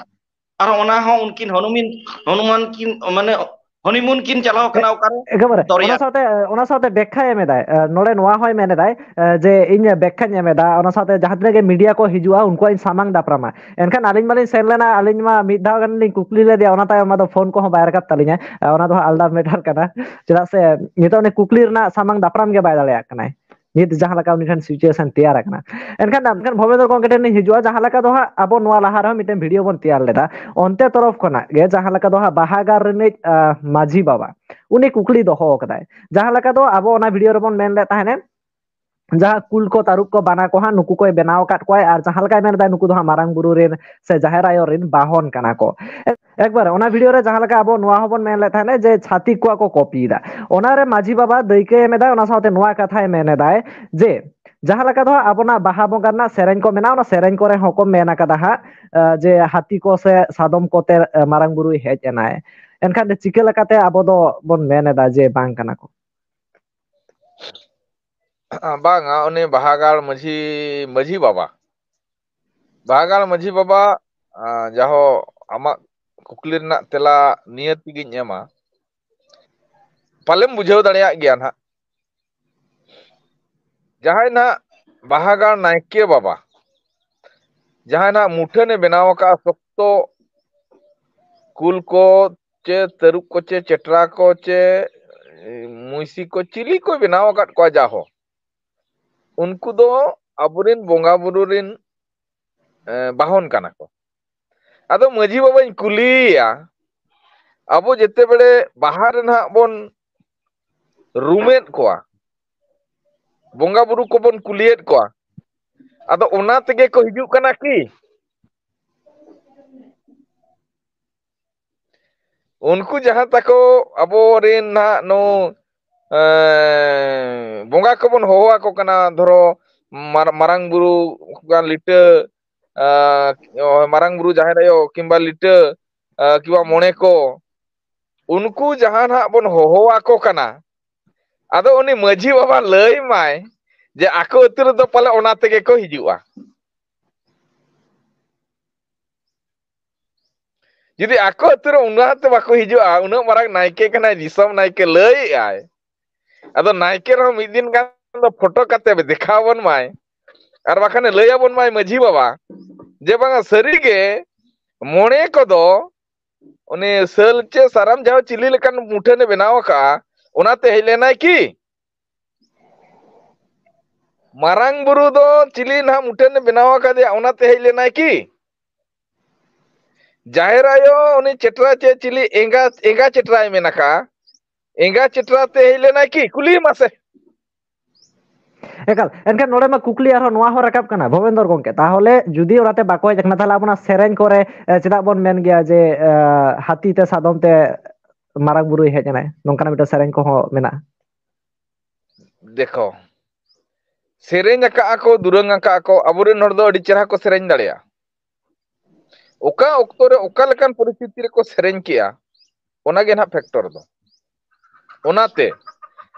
ᱟᱨ ᱚᱱᱟ ᱦᱚᱸ ᱩᱱᱠᱤᱱ ᱦᱚᱱᱩᱢᱤᱱ, ᱦᱚᱱᱩᱢᱟᱱ ᱠᱤᱱ, ᱢᱟᱱᱮ ᱦᱚᱱᱤᱢᱩᱱ ᱠᱤᱱ ᱪᱟᱞᱟᱣ ᱠᱟᱱᱟ ᱚᱠᱟᱨᱮ? ᱮᱠᱮᱵᱟᱨᱮ᱾ ᱫᱚᱨᱭᱟ᱾ ᱚᱱᱟ ᱥᱟᱶᱛᱮ, ᱚᱱᱟ ᱥᱟᱶᱛᱮ ᱵᱮᱠᱠᱷᱟᱭ ᱮᱢ ᱮᱫᱟᱭ᱾ ᱮ, ᱱᱚᱰᱮ ᱱᱚᱣᱟ ᱦᱚᱸᱭ ᱢᱮᱱ ᱮᱫᱟᱭ, ᱮ, ᱡᱮ ᱤᱧ ᱵᱮᱠᱠᱷᱟᱧ ᱮᱢ ᱮᱫᱟ, ᱚᱱᱟ ᱥᱟᱶᱛᱮ ᱡᱟᱦᱟᱸ ᱛᱤᱱᱟᱹᱜ ᱜᱮ ᱢᱤᱰᱤᱭᱟ ᱠᱚ ᱦᱤᱡᱩᱜᱼᱟ, ᱩᱱᱠᱩᱣᱟᱜ ᱤᱧ ᱥᱟᱢᱟᱝ ᱫᱟᱯᱨᱟᱢᱟ᱾ ᱮᱱᱠᱷᱟᱱ ᱟᱹᱞᱤᱧ ᱢᱟᱞᱤᱧ ᱥᱮᱱ ᱞᱮᱱᱟ, ᱟᱹᱞᱤᱧ ᱢᱟ ᱢᱤᱫ ᱫᱷᱟᱣ ᱜᱟᱱ ᱞᱤᱧ ᱠᱩᱠᱞᱤ ᱞᱮᱫᱮᱭᱟ, ᱚᱱᱟ ᱛᱟᱭᱚᱢ ᱟᱫᱚ ᱯᱷᱳᱱ ᱠᱚᱦᱚᱸ ᱵᱟᱭ ᱨᱟᱠᱟᱵ ᱛᱟᱹᱞᱤᱧᱟ᱾ ᱮ, ᱚᱱᱟ ᱫᱚ ᱦᱟᱸᱜ ᱟᱞᱟᱫᱟ ᱢᱮᱴᱟᱨ ᱠᱟᱱᱟ, ᱪᱮᱫᱟᱜ ᱥᱮ ᱱᱤᱛᱚᱜ ᱩᱱᱤ ᱠᱩᱠᱞᱤ ᱨᱮᱱᱟᱜ ᱥᱟᱢᱟᱝ ᱫᱟᱯᱨᱟᱢ ᱜᱮ ᱵᱟᱭ ᱫᱟᱲᱮᱭᱟᱜ ᱠᱟᱱᱟᱭ᱾ ᱱᱤᱛ ᱡᱟᱦᱟᱸ ᱞᱮᱠᱟ ᱩᱱᱤ ᱴᱷᱮᱱ situation ᱛᱮᱭᱟᱨ ᱟᱠᱟᱱᱟ᱾ ᱮᱱᱠᱷᱟᱱ, ᱮᱱᱠᱷᱟᱱ ᱵᱷᱚᱵᱮᱱᱫᱨᱚ ᱜᱚᱢᱠᱮ ᱴᱷᱮᱱ ᱞᱤᱧ ᱦᱤᱡᱩᱜᱼᱟ, ᱡᱟᱦᱟᱸ ᱞᱮᱠᱟ ᱫᱚ ᱦᱟᱸᱜ ᱟᱵᱚ ᱱᱚᱣᱟ ᱞᱟᱦᱟ ᱨᱮᱦᱚᱸ ᱢᱤᱫᱴᱮᱱ ᱵᱷᱤᱰᱤᱭᱳ ᱵᱚᱱ ᱛᱮᱭᱟᱨ ᱞᱮᱫᱟ, ᱚᱱᱛᱮ ᱛᱚᱨᱚᱯ ᱠᱷᱚᱱᱟᱜ ᱜᱮ ᱡᱟᱦᱟᱸ ᱞᱮᱠᱟ ᱫᱚ ᱦᱟᱸᱜ ᱵᱟᱦᱟᱜᱟᱲ ᱨᱤᱱᱤᱡ, ᱟ, ᱢᱟᱹᱡᱷᱤ ᱵᱟᱵᱟ, ᱩᱱᱤ ᱠᱩᱠᱞᱤ ᱫᱚᱦᱚ ᱟᱠᱟᱫᱟᱭ᱾ ᱡᱟᱦᱟᱸ ᱞᱮᱠᱟ ᱫᱚ ᱟᱵᱚ ᱚᱱᱟ ᱵᱷᱤᱰᱤᱭᱳ ᱨᱮᱵᱚᱱ ᱢᱮᱱ ᱞᱮᱫ ᱛᱟᱦᱮᱸᱱᱟ, ᱡᱟᱦᱟᱸ ᱠᱩᱞ ᱠᱚ ᱛᱟᱹᱨᱩᱵ ᱠᱚ ᱵᱟᱱᱟ ᱠᱚ ᱦᱟᱸᱜ ᱱᱩᱠᱩ ᱠᱚᱭ ᱵᱮᱱᱟᱣ ᱟᱠᱟᱫ ᱠᱚᱣᱟᱭ, ᱟᱨ ᱡᱟᱦᱟᱸ ᱞᱮᱠᱟᱭ ᱢᱮᱱ ᱮᱫᱟ ᱱᱩᱠᱩ ᱫᱚ ᱦᱟᱸᱜ ᱢᱟᱨᱟᱝ ᱵᱩᱨᱩ ᱨᱮᱱ ᱥᱮ ᱡᱟᱦᱮᱨ ᱟᱭᱳ ᱨᱮᱱ ᱵᱟᱦᱚᱱ ᱠᱟᱱᱟ ᱠᱚ᱾ ᱮᱠᱵᱟᱨᱮ ᱚᱱᱟ ᱵᱷᱤᱰᱤᱭᱳ ᱨᱮ ᱡᱟᱦᱟᱸ ᱞᱮᱠᱟ ᱟᱵᱚ ᱱᱚᱣᱟ ᱦᱚᱸᱵᱚᱱ ᱢᱮᱱ ᱞᱮᱫ ᱛᱟᱦᱮᱸᱱᱟ ᱡᱮ ᱪᱷᱟᱹᱛᱤᱠ ᱠᱚᱣᱟᱜ ᱠᱚ ᱠᱚᱯᱤᱭᱮᱫᱟ, ᱚᱱᱟᱨᱮ ᱢᱟᱹᱡᱷᱤ ᱵᱟᱵᱟ ᱫᱟᱹᱭᱠᱟᱹᱭ ᱮᱢ ᱮᱫᱟᱭ, ᱚᱱᱟ ᱥᱟᱶᱛᱮ ᱱᱚᱣᱟ ᱠᱟᱛᱷᱟᱭ ᱢᱮᱱ ᱮᱫᱟᱭ ᱡᱮ ᱡᱟᱦᱟᱸ ᱞᱮᱠᱟ ᱫᱚ ᱦᱟᱸᱜ ᱟᱵᱚᱱᱟᱜ ᱵᱟᱦᱟ ᱵᱚᱸᱜᱟ ᱨᱮᱱᱟᱜ ᱥᱮᱨᱮᱧ ᱠᱚ ᱢᱮᱱᱟᱜᱼᱟ, ᱚᱱᱟ ᱥᱮᱨᱮᱧ ᱠᱚᱨᱮ ᱦᱚᱸᱠᱚ ᱢᱮᱱ ᱟᱠᱟᱫᱟ ᱦᱟᱸᱜ, ᱮ, ᱡᱮ ᱦᱟᱹᱛᱤ ᱠᱚ ᱥᱮ ᱥᱟᱫᱚᱢ ᱠᱚᱛᱮ, ᱮ, ᱢᱟᱨᱟᱝ ᱵᱩᱨᱩᱭ ᱦᱮᱡ ᱮᱱᱟᱭ᱾ ᱮᱱᱠᱷᱟᱱ ᱪᱤᱠᱟᱹ ᱞᱮᱠᱟᱛᱮ ᱟᱵᱚ ᱫᱚ ᱵᱚᱱ ᱢᱮᱱ ᱮᱫᱟ ᱡᱮ ᱵᱟᱝ ᱠᱟᱱᱟ ᱠᱚ? ᱵᱟᱝᱟ, ᱩᱱᱤ ᱵᱟᱦᱟᱜᱟᱲ ᱢᱟᱹᱡᱷᱤ, ᱢᱟᱹᱡᱷᱤ ᱵᱟᱵᱟ, ᱵᱟᱦᱟᱜᱟᱲ ᱢᱟᱹᱡᱷᱤ ᱵᱟᱵᱟ, ᱟ, ᱡᱟᱦᱳ, ᱟᱢᱟᱜ ᱠᱩᱠᱞᱤ ᱨᱮᱱᱟᱜ ᱛᱮᱞᱟ ᱱᱤᱭᱟᱹ ᱛᱮᱜᱤᱧ ᱮᱢᱟ, ᱯᱟᱞᱮᱢ ᱵᱩᱡᱷᱟᱹᱣ ᱫᱟᱲᱮᱭᱟᱜ ᱜᱮᱭᱟ ᱱᱟᱦᱟᱜ᱾ ᱡᱟᱦᱟᱸᱭ ᱱᱟᱦᱟᱜ ᱵᱟᱦᱟᱜᱟᱲ ᱱᱟᱭᱠᱮ ᱵᱟᱵᱟ, ᱡᱟᱦᱟᱸᱭ ᱱᱟᱦᱟᱜ ᱢᱩᱴᱷᱟᱹᱱᱮ ᱵᱮᱱᱟᱣ ᱟᱠᱟᱫᱼᱟ ᱥᱚᱠᱛᱚ, ᱠᱩᱞ ᱠᱚ, ᱪᱮ ᱛᱟᱹᱨᱩᱵ ᱠᱚ ᱪᱮ ᱪᱮᱴᱨᱟ ᱠᱚ ᱪᱮ ᱢᱩᱭᱥᱤ ᱠᱚ ᱪᱤᱞᱤ ᱠᱚᱭ ᱵᱮᱱᱟᱣ ᱟᱠᱟᱫ ᱠᱚᱣᱟ ᱡᱟᱦᱳ, ᱩᱱᱠᱩ ᱫᱚ ᱟᱵᱚᱨᱮᱱ ᱵᱚᱸᱜᱟ ᱵᱩᱨᱩ ᱨᱮᱱ, ᱮ, ᱵᱟᱦᱚᱱ ᱠᱟᱱᱟ ᱠᱚ᱾ ᱟᱫᱚ ᱢᱟᱹᱡᱷᱤ ᱵᱟᱵᱟᱧ ᱠᱩᱞᱤᱭᱮᱭᱟ, ᱟᱵᱚ ᱡᱮᱛᱮ ᱵᱮᱲᱮ ᱵᱟᱦᱟ ᱨᱮ ᱱᱟᱦᱟᱜ ᱵᱚᱱ ᱨᱩᱢᱮᱫ ᱠᱚᱣᱟ, ᱵᱚᱸᱜᱟ ᱵᱩᱨᱩ ᱠᱚᱵᱚᱱ ᱠᱩᱞᱤᱭᱮᱫ ᱠᱚᱣᱟ, ᱟᱫᱚ ᱚᱱᱟ ᱛᱮᱜᱮ ᱠᱚ ᱦᱤᱡᱩᱜ ᱠᱟᱱᱟ ᱠᱤ? ᱩᱱᱠᱩ ᱡᱟᱦᱟᱸ ᱛᱟᱠᱚ ᱟᱵᱚᱨᱮᱱ ᱱᱟᱦᱟᱜ ᱱᱩ, ᱮᱸ, ᱵᱚᱸᱜᱟ ᱠᱚᱵᱚᱱ ᱦᱚᱦᱚ ᱟᱠᱚ ᱠᱟᱱᱟ, ᱫᱷᱚᱨᱚ ᱢᱟᱨ-, ᱢᱟᱨᱟᱝ ᱵᱩᱨᱩ ᱠᱟᱱ ᱞᱤᱴᱟᱹ, ᱮᱸ, ᱢᱟᱨᱟᱝ ᱵᱩᱨᱩ, ᱡᱟᱦᱮᱨ ᱟᱭᱳ ᱠᱤᱝᱵᱟ ᱞᱤᱴᱟᱹ, ᱮᱸ, ᱠᱤᱝᱵᱟ ᱢᱚᱬᱮ ᱠᱚ, ᱩᱱᱠᱩ ᱡᱟᱦᱟᱸ ᱱᱟᱦᱟᱜ ᱵᱚᱱ ᱦᱚᱦᱚ ᱟᱠᱚ ᱠᱟᱱᱟ, ᱟᱫᱚ ᱩᱱᱤ ᱢᱟᱹᱡᱷᱤ ᱵᱟᱵᱟ ᱞᱟᱹᱭ ᱢᱟᱭ ᱡᱮ ᱟᱠᱚ ᱟᱹᱛᱩ ᱨᱮᱫᱚ ᱯᱟᱞᱮ ᱚᱱᱟ ᱛᱮᱜᱮ ᱠᱚ ᱦᱤᱡᱩᱜᱼᱟ᱾ ᱡᱩᱫᱤ ᱟᱠᱚ ᱟᱹᱛᱩ ᱨᱮ ᱚᱱᱟ ᱛᱮ ᱵᱟᱠᱚ ᱦᱤᱡᱩᱜᱼᱟ, ᱩᱱᱟᱹᱜ ᱢᱟᱨᱟᱝ ᱱᱟᱭᱠᱮ ᱠᱟᱱᱟᱭ, ᱫᱤᱥᱚᱢ ᱱᱟᱭᱠᱮ ᱞᱟᱹᱭᱮᱜᱼᱟᱭ, ᱟᱫᱚ ᱱᱟᱭᱠᱮ ᱨᱮᱦᱚᱸ ᱢᱤᱫ ᱫᱤᱱ ᱜᱟᱱ ᱫᱚ ᱯᱷᱳᱴᱳ ᱠᱟᱛᱮ ᱫᱮᱠᱷᱟᱣ ᱟᱵᱚᱱ ᱢᱟᱭ, ᱟᱨ ᱵᱟᱠᱷᱟᱱᱮ ᱞᱟᱹᱭ ᱟᱵᱚᱱ ᱢᱟᱭ ᱢᱟᱹᱡᱷᱤ ᱵᱟᱵᱟ ᱡᱮ ᱵᱟᱝᱟ ᱥᱟᱹᱨᱤᱜᱮ ᱢᱚᱬᱮ ᱠᱚᱫᱚ ᱩᱱᱤ ᱥᱟᱹᱞ ᱪᱮ ᱥᱟᱨᱟᱢ ᱡᱟᱦᱟᱸ ᱪᱤᱞᱤ ᱞᱮᱠᱟᱱ ᱢᱩᱴᱷᱟᱹᱱᱮ ᱵᱮᱱᱟᱣ ᱟᱠᱟᱜᱼᱟ, ᱚᱱᱟᱛᱮ ᱦᱮᱡ ᱞᱮᱱᱟᱭ ᱠᱤ? ᱢᱟᱨᱟᱝ ᱵᱩᱨᱩ ᱫᱚ ᱪᱤᱞᱤ ᱱᱟᱦᱟᱜ ᱢᱩᱴᱷᱟᱹᱱᱮ ᱵᱮᱱᱟᱣ ᱟᱠᱟᱫᱮᱭᱟ, ᱚᱱᱟᱛᱮ ᱦᱮᱡ ᱞᱮᱱᱟᱭ ᱠᱤ? ᱡᱟᱦᱮᱨ ᱟᱭᱳ ᱩᱱᱤ ᱪᱮᱴᱨᱟ ᱪᱮ ᱪᱤᱞᱤ ᱮᱸᱜᱟ, ᱮᱸᱜᱟ ᱪᱮᱴᱨᱟᱭ ᱢᱮᱱ ᱟᱠᱟᱜᱼᱟ, ᱮᱸᱜᱟ ᱪᱮᱴᱨᱟ ᱛᱮ ᱦᱮᱡ ᱞᱮᱱᱟᱭ ᱠᱤ? ᱠᱩᱞᱤ ᱢᱟᱥᱮ᱾ ᱮᱠᱟᱞ᱾ ᱮᱱᱠᱷᱟᱱ ᱱᱚᱰᱮ ᱢᱟ ᱠᱩᱠᱞᱤ ᱟᱨᱦᱚᱸ ᱱᱚᱣᱟ ᱦᱚᱸ ᱨᱟᱠᱟᱵ ᱠᱟᱱᱟ, ᱵᱷᱚᱵᱮᱱᱫᱚᱨ ᱜᱚᱢᱠᱮ, ᱛᱟᱦᱚᱞᱮ ᱡᱩᱫᱤ ᱚᱱᱟᱛᱮ ᱵᱟᱠᱚ ᱦᱮᱡ ᱟᱠᱟᱱᱟ, ᱛᱟᱦᱚᱞᱮ ᱟᱵᱚᱱᱟᱜ ᱥᱮᱨᱮᱧ ᱠᱚᱨᱮ, ᱮ, ᱪᱮᱫᱟᱜ ᱵᱚᱱ ᱢᱮᱱ ᱜᱮᱭᱟ ᱡᱮ, ᱮ, ᱦᱟᱹᱛᱤ ᱛᱮ ᱥᱟᱫᱚᱢ ᱛᱮ ᱢᱟᱨᱟᱝ ᱵᱩᱨᱩᱭ ᱦᱮᱡ ᱮᱱᱟᱭ? ᱱᱚᱝᱠᱟᱱᱟᱜ ᱢᱤᱫᱴᱟᱝ ᱥᱮᱨᱮᱧ ᱠᱚᱦᱚᱸ ᱢᱮᱱᱟᱜᱼᱟ᱾ ᱫᱮᱠᱷᱚ, ᱥᱮᱨᱮᱧ ᱟᱠᱟᱜᱼᱟ ᱠᱚ, ᱫᱩᱨᱟᱹᱝ ᱟᱠᱟᱜᱼᱟ ᱠᱚ, ᱟᱵᱚᱨᱮᱱ ᱦᱚᱲ ᱫᱚ ᱟᱹᱰᱤ ᱪᱮᱦᱨᱟ ᱠᱚ ᱥᱮᱨᱮᱧ ᱫᱟᱲᱮᱭᱟᱜᱼᱟ᱾ ᱚᱠᱟ ᱚᱠᱛᱚ ᱨᱮ ᱚᱠᱟ ᱞᱮᱠᱟᱱ ᱯᱚᱨᱤᱥᱛᱷᱤᱛᱤ ᱨᱮᱠᱚ ᱥᱮᱨᱮᱧ ᱠᱮᱜᱼᱟ, ᱚᱱᱟᱜᱮ ᱱᱟᱦᱟᱜ ᱯᱷᱮᱠᱴᱚᱨ ᱫᱚ᱾ ᱚᱱᱟᱛᱮ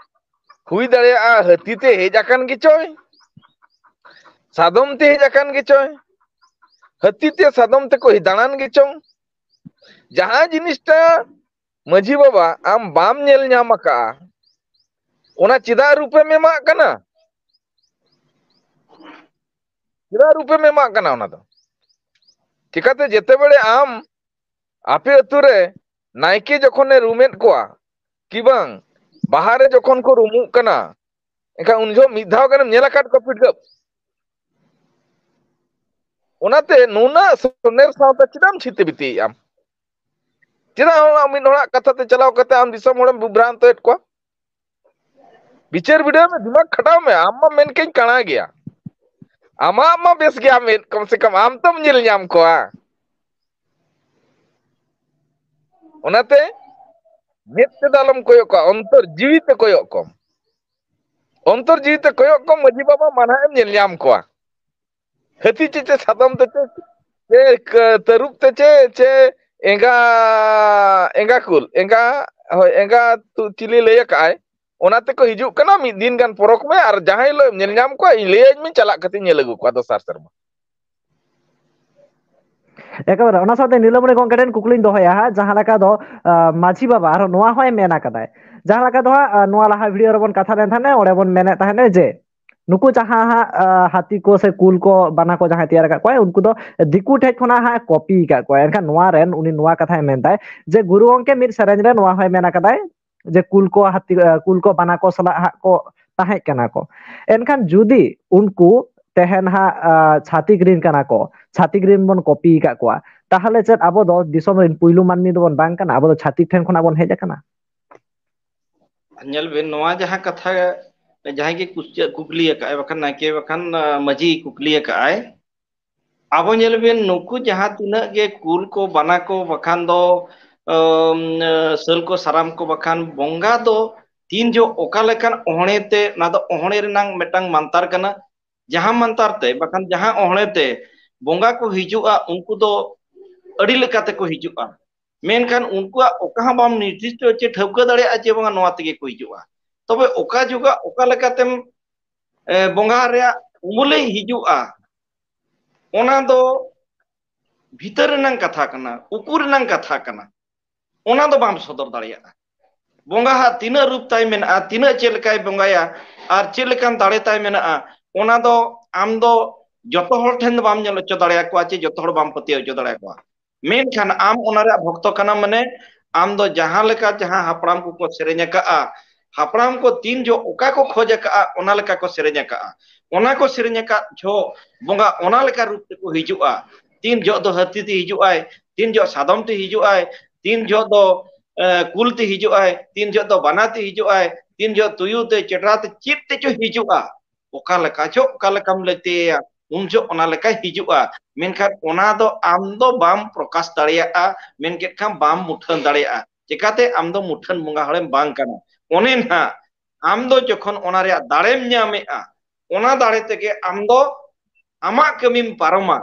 ᱦᱩᱭ ᱫᱟᱲᱮᱭᱟᱜᱼᱟ ᱦᱟᱹᱛᱤ ᱛᱮ ᱦᱮᱡ ᱟᱠᱟᱱ ᱜᱮᱪᱚᱭ, ᱥᱟᱫᱚᱢ ᱛᱮ ᱦᱮᱡ ᱟᱠᱟᱱ ᱜᱮᱪᱚᱭ, ᱦᱟᱹᱛᱤ ᱛᱮ ᱥᱟᱫᱚᱢ ᱛᱮᱠᱚ ᱫᱟᱬᱟᱱ ᱜᱮᱪᱚᱝ, ᱡᱟᱦᱟᱸ ᱡᱤᱱᱤᱥᱴᱟ ᱢᱟᱹᱡᱷᱤ ᱵᱟᱵᱟ ᱟᱢ ᱵᱟᱢ ᱧᱮᱞ ᱧᱟᱢ ᱟᱠᱟᱜᱼᱟ, ᱚᱱᱟ ᱪᱮᱫᱟᱜ ᱨᱩᱯᱮᱢ ᱮᱢᱟᱜ ᱠᱟᱱᱟ? ᱪᱮᱫᱟᱜ ᱨᱩᱯᱮᱢ ᱮᱢᱟᱜ ᱠᱟᱱᱟ ᱚᱱᱟ ᱫᱚ? ᱪᱤᱠᱟᱹᱛᱮ ᱡᱮᱛᱮ ᱵᱮᱲᱮ ᱟᱢ ᱟᱯᱮ ᱟᱹᱛᱩ ᱨᱮ ᱱᱟᱭᱠᱮ ᱡᱚᱠᱷᱚᱱᱮ ᱨᱩᱢᱮᱫ ᱠᱚᱣᱟ, ᱠᱤ ᱵᱟᱝ, ᱵᱟᱦᱟ ᱨᱮ ᱡᱚᱠᱷᱚᱱ ᱠᱚ ᱨᱩᱢᱩᱜ ᱠᱟᱱᱟ, ᱮᱱᱠᱷᱟᱱ ᱩᱱ ᱡᱚᱦᱚᱜ ᱢᱤᱫ ᱫᱷᱟᱣ ᱜᱟᱱᱮᱢ ᱧᱮᱞ ᱟᱠᱟᱫ ᱠᱚᱣᱟ ᱯᱤᱰᱷᱟᱹᱯ? ᱚᱱᱟᱛᱮ ᱱᱩᱱᱟᱹᱜ ᱥᱚᱱᱮᱨ ᱥᱟᱶᱛᱟ ᱪᱮᱫᱟᱜ ᱮᱢ ᱪᱷᱤᱛᱤ ᱵᱤᱛᱤᱭᱮᱫ ᱟᱢ? ᱪᱮᱫᱟᱜ ᱚᱱᱟ ᱢᱤᱫ ᱦᱚᱲᱟᱜ ᱠᱟᱛᱷᱟ ᱛᱮ ᱪᱟᱞᱟᱣ ᱠᱟᱛᱮ ᱟᱢ ᱫᱤᱥᱚᱢ ᱦᱚᱲᱮᱢ ᱵᱤᱵᱷᱨᱟᱱᱛᱚᱭᱮᱫ ᱠᱚᱣᱟ? ᱵᱤᱪᱟᱹᱨ ᱵᱤᱰᱟᱹᱣ ᱢᱮ, ᱫᱤᱢᱟᱜᱽ ᱠᱷᱟᱴᱟᱣ ᱢᱮ, ᱟᱢ ᱢᱟ ᱢᱮᱱ ᱠᱟᱹᱧ ᱠᱟᱬᱟ ᱜᱮᱭᱟ᱾ ᱟᱢᱟᱜ ᱢᱟ ᱵᱮᱥ ᱜᱮᱭᱟ, ᱢᱮᱫ ᱠᱚᱢ ᱥᱮ ᱠᱚᱢ ᱟᱢ ᱛᱚᱢ ᱧᱮᱞ ᱧᱟᱢ ᱠᱚᱣᱟ᱾ ᱚᱱᱟᱛᱮ ᱢᱮᱫ ᱛᱮᱫᱚ ᱟᱞᱚᱢ ᱠᱚᱭᱚᱜ ᱠᱚᱣᱟ, ᱚᱱᱛᱚᱨ ᱡᱤᱣᱤ ᱛᱮ ᱠᱚᱭᱚᱜ ᱠᱚᱢ᱾ ᱚᱱᱛᱚᱨ ᱡᱤᱣᱤ ᱛᱮ ᱠᱚᱭᱚᱜ ᱠᱚᱢ, ᱢᱟᱹᱡᱷᱤ ᱵᱟᱵᱟ ᱢᱟ ᱱᱟᱦᱟᱜ ᱮᱢ ᱧᱮᱞ ᱧᱟᱢ ᱠᱚᱣᱟ᱾ ᱦᱟᱹᱛᱤ ᱪᱮ, ᱪᱮ ᱥᱟᱫᱚᱢ ᱛᱮ ᱪᱮ, ᱪᱮ ᱠ-, ᱛᱟᱹᱨᱩᱵ ᱛᱮ ᱪᱮ, ᱪᱮ ᱮᱸᱜᱟ, ᱮᱸᱜᱟ ᱠᱩᱞ, ᱮᱸᱜᱟ, ᱦᱳᱭ, ᱮᱸᱜᱟ ᱛᱩ-, ᱪᱤᱞᱤ ᱞᱟᱹᱭ ᱟᱠᱟᱫ ᱟᱭ, ᱚᱱᱟ ᱛᱮᱠᱚ ᱦᱤᱡᱩᱜ ᱠᱟᱱᱟ᱾ ᱢᱤᱫ ᱫᱤᱱ ᱜᱟᱱ ᱯᱚᱨᱚᱠ ᱢᱮ, ᱟᱨ ᱡᱟᱦᱟᱸ ᱦᱤᱞᱳᱜ ᱮᱢ ᱧᱮᱞ ᱧᱟᱢ ᱠᱚᱣᱟ, ᱤᱧ ᱞᱟᱹᱭᱟᱹᱧ ᱢᱮ, ᱪᱟᱞᱟᱜ ᱠᱟᱛᱮᱧ ᱧᱮᱞ ᱟᱹᱜᱩ ᱠᱚᱣᱟ ᱫᱚᱥᱟᱨ ᱥᱮᱨᱢᱟ᱾ ᱮᱠᱮᱵᱟᱨᱮ᱾ ᱚᱱᱟ ᱥᱟᱶᱛᱮ ᱱᱤᱞᱟᱹᱢᱚᱬᱤ ᱜᱚᱢᱠᱮ ᱴᱷᱮᱱ ᱠᱩᱠᱞᱤᱧ ᱫᱚᱦᱚᱭᱟ ᱦᱟᱸᱜ, ᱡᱟᱦᱟᱸ ᱞᱮᱠᱟ ᱫᱚ, ᱟᱸ, ᱢᱟᱹᱡᱷᱤ ᱵᱟᱵᱟ ᱟᱨᱦᱚᱸ ᱱᱚᱣᱟ ᱦᱚᱸᱭ ᱢᱮᱱ ᱟᱠᱟᱫᱟᱭ, ᱡᱟᱦᱟᱸ ᱞᱮᱠᱟ ᱫᱚ ᱦᱟᱸᱜ, ᱟᱸ, ᱱᱚᱣᱟ ᱞᱟᱦᱟ ᱵᱷᱤᱰᱤᱭᱳ ᱨᱮᱵᱚᱱ ᱠᱟᱛᱷᱟ ᱞᱮᱱ ᱛᱟᱦᱮᱸᱫ, ᱚᱸᱰᱮ ᱵᱚᱱ ᱢᱮᱱᱮᱫ ᱛᱟᱦᱮᱸᱫ ᱡᱮ ᱱᱩᱠᱩ ᱡᱟᱦᱟᱸ ᱦᱟᱸᱜ, ᱟᱸ, ᱦᱟᱹᱛᱤ ᱠᱚ ᱥᱮ ᱠᱩᱞ ᱠᱚ, ᱵᱟᱱᱟ ᱠᱚ ᱡᱟᱦᱟᱸᱭ ᱛᱮᱭᱟᱨ ᱟᱠᱟᱫ ᱠᱚᱣᱟᱭ, ᱩᱱᱠᱩ ᱫᱚ ᱫᱤᱠᱩ ᱴᱷᱮᱡ ᱠᱷᱚᱱᱟᱜ ᱦᱟᱸᱜ ᱠᱚᱯᱤ ᱟᱠᱟᱫ ᱠᱚᱣᱟᱭ᱾ ᱮᱱᱠᱷᱟᱱ ᱱᱚᱣᱟ ᱨᱮᱱ ᱩᱱᱤ ᱱᱚᱣᱟ ᱠᱟᱛᱷᱟᱭ ᱢᱮᱱᱫᱟᱭ ᱡᱮ ᱜᱩᱨᱩ ᱜᱚᱢᱠᱮ ᱢᱤᱫ ᱥᱮᱨᱮᱧ ᱨᱮ ᱱᱚᱣᱟ ᱦᱚᱸᱭ ᱢᱮᱱ ᱟᱠᱟᱫᱟᱭ ᱡᱮ ᱠᱩᱞ ᱠᱚ ᱦᱟᱹᱛᱤ, ᱟᱸ, ᱠᱩᱞ ᱠᱚ ᱵᱟᱱᱟ ᱠᱚ ᱥᱟᱞᱟᱜ ᱦᱟᱸᱜ ᱠᱚ ᱛᱟᱦᱮᱸ ᱠᱟᱱᱟ ᱠᱚ᱾ ᱮᱱᱠᱷᱟᱱ ᱡᱩᱫᱤ ᱩᱱᱠᱩ ᱛᱮᱦᱮᱱ ᱦᱟᱸᱜ, ᱟᱸ, ᱪᱷᱟᱹᱛᱤᱠ ᱨᱤᱱ ᱠᱟᱱᱟ ᱠᱚ, ᱪᱷᱟᱹᱛᱤᱠ ᱨᱤᱱ ᱵᱚᱱ ᱠᱚᱯᱤ ᱟᱠᱟᱫ ᱠᱚᱣᱟ, ᱛᱟᱦᱚᱞᱮ ᱪᱮᱫ ᱟᱵᱚ ᱫᱚ ᱫᱤᱥᱚᱢ ᱨᱤᱱ ᱯᱩᱭᱞᱩ ᱢᱟᱹᱱᱢᱤ ᱫᱚᱵᱚᱱ ᱵᱟᱝ ᱠᱟᱱᱟ? ᱟᱵᱚ ᱫᱚ ᱪᱷᱟᱹᱛᱤᱠ ᱴᱷᱮᱱ ᱠᱷᱚᱱᱟᱜ ᱵᱚᱱ ᱦᱮᱡ ᱟᱠᱟᱱᱟ? ᱧᱮᱞ ᱵᱤᱱ, ᱱᱚᱣᱟ ᱡᱟᱦᱟᱸ ᱠᱟᱛᱷᱟ ᱡᱟᱦᱟᱸᱭ ᱜᱮ ᱠᱩᱥ-, ᱠᱩᱠᱞᱤ ᱟᱠᱟᱫ ᱟᱭ, ᱵᱟᱠᱷᱟᱱ ᱱᱟᱭᱠᱮ, ᱵᱟᱠᱷᱟᱱ, ᱟᱸ, ᱢᱟᱹᱡᱷᱤ ᱠᱩᱠᱞᱤ ᱟᱠᱟᱫ ᱟᱭ, ᱟᱵᱚ ᱧᱮᱞ ᱵᱤᱱ, ᱱᱩᱠᱩ ᱡᱟᱦᱟᱸ ᱛᱤᱱᱟᱹᱜ ᱜᱮ ᱠᱩᱞ ᱠᱚ, ᱵᱟᱱᱟ ᱠᱚ, ᱵᱟᱠᱷᱟᱱ ᱫᱚ, ᱟᱢ, ᱥᱟᱹᱞ ᱠᱚ, ᱥᱟᱨᱟᱢ ᱠᱚ, ᱵᱟᱠᱷᱟᱱ ᱵᱚᱸᱜᱟ ᱫᱚ ᱛᱤᱱ ᱡᱚᱦᱚᱜ ᱚᱠᱟ ᱞᱮᱠᱟᱱ ᱚᱦᱬᱮ ᱛᱮ, ᱚᱱᱟ ᱫᱚ ᱚᱦᱬᱮ ᱨᱮᱱᱟᱝ ᱢᱤᱫᱴᱟᱝ ᱢᱟᱱᱛᱟᱨ ᱠᱟᱱᱟ᱾ ᱡᱟᱦᱟᱸ ᱢᱟᱱᱛᱟᱨ ᱛᱮ, ᱵᱟᱠᱷᱟᱱ ᱡᱟᱦᱟᱸ ᱚᱦᱬᱮ ᱛᱮ ᱵᱚᱸᱜᱟ ᱠᱚ ᱦᱤᱡᱩᱜᱼᱟ, ᱩᱱᱠᱩ ᱫᱚ ᱟᱹᱰᱤ ᱞᱮᱠᱟ ᱛᱮᱠᱚ ᱦᱤᱡᱩᱜᱼᱟ᱾ ᱢᱮᱱᱠᱷᱟᱱ ᱩᱱᱠᱩᱣᱟᱜ ᱚᱠᱟ ᱦᱚᱸ ᱵᱟᱢ ᱱᱤᱨᱫᱤᱥᱴᱚ ᱪᱮ ᱴᱷᱟᱹᱣᱠᱟᱹ ᱫᱟᱲᱮᱭᱟᱜᱼᱟ ᱡᱮ ᱵᱟᱝᱟ ᱱᱚᱣᱟ ᱛᱮᱜᱮ ᱠᱚ ᱦᱤᱡᱩᱜᱼᱟ᱾ ᱛᱚᱵᱮ ᱚᱠᱟ ᱡᱚᱦᱚᱜ ᱚᱠᱟ ᱞᱮᱠᱟᱛᱮᱢ, ᱮ, ᱵᱚᱸᱜᱟ ᱨᱮᱭᱟᱜ ᱩᱢᱩᱞᱮ ᱦᱤᱡᱩᱜᱼᱟ, ᱚᱱᱟ ᱫᱚ ᱵᱷᱤᱛᱟᱹᱨ ᱨᱮᱱᱟᱝ ᱠᱟᱛᱷᱟ ᱠᱟᱱᱟ, ᱩᱠᱩ ᱨᱮᱱᱟᱝ ᱠᱟᱛᱷᱟ ᱠᱟᱱᱟ, ᱚᱱᱟ ᱫᱚ ᱵᱟᱢ ᱥᱚᱫᱚᱨ ᱫᱟᱲᱮᱭᱟᱜᱼᱟ᱾ ᱵᱚᱸᱜᱟ ᱦᱟᱜ ᱛᱤᱱᱟᱹᱜ ᱨᱩᱯ ᱛᱟᱭ ᱢᱮᱱᱟᱜᱼᱟ, ᱛᱤᱱᱟᱹᱜ ᱪᱮᱫ ᱞᱮᱠᱟᱭ ᱵᱚᱸᱜᱟᱭᱟ ᱟᱨ ᱪᱮᱫ ᱞᱮᱠᱟᱱ ᱫᱟᱲᱮ ᱛᱟᱭ ᱢᱮᱱᱟᱜᱼᱟ, ᱚᱱᱟ ᱫᱚ ᱟᱢ ᱫᱚ ᱡᱚᱛᱚ ᱦᱚᱲ ᱴᱷᱮᱱ ᱫᱚ ᱵᱟᱢ ᱧᱮᱞ ᱦᱚᱪᱚ ᱫᱟᱲᱮᱭᱟᱠᱚᱣᱟ ᱪᱮ ᱡᱚᱛᱚ ᱦᱚᱲ ᱵᱟᱢ ᱯᱟᱹᱛᱭᱟᱹᱣ ᱦᱚᱪᱚ ᱫᱟᱲᱮᱭᱟᱠᱚᱣᱟ᱾ ᱢᱮᱱᱠᱷᱟᱱ ᱟᱢ ᱚᱱᱟ ᱨᱮᱭᱟᱜ ᱵᱷᱚᱠᱛᱚ ᱠᱟᱱᱟᱢ, ᱢᱟᱱᱮ ᱟᱢ ᱫᱚ ᱡᱟᱦᱟᱸ ᱞᱮᱠᱟ ᱡᱟᱦᱟᱸ ᱦᱟᱯᱲᱟᱢ ᱠᱚᱠᱚ ᱥᱮᱨᱮᱧ ᱟᱠᱟᱫᱼᱟ, ᱦᱟᱯᱲᱟᱢ ᱠᱚ ᱛᱤᱱ ᱡᱚᱦᱚᱜ ᱚᱠᱟ ᱠᱚ ᱠᱷᱚᱡ ᱟᱠᱟᱫᱼᱟ, ᱚᱱᱟ ᱞᱮᱠᱟ ᱠᱚ ᱥᱮᱨᱮᱧ ᱟᱠᱟᱫᱼᱟ᱾ ᱚᱱᱟ ᱠᱚ ᱥᱮᱨᱮᱧ ᱟᱠᱟᱫ ᱡᱚᱦᱚᱜ ᱵᱚᱸᱜᱟ ᱚᱱᱟ ᱞᱮᱠᱟ ᱨᱩᱯ ᱛᱮᱠᱚ ᱦᱤᱡᱩᱜᱼᱟ᱾ ᱛᱤᱱ ᱡᱚᱦᱚᱜ ᱫᱚ ᱦᱟᱹᱛᱤ ᱛᱮ ᱦᱤᱡᱩᱜ ᱟᱭ, ᱛᱤᱱ ᱡᱚᱦᱚᱜ ᱥᱟᱫᱚᱢ ᱛᱮ ᱦᱤᱡᱩᱜ ᱟᱭ, ᱛᱤᱱ ᱡᱚᱦᱚᱜ ᱫᱚ, ᱮ, ᱠᱩᱞ ᱛᱮ ᱦᱤᱡᱩᱜ ᱟᱭ, ᱛᱤᱱ ᱡᱚᱦᱚᱜ ᱫᱚ ᱵᱟᱱᱟ ᱛᱮ ᱦᱤᱡᱩᱜ ᱟᱭ, ᱛᱤᱱ ᱡᱚᱦᱚᱜ ᱛᱩᱭᱩ ᱛᱮ, ᱪᱮᱴᱨᱟ ᱛᱮ, ᱪᱮᱫ ᱛᱮᱪᱚ ᱦᱤᱡᱩᱜᱼᱟ᱾ ᱚᱠᱟ ᱞᱮᱠᱟ ᱪᱚ, ᱚᱠᱟ ᱞᱮᱠᱟᱢ ᱞᱟᱹᱭ ᱛᱮᱭᱟ, ᱩᱱ ᱡᱚᱦᱚᱜ ᱚᱱᱟ ᱞᱮᱠᱟᱭ ᱦᱤᱡᱩᱜᱼᱟ᱾ ᱢᱮᱱᱠᱷᱟᱱ ᱚᱱᱟ ᱫᱚ ᱟᱢ ᱫᱚ ᱵᱟᱢ ᱯᱨᱚᱠᱟᱥ ᱫᱟᱲᱮᱭᱟᱜᱼᱟ, ᱢᱮᱱ ᱠᱮᱫ ᱠᱷᱟᱱ ᱵᱟᱢ ᱢᱩᱴᱷᱟᱹᱱ ᱫᱟᱲᱮᱭᱟᱜᱼᱟ᱾ ᱪᱮᱠᱟᱛᱮ? ᱟᱢ ᱫᱚ ᱢᱩᱴᱷᱟᱹᱱ ᱵᱚᱸᱜᱟ ᱦᱚᱲᱮᱢ ᱵᱟᱝ ᱠᱟᱱᱟ᱾ ᱚᱱᱮ ᱱᱟᱦᱟᱜ ᱟᱢ ᱫᱚ ᱡᱚᱠᱷᱚᱱ ᱚᱱᱟ ᱨᱮᱭᱟᱜ ᱫᱟᱲᱮᱢ ᱧᱟᱢᱮᱜᱼᱟ, ᱚᱱᱟ ᱫᱟᱲᱮ ᱛᱮᱜᱮ ᱟᱢ ᱫᱚ ᱟᱢᱟᱜ ᱠᱟᱹᱢᱤᱢ ᱯᱟᱨᱚᱢᱟ᱾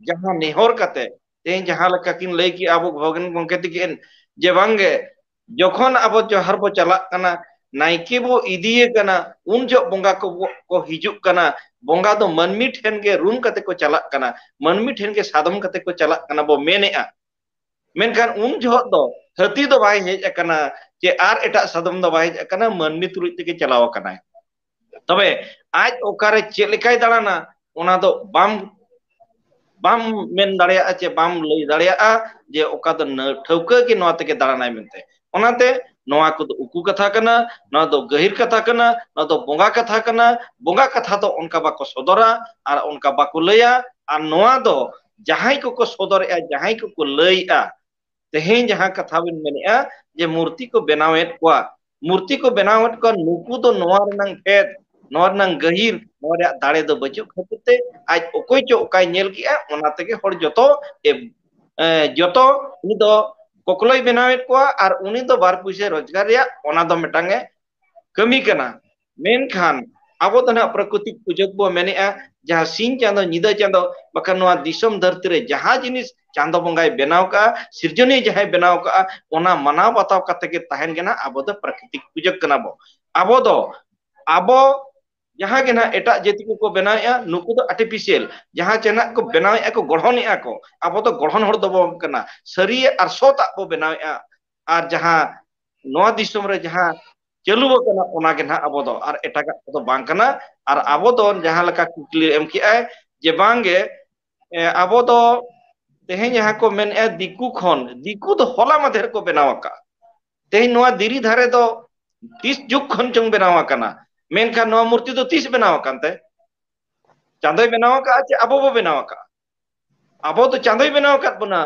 ᱡᱟᱦᱟᱸ ᱱᱮᱦᱚᱨ ᱠᱟᱛᱮ, ᱛᱮᱦᱮᱧ ᱡᱟᱦᱟᱸ ᱞᱮᱠᱟ ᱠᱤᱱ ᱞᱟᱹᱭ ᱠᱮᱜᱼᱟ ᱟᱵᱚ ᱵᱷᱚᱜᱤᱱ ᱜᱚᱢᱠᱮ ᱛᱤᱠᱤᱱ, ᱡᱮ ᱵᱟᱝᱜᱮ, ᱡᱚᱠᱷᱚᱱ ᱟᱵᱚ ᱡᱟᱦᱮᱨ ᱵᱚ ᱪᱟᱞᱟᱜ ᱠᱟᱱᱟ, ᱱᱟᱭᱠᱮ ᱵᱚ ᱤᱫᱤᱭᱮ ᱠᱟᱱᱟ, ᱩᱱ ᱡᱚᱦᱚᱜ ᱵᱚᱸᱜᱟ ᱠᱚ, ᱠᱚ ᱦᱤᱡᱩᱜ ᱠᱟᱱᱟ᱾ ᱵᱚᱸᱜᱟ ᱫᱚ ᱢᱟᱹᱱᱢᱤ ᱴᱷᱮᱱ ᱜᱮ ᱨᱩᱢ ᱠᱟᱛᱮ ᱠᱚ ᱪᱟᱞᱟᱜ ᱠᱟᱱᱟ, ᱢᱟᱹᱱᱢᱤ ᱴᱷᱮᱱ ᱜᱮ ᱥᱟᱫᱚᱢ ᱠᱟᱛᱮ ᱠᱚ ᱪᱟᱞᱟᱜ ᱠᱟᱱᱟ ᱵᱚ ᱢᱮᱱᱮᱜᱼᱟ᱾ ᱢᱮᱱᱠᱷᱟᱱ ᱩᱱ ᱡᱚᱦᱚᱜ ᱫᱚ ᱦᱟᱹᱛᱤ ᱫᱚ ᱵᱟᱭ ᱦᱮᱡ ᱟᱠᱟᱱᱟ, ᱪᱮ ᱟᱨ ᱮᱴᱟᱜ ᱥᱟᱫᱚᱢ ᱫᱚ ᱵᱟᱭ ᱦᱮᱡ ᱟᱠᱟᱱᱟ, ᱢᱟᱹᱱᱢᱤ ᱛᱩᱞᱩᱡ ᱛᱮᱜᱮ ᱪᱟᱞᱟᱣ ᱟᱠᱟᱱᱟᱭ᱾ ᱛᱚᱵᱮ ᱟᱡ ᱚᱠᱟᱨᱮ ᱪᱮᱫ ᱞᱮᱠᱟᱭ ᱫᱟᱬᱟᱱᱟ, ᱚᱱᱟ ᱫᱚ ᱵᱟᱢ, ᱵᱟᱢ ᱢᱮᱱ ᱫᱟᱲᱮᱭᱟᱜᱼᱟ ᱪᱮ ᱵᱟᱢ ᱞᱟᱹᱭ ᱫᱟᱲᱮᱭᱟᱜᱼᱟ ᱡᱮ ᱚᱠᱟ ᱫᱚ ᱱᱟᱹ-, ᱴᱷᱟᱹᱣᱠᱟᱹ ᱜᱮ ᱱᱚᱣᱟ ᱛᱮᱜᱮ ᱫᱟᱬᱟᱱᱟᱭ ᱢᱮᱱᱛᱮ᱾ ᱚᱱᱟᱛᱮ ᱱᱚᱣᱟ ᱠᱚᱫᱚ ᱩᱠᱩ ᱠᱟᱛᱷᱟ ᱠᱟᱱᱟ, ᱱᱚᱣᱟ ᱫᱚ ᱜᱟᱹᱦᱤᱨ ᱠᱟᱛᱷᱟ ᱠᱟᱱᱟ, ᱱᱚᱣᱟ ᱫᱚ ᱵᱚᱸᱜᱟ ᱠᱟᱛᱷᱟ ᱠᱟᱱᱟ᱾ ᱵᱚᱸᱜᱟ ᱠᱟᱛᱷᱟ ᱫᱚ ᱚᱱᱠᱟ ᱵᱟᱠᱚ ᱥᱚᱫᱚᱨᱟ ᱟᱨ ᱚᱱᱠᱟ ᱵᱟᱠᱚ ᱞᱟᱹᱭᱟ᱾ ᱟᱨ ᱱᱚᱣᱟ ᱫᱚ ᱡᱟᱦᱟᱸᱭ ᱠᱚᱠᱚ ᱥᱚᱫᱚᱨᱮᱜᱼᱟ, ᱡᱟᱦᱟᱸᱭ ᱠᱚᱠᱚ ᱞᱟᱹᱭᱮᱜᱼᱟ, ᱛᱮᱦᱮᱧ ᱡᱟᱦᱟᱸ ᱠᱟᱛᱷᱟ ᱵᱤᱱ ᱢᱮᱱᱮᱜᱼᱟ ᱡᱮ ᱢᱩᱨᱛᱤ ᱠᱚ ᱵᱮᱱᱟᱣᱮᱫ ᱠᱚᱣᱟ, ᱢᱩᱨᱛᱤ ᱠᱚ ᱵᱮᱱᱟᱣᱮᱫ ᱠᱚᱣᱟ, ᱱᱩᱠᱩ ᱫᱚ ᱱᱚᱣᱟ ᱨᱮᱱᱟᱝ ᱯᱷᱮᱫ, ᱱᱚᱣᱟ ᱨᱮᱱᱟᱝ ᱜᱟᱹᱦᱤᱨ, ᱱᱚᱣᱟ ᱨᱮᱭᱟᱜ ᱫᱟᱲᱮ ᱫᱚ ᱵᱟᱹᱪᱩᱜ ᱠᱷᱟᱹᱛᱤᱨ ᱛᱮ ᱟᱡ ᱚᱠᱚᱭ ᱪᱚ ᱚᱠᱟᱭ ᱧᱮᱞ ᱠᱮᱜᱼᱟ, ᱚᱱᱟ ᱛᱮᱜᱮ ᱦᱚᱲ ᱡᱚᱛᱚ ᱮ, ᱮ, ᱡᱚᱛᱚ ᱩᱱᱤ ᱫᱚ ᱠᱚᱠᱞᱚᱭ ᱵᱮᱱᱟᱣᱮᱫ ᱠᱚᱣᱟ ᱟᱨ ᱩᱱᱤ ᱫᱚ ᱵᱟᱨ ᱯᱩᱭᱥᱟᱹ ᱨᱳᱡᱽᱜᱟᱨ ᱨᱮᱭᱟᱜ ᱚᱱᱟ ᱫᱚ ᱢᱤᱫᱴᱟᱝ ᱮ ᱠᱟᱹᱢᱤ ᱠᱟᱱᱟ᱾ ᱢᱮᱱᱠᱷᱟᱱ ᱟᱵᱚ ᱫᱚ ᱱᱟᱦᱟᱜ ᱯᱨᱟᱠᱨᱤᱛᱤᱠ ᱯᱩᱡᱟᱹ ᱵᱚ ᱢᱮᱱᱮᱜᱼᱟ, ᱡᱟᱦᱟᱸ ᱥᱤᱧ ᱪᱟᱸᱫᱚ, ᱧᱤᱫᱟᱹ ᱪᱟᱸᱫᱚ, ᱵᱟᱠᱷᱟᱱ ᱱᱚᱣᱟ ᱫᱤᱥᱚᱢ ᱫᱷᱟᱹᱨᱛᱤ ᱨᱮ ᱡᱟᱦᱟᱸ ᱡᱤᱱᱤᱥ ᱪᱟᱸᱫᱚ ᱵᱚᱸᱜᱟᱭ ᱵᱮᱱᱟᱣ ᱠᱟᱜᱼᱟ, ᱥᱤᱨᱡᱚᱱᱤᱭᱟᱹ ᱡᱟᱦᱟᱸᱭ ᱵᱮᱱᱟᱣ ᱠᱟᱜᱼᱟ, ᱚᱱᱟ ᱢᱟᱱᱟᱣ ᱵᱟᱛᱟᱣ ᱠᱟᱛᱮ ᱜᱮ ᱛᱟᱦᱮᱱ ᱜᱮ ᱱᱟᱦᱟᱜ ᱟᱵᱚ ᱫᱚ ᱯᱨᱟᱠᱨᱤᱛᱤᱠ ᱯᱩᱡᱟᱹ ᱠᱟᱱᱟ ᱵᱚ᱾ ᱟᱵᱚ ᱫᱚ, ᱟᱵᱚ ᱡᱟᱦᱟᱸ ᱜᱮ ᱱᱟᱦᱟᱜ ᱮᱴᱟᱜ ᱡᱟᱹᱛᱤ ᱠᱚᱠᱚ ᱵᱮᱱᱟᱣᱮᱜᱼᱟ, ᱱᱩᱠᱩ ᱫᱚ artificial, ᱡᱟᱦᱟᱸ ᱪᱮ ᱱᱟᱦᱟᱜ ᱠᱚ ᱵᱮᱱᱟᱣᱮᱜᱼᱟ ᱠᱚ, ᱜᱚᱲᱦᱚᱱᱮᱜᱼᱟ ᱠᱚ, ᱟᱵᱚ ᱫᱚ ᱜᱚᱲᱦᱚᱱ ᱦᱚᱲ ᱫᱚ ᱵᱟᱝ ᱠᱟᱱᱟ, ᱥᱟᱹᱨᱤᱭᱟᱜ ᱟᱨ ᱥᱚᱛᱟᱜ ᱵᱚ ᱵᱮᱱᱟᱣᱮᱜᱼᱟ᱾ ᱟᱨ ᱡᱟᱦᱟᱸ ᱱᱚᱣᱟ ᱫᱤᱥᱚᱢ ᱨᱮ ᱡᱟᱦᱟᱸ ᱪᱟᱹᱞᱩ ᱟᱠᱟᱱᱟ, ᱚᱱᱟ ᱜᱮ ᱱᱟᱦᱟᱜ ᱟᱵᱚ ᱫᱚ, ᱟᱨ ᱮᱴᱟᱜᱟᱜ ᱠᱚᱫᱚ ᱵᱟᱝ ᱠᱟᱱᱟ᱾ ᱟᱨ ᱟᱵᱚ ᱫᱚ ᱡᱟᱦᱟᱸ ᱞᱮᱠᱟ ᱠᱩᱠᱞᱤ ᱮᱢ ᱠᱮᱜᱼᱟᱭ ᱡᱮ ᱵᱟᱝ ᱜᱮ, ᱮ, ᱟᱵᱚ ᱫᱚ ᱛᱮᱦᱮᱧ ᱡᱟᱦᱟᱸ ᱠᱚ ᱢᱮᱱᱮᱫᱼᱟ ᱫᱤᱠᱩ ᱠᱷᱚᱱ, ᱫᱤᱠᱩ ᱫᱚ ᱦᱚᱞᱟ ᱢᱟᱫᱷᱮᱨ ᱠᱚ ᱵᱮᱱᱟᱣ ᱟᱠᱟᱫᱼᱟ᱾ ᱛᱮᱦᱮᱧ ᱱᱚᱣᱟ ᱫᱷᱤᱨᱤ ᱫᱷᱟᱨᱮ ᱫᱚ ᱛᱤᱥ ᱡᱩᱜᱽ ᱠᱷᱚᱱ ᱪᱚᱝ ᱵᱮᱱᱟᱣ ᱟᱠᱟᱱᱟ, ᱢᱮᱱᱠᱷᱟᱱ ᱱᱚᱣᱟ ᱢᱩᱨᱛᱤ ᱫᱚ ᱛᱤᱥ ᱵᱮᱱᱟᱣ ᱟᱠᱟᱱ ᱛᱮ? ᱪᱟᱸᱫᱚᱭ ᱵᱮᱱᱟᱣ ᱟᱠᱟᱫᱼᱟ ᱪᱮ ᱟᱵᱚ ᱵᱚ ᱵᱮᱱᱟᱣ ᱟᱠᱟᱫᱼᱟ? ᱟᱵᱚ ᱫᱚ ᱪᱟᱸᱫᱚᱭ ᱵᱮᱱᱟᱣ ᱟᱠᱟᱫ ᱵᱚᱱᱟ,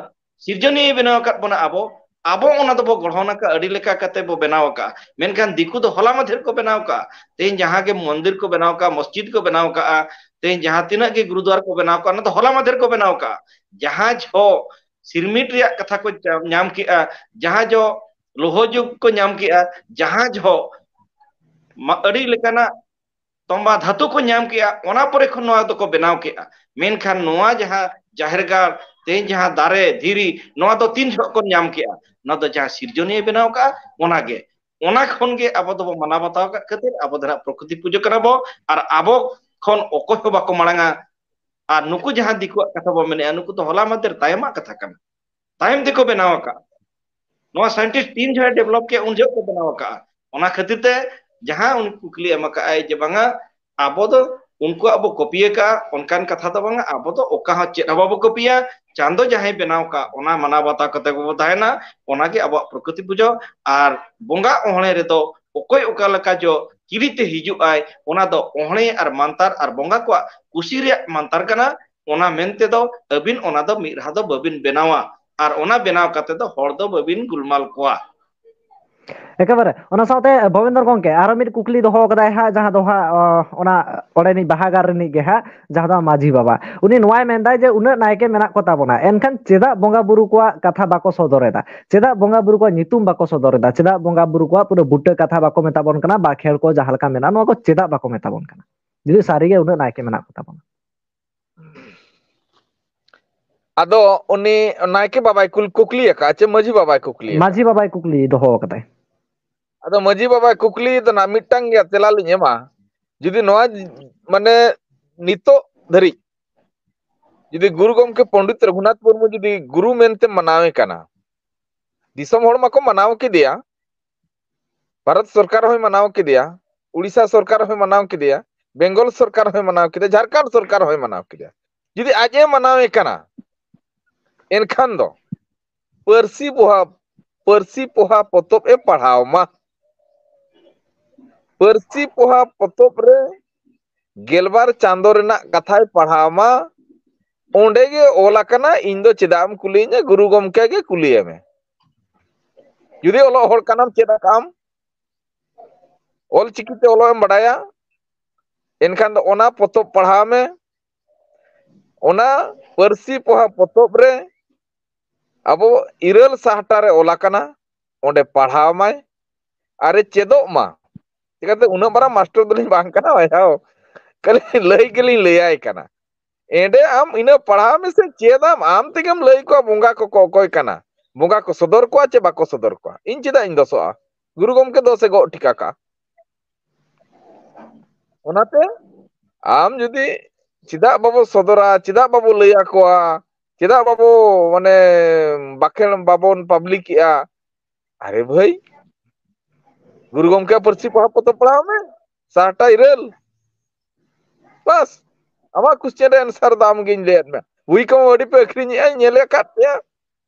ᱥᱤᱨᱡᱚᱱᱤᱭᱟᱹᱭ ᱵᱮᱱᱟᱣ ᱟᱠᱟᱫ ᱵᱚᱱᱟ, ᱟᱵᱚ ᱟᱵᱚ ᱚᱱᱟ ᱫᱚᱵᱚ ᱜᱚᱲᱦᱚᱱ ᱟᱠᱟᱫ, ᱟᱹᱰᱤ ᱞᱮᱠᱟ ᱠᱟᱛᱮ ᱵᱚ ᱵᱮᱱᱟᱣ ᱟᱠᱟᱫᱼᱟ᱾ ᱢᱮᱱᱠᱷᱟᱱ ᱫᱤᱠᱩ ᱫᱚ ᱦᱚᱞᱟ ᱢᱟᱫᱷᱮᱨ ᱠᱚ ᱵᱮᱱᱟᱣ ᱟᱠᱟᱫᱼᱟ᱾ ᱛᱮᱦᱮᱧ ᱡᱟᱦᱟᱸ ᱜᱮ ᱢᱚᱱᱫᱤᱨ ᱠᱚ ᱵᱮᱱᱟᱣ ᱟᱠᱟᱫᱼᱟ, ᱢᱚᱥᱡᱤᱫ ᱠᱚ ᱵᱮᱱᱟᱣ ᱟᱠᱟᱫᱼᱟ, ᱛᱮᱦᱮᱧ ᱡᱟᱦᱟᱸ ᱛᱤᱱᱟᱹᱜ ᱜᱮ ᱜᱩᱨᱩᱫᱩᱣᱟᱨ ᱠᱚ ᱵᱮᱱᱟᱣ ᱟᱠᱟᱫᱼᱟ, ᱚᱱᱟ ᱫᱚ ᱦᱚᱞᱟ ᱢᱟᱫᱷᱮᱨ ᱠᱚ ᱵᱮᱱᱟᱣ ᱟᱠᱟᱫᱼᱟ᱾ ᱡᱟᱦᱟᱸ ᱡᱚᱦᱚᱜ ᱥᱤᱨᱢᱤᱴ ᱨᱮᱭᱟᱜ ᱠᱟᱛᱷᱟ ᱠᱚ ᱧᱟᱢ ᱠᱮᱫᱼᱟ, ᱡᱟᱦᱟᱸ ᱡᱚᱦᱚᱜ ᱞᱳᱦᱚ ᱡᱩᱜᱽ ᱠᱚ ᱧᱟᱢ ᱠᱮᱫᱼᱟ, ᱡᱟᱦᱟᱸ ᱡᱚᱦᱚᱜ ᱟᱹᱰᱤ ᱞᱮᱠᱟᱱᱟᱜ ᱛᱚᱢᱵᱟ ᱫᱷᱟᱹᱛᱩ ᱠᱚ ᱧᱟᱢ ᱠᱮᱜᱼᱟ, ᱚᱱᱟ ᱯᱚᱨᱮ ᱠᱷᱚᱱ ᱱᱚᱣᱟ ᱫᱚᱠᱚ ᱵᱮᱱᱟᱣ ᱠᱮᱜᱼᱟ᱾ ᱢᱮᱱᱠᱷᱟᱱ ᱱᱚᱣᱟ ᱡᱟᱦᱟᱸ ᱡᱟᱦᱮᱨ ᱜᱟᱲ, ᱛᱮᱦᱮᱧ ᱡᱟᱦᱟᱸ ᱫᱟᱨᱮ, ᱫᱷᱤᱨᱤ, ᱱᱚᱣᱟ ᱫᱚ ᱛᱤᱱ ᱡᱚᱦᱚᱜ ᱠᱚ ᱧᱟᱢ ᱠᱮᱜᱼᱟ? ᱱᱚᱣᱟ ᱫᱚ ᱡᱟᱦᱟᱸ ᱥᱤᱨᱡᱚᱱᱤᱭᱟᱹ ᱵᱮᱱᱟᱣ ᱠᱟᱜᱼᱟ, ᱚᱱᱟᱜᱮ᱾ ᱚᱱᱟ ᱠᱷᱚᱱ ᱜᱮ ᱟᱵᱚ ᱫᱚᱵᱚ ᱢᱟᱱᱟᱣ ᱵᱟᱛᱟᱣ ᱠᱟᱜ ᱠᱷᱟᱹᱛᱤᱨ ᱟᱵᱚ ᱫᱚ ᱱᱟᱜ ᱯᱨᱚᱠᱨᱤᱛᱤ ᱯᱩᱡᱟᱹ ᱠᱟᱱᱟ ᱵᱚ, ᱟᱨ ᱟᱵᱚ ᱠᱷᱚᱱ ᱚᱠᱚᱭ ᱦᱚᱸ ᱵᱟᱠᱚ ᱢᱟᱲᱟᱝᱟ᱾ ᱟᱨ ᱱᱩᱠᱩ ᱡᱟᱦᱟᱸ ᱫᱤᱠᱩᱣᱟᱜ ᱠᱟᱛᱷᱟ ᱵᱚ ᱢᱮᱱᱮᱜᱼᱟ, ᱱᱩᱠᱩ ᱫᱚ ᱦᱚᱞᱟ ᱢᱟᱫᱷᱮᱨ ᱛᱟᱭᱚᱢᱟᱜ ᱠᱟᱛᱷᱟ ᱠᱟᱱᱟ, ᱛᱟᱭᱚᱢ ᱛᱮᱠᱚ ᱵᱮᱱᱟᱣ ᱟᱠᱟᱜᱼᱟ᱾ ᱱᱚᱣᱟ ᱥᱟᱭᱮᱱᱴᱤᱥᱴ ᱛᱤᱱ ᱡᱚᱦᱚᱜ ᱰᱮᱵᱷᱞᱚᱯ ᱠᱮᱜᱼᱟ, ᱩᱱ ᱡᱚᱦᱚᱜ ᱠᱚ ᱵᱮᱱᱟᱣ ᱟᱠᱟᱜᱼᱟ᱾ ᱚᱱᱟ ᱠᱷᱟᱹᱛᱤᱨ ᱛᱮ ᱡᱟᱦᱟᱸ ᱩᱱᱤ ᱠᱩᱠᱞᱤ ᱮᱢ ᱟᱠᱟᱜᱼᱟᱭ ᱡᱮ ᱵᱟᱝᱟ, ᱟᱵᱚ ᱫᱚ ᱩᱱᱠᱩᱣᱟᱜ ᱵᱚ ᱠᱚᱯᱤ ᱟᱠᱟᱜᱼᱟ, ᱚᱱᱠᱟᱱ ᱠᱟᱛᱷᱟ ᱫᱚ ᱵᱟᱝᱟ᱾ ᱟᱵᱚ ᱫᱚ ᱚᱠᱟ ᱦᱚᱸ ᱪᱮᱫ ᱦᱚᱸ ᱵᱟᱵᱚ ᱠᱚᱯᱤᱭᱟ᱾ ᱪᱟᱸᱫᱚ ᱡᱟᱦᱟᱸᱭ ᱵᱮᱱᱟᱣ ᱟᱠᱟᱜ, ᱚᱱᱟ ᱢᱟᱱᱟᱣ ᱵᱟᱛᱟᱣ ᱠᱟᱛᱮ ᱜᱮᱵᱚ ᱛᱟᱦᱮᱱᱟ᱾ ᱚᱱᱟᱜᱮ ᱟᱵᱚᱣᱟᱜ ᱯᱨᱚᱠᱨᱤᱛᱤ ᱯᱩᱡᱟᱹ᱾ ᱟᱨ ᱵᱚᱸᱜᱟ ᱚᱦᱲᱮ ᱨᱮᱫᱚ ᱚᱠᱚᱭ ᱚᱠᱟ ᱞᱮᱠᱟ ᱡᱚ ᱪᱤᱞᱤᱛᱮ ᱦᱤᱡᱩᱜ ᱟᱭ, ᱚᱱᱟ ᱫᱚ ᱚᱦᱲᱮ ᱟᱨ ᱢᱟᱱᱛᱟᱨ ᱟᱨ ᱵᱚᱸᱜᱟ ᱠᱚᱣᱟᱜ ᱠᱩᱥᱤ ᱨᱮᱭᱟᱜ ᱢᱟᱱᱛᱟᱨ ᱠᱟᱱᱟ᱾ ᱚᱱᱟ ᱢᱮᱱᱛᱮ ᱫᱚ ᱟᱹᱵᱤᱱ ᱚᱱᱟ ᱫᱚ ᱢᱤᱫ ᱫᱷᱟᱣ ᱫᱚ ᱵᱟᱹᱵᱤᱱ ᱵᱮᱱᱟᱣᱟ, ᱟᱨ ᱚᱱᱟ ᱵᱮᱱᱟᱣ ᱠᱟᱛᱮ ᱫᱚ ᱦᱚᱲ ᱫᱚ ᱵᱟᱹᱵᱤᱱ ᱜᱩᱞᱢᱟᱞ ᱠᱚᱣᱟ᱾ ᱮᱠᱮᱵᱟᱨᱮ᱾ ᱚᱱᱟ ᱥᱟᱶᱛᱮ ᱵᱷᱚᱵᱮᱱᱫᱨ ᱜᱚᱢᱠᱮ ᱟᱨᱚ ᱢᱤᱫ ᱠᱩᱠᱞᱤ ᱫᱚᱦᱚ ᱠᱟᱫᱟᱭ ᱦᱟᱸᱜ, ᱡᱟᱦᱟᱸ ᱫᱚ ᱦᱟᱸᱜ, ᱚ, ᱚᱱᱟ ᱚᱸᱰᱮᱱᱤᱡ ᱵᱟᱦᱟᱜᱟᱨ ᱨᱤᱱᱤᱡ ᱜᱮ ᱦᱟᱸᱜ, ᱡᱟᱦᱟᱸ ᱫᱚ ᱢᱟᱹᱡᱷᱤ ᱵᱟᱵᱟ, ᱩᱱᱤ ᱱᱚᱣᱟᱭ ᱢᱮᱱᱫᱟᱭ ᱡᱮ ᱩᱱᱟᱹᱜ ᱱᱟᱭᱠᱮ ᱢᱮᱱᱟᱜ ᱠᱚ ᱛᱟᱵᱚᱱᱟ, ᱮᱱᱠᱷᱟᱱ ᱪᱮᱫᱟᱜ ᱵᱚᱸᱜᱟ ᱵᱩᱨᱩ ᱠᱚᱣᱟᱜ ᱠᱟᱛᱷᱟ ᱵᱟᱠᱚ ᱥᱚᱫᱚᱨ ᱮᱫᱟ? ᱪᱮᱫᱟᱜ ᱵᱚᱸᱜᱟ ᱵᱩᱨᱩ ᱠᱚᱣᱟᱜ ᱧᱩᱛᱩᱢ ᱵᱟᱠᱚ ᱥᱚᱫᱚᱨ ᱮᱫᱟ? ᱪᱮᱫᱟᱜ ᱵᱚᱸᱜᱟ ᱵᱩᱨᱩ ᱠᱚᱣᱟᱜ ᱯᱩᱨᱟᱹ ᱵᱩᱴᱟᱹ ᱠᱟᱛᱷᱟ ᱵᱟᱠᱚ ᱢᱮᱛᱟ ᱵᱚᱱ ᱠᱟᱱᱟ? ᱵᱟᱠᱷᱮᱲ ᱠᱚ ᱡᱟᱦᱟᱸ ᱞᱮᱠᱟ ᱢᱮᱱᱟᱜᱼᱟ, ᱱᱚᱣᱟ ᱠᱚ ᱪᱮᱫᱟᱜ ᱵᱟᱠᱚ ᱢᱮᱛᱟ ᱵᱚᱱ ᱠᱟᱱᱟ, ᱡᱩᱫᱤ ᱥᱟᱹᱨᱤᱜᱮ ᱩᱱᱟᱹᱜ ᱱᱟᱭᱠᱮ ᱢᱮᱱᱟᱜ ᱠᱚ ᱛᱟᱵᱚᱱᱟ? ᱟᱫᱚ ᱩᱱᱤ ᱱᱟᱭᱠᱮ ᱵᱟᱵᱟᱭ ᱠᱩᱞ-, ᱠᱩᱠᱞᱤ ᱟᱠᱟᱫᱼᱟ ᱪᱮ ᱢᱟᱹᱡᱷᱤ ᱵᱟᱵᱟᱭ ᱠᱩᱠᱞᱤ ᱟᱠᱟᱫᱼᱟ? ᱢᱟᱹᱡᱷᱤ ᱵᱟᱵᱟᱭ ᱠᱩᱠᱞᱤ ᱫᱚᱦᱚ ᱟᱠᱟᱫᱟᱭ᱾ ᱟᱫᱚ ᱢᱟᱹᱡᱷᱤ ᱵᱟᱵᱟᱭ ᱠᱩᱠᱞᱤ ᱫᱚ ᱱᱟᱜ ᱢᱤᱫᱴᱟᱝ ᱜᱮ ᱛᱮᱞᱟ ᱞᱤᱧ ᱮᱢᱟ᱾ ᱡᱩᱫᱤ ᱱᱚᱣᱟ, ᱢᱟᱱᱮ, ᱱᱤᱛᱚᱜ ᱫᱷᱟᱹᱨᱤᱡ ᱡᱩᱫᱤ ᱜᱩᱨᱩ ᱜᱚᱢᱠᱮ ᱯᱚᱱᱰᱤᱛ ᱨᱚᱜᱷᱩᱱᱟᱛᱷ ᱢᱩᱨᱢᱩ ᱡᱩᱫᱤ ᱜᱩᱨᱩ ᱢᱮᱱᱛᱮ ᱢᱟᱱᱟᱣᱮ ᱠᱟᱱᱟ, ᱫᱤᱥᱚᱢ ᱦᱚᱲ ᱢᱟᱠᱚ ᱢᱟᱱᱟᱣ ᱠᱮᱫᱮᱭᱟ, ᱵᱷᱟᱨᱚᱛ ᱥᱚᱨᱠᱟᱨ ᱦᱚᱸᱭ ᱢᱟᱱᱟᱣ ᱠᱮᱫᱮᱭᱟ, ᱩᱲᱤᱥᱥᱟ ᱥᱚᱨᱠᱟᱨ ᱦᱚᱸᱭ ᱢᱟᱱᱟᱣ ᱠᱮᱫᱮᱭᱟ, ᱵᱮᱝᱜᱚᱞ ᱥᱚᱨᱠᱟᱨ ᱦᱚᱸᱭ ᱢᱟᱱᱟᱣ ᱠᱮᱫᱮᱭᱟ, ᱡᱷᱟᱲᱠᱷᱚᱸᱰ ᱥᱚᱨᱠᱟᱨ ᱦᱚᱸᱭ ᱢᱟᱱᱟᱣ ᱠᱮᱫᱮᱭᱟ᱾ ᱡᱩᱫᱤ ᱟᱡ ᱮ ᱢᱟᱱᱟᱣᱮ ᱠᱟᱱᱟ, ᱮᱱᱠᱷᱟᱱ ᱫᱚ ᱯᱟᱹᱨᱥᱤ ᱯᱚᱦᱟ ᱯᱟᱹᱨᱥᱤ ᱯᱚᱦᱟ ᱯᱚᱛᱚᱵ ᱮ ᱯᱟᱲᱦᱟᱣ ᱢᱟ᱾ ᱯᱟᱹᱨᱥᱤ ᱯᱚᱦᱟ ᱯᱚᱛᱚᱵ ᱨᱮ ᱜᱮᱞᱵᱟᱨ ᱪᱟᱸᱫᱚ ᱨᱮᱱᱟᱜ ᱠᱟᱛᱷᱟᱭ ᱯᱟᱲᱦᱟᱣ ᱢᱟ᱾ ᱚᱸᱰᱮ ᱜᱮ ᱚᱞ ᱟᱠᱟᱱᱟ, ᱤᱧ ᱫᱚ ᱪᱮᱫᱟᱜ ᱮᱢ ᱠᱩᱞᱤᱭᱤᱧᱟ, ᱜᱩᱨᱩ ᱜᱚᱢᱠᱮ ᱜᱮ ᱠᱩᱞᱤᱭᱮ ᱢᱮ᱾ ᱡᱩᱫᱤ ᱚᱞᱚᱜ ᱦᱚᱲ ᱠᱟᱱᱟᱢ, ᱪᱮᱫ ᱟᱠᱟᱫ ᱟᱢ, ᱚᱞ ᱪᱤᱠᱤᱛᱮ ᱚᱞᱚᱜ ᱮᱢ ᱵᱟᱰᱟᱭᱟ, ᱮᱱᱠᱷᱟᱱ ᱫᱚ ᱚᱱᱟ ᱯᱚᱛᱚᱵ ᱯᱟᱲᱦᱟᱣ ᱢᱮ᱾ ᱚᱱᱟ ᱯᱟᱹᱨᱥᱤ ᱯᱚᱦᱟ ᱯᱚᱛᱚᱵ ᱨᱮ ᱟᱵᱚ ᱤᱨᱟᱹᱞ ᱥᱟᱦᱴᱟ ᱨᱮ ᱚᱞ ᱟᱠᱟᱱᱟ, ᱚᱸᱰᱮ ᱯᱟᱲᱦᱟᱣ ᱢᱟᱭ ᱟᱨᱮ ᱪᱮᱫᱚᱜ ᱢᱟ᱾ ᱪᱤᱠᱟᱹᱛᱮ ᱩᱱᱟᱹᱜ ᱢᱟᱨᱟᱝ ᱢᱟᱥᱴᱟᱨ ᱫᱚᱞᱤᱧ ᱵᱟᱝ ᱠᱟᱱᱟ, ᱵᱟᱭᱦᱟᱣ, ᱠᱷᱟᱹᱞᱤ ᱞᱟᱹᱭ ᱜᱮᱞᱤᱧ ᱞᱟᱹᱭᱟᱭ ᱠᱟᱱᱟ᱾ ᱮᱸᱰᱮ ᱟᱢ ᱤᱱᱟᱹ ᱯᱟᱲᱦᱟᱣ ᱢᱮᱥᱮ, ᱪᱮᱫ ᱟᱢ, ᱟᱢ ᱛᱮᱜᱮᱢ ᱞᱟᱹᱭ ᱠᱚᱣᱟ ᱵᱚᱸᱜᱟ ᱠᱚᱠᱚ ᱚᱠᱚᱭ ᱠᱟᱱᱟ, ᱵᱚᱸᱜᱟ ᱠᱚ ᱥᱚᱫᱚᱨ ᱠᱚᱣᱟ ᱪᱮ ᱵᱟᱠᱚ ᱥᱚᱫᱚᱨ ᱠᱚᱣᱟ᱾ ᱤᱧ ᱪᱮᱫᱟᱜ ᱤᱧ ᱫᱚᱥᱚᱜᱼᱟ? ᱜᱩᱨᱩ ᱜᱚᱢᱠᱮ ᱫᱚᱥᱮ ᱜᱚᱜ ᱴᱷᱤᱠ ᱟᱠᱟᱜᱼᱟ᱾ ᱚᱱᱟᱛᱮ ᱟᱢ ᱡᱩᱫᱤ ᱪᱮᱫᱟᱜ ᱵᱟᱵᱚ ᱥᱚᱫᱚᱨᱟ, ᱪᱮᱫᱟᱜ ᱵᱟᱵᱚ ᱞᱟᱹᱭ ᱟᱠᱚᱣᱟ, ᱪᱮᱫᱟᱜ ᱵᱟᱵᱚ ᱢᱟᱱᱮ ᱵᱟᱠᱷᱮᱲ ᱵᱟᱵᱚᱱ ᱯᱟᱵᱽᱞᱤᱠᱮᱜᱼᱟ? ᱟᱨᱮ ᱵᱷᱟᱹᱭ, ᱜᱩᱨᱩ ᱜᱚᱢᱠᱮ ᱯᱟᱹᱨᱥᱤ ᱯᱚᱦᱟ ᱯᱚᱛᱚᱵ ᱯᱟᱲᱦᱟᱣ ᱢᱮ, ᱥᱟᱦᱴᱟ ᱤᱨᱟᱹᱞ᱾ ᱵᱟᱥ, ᱟᱢᱟᱜ ᱠᱩᱥᱪᱮᱱ ᱨᱮ ᱮᱱᱥᱟᱨ ᱫᱚ ᱟᱢᱜᱤᱧ ᱞᱟᱹᱭᱟᱫ ᱢᱮᱭᱟ᱾ ᱵᱳᱭ ᱠᱚ ᱟᱹᱰᱤ ᱯᱮ ᱟᱹᱠᱷᱨᱤᱧᱮᱜᱼᱟ, ᱧᱮᱞ ᱟᱠᱟᱫ ᱯᱮᱭᱟ᱾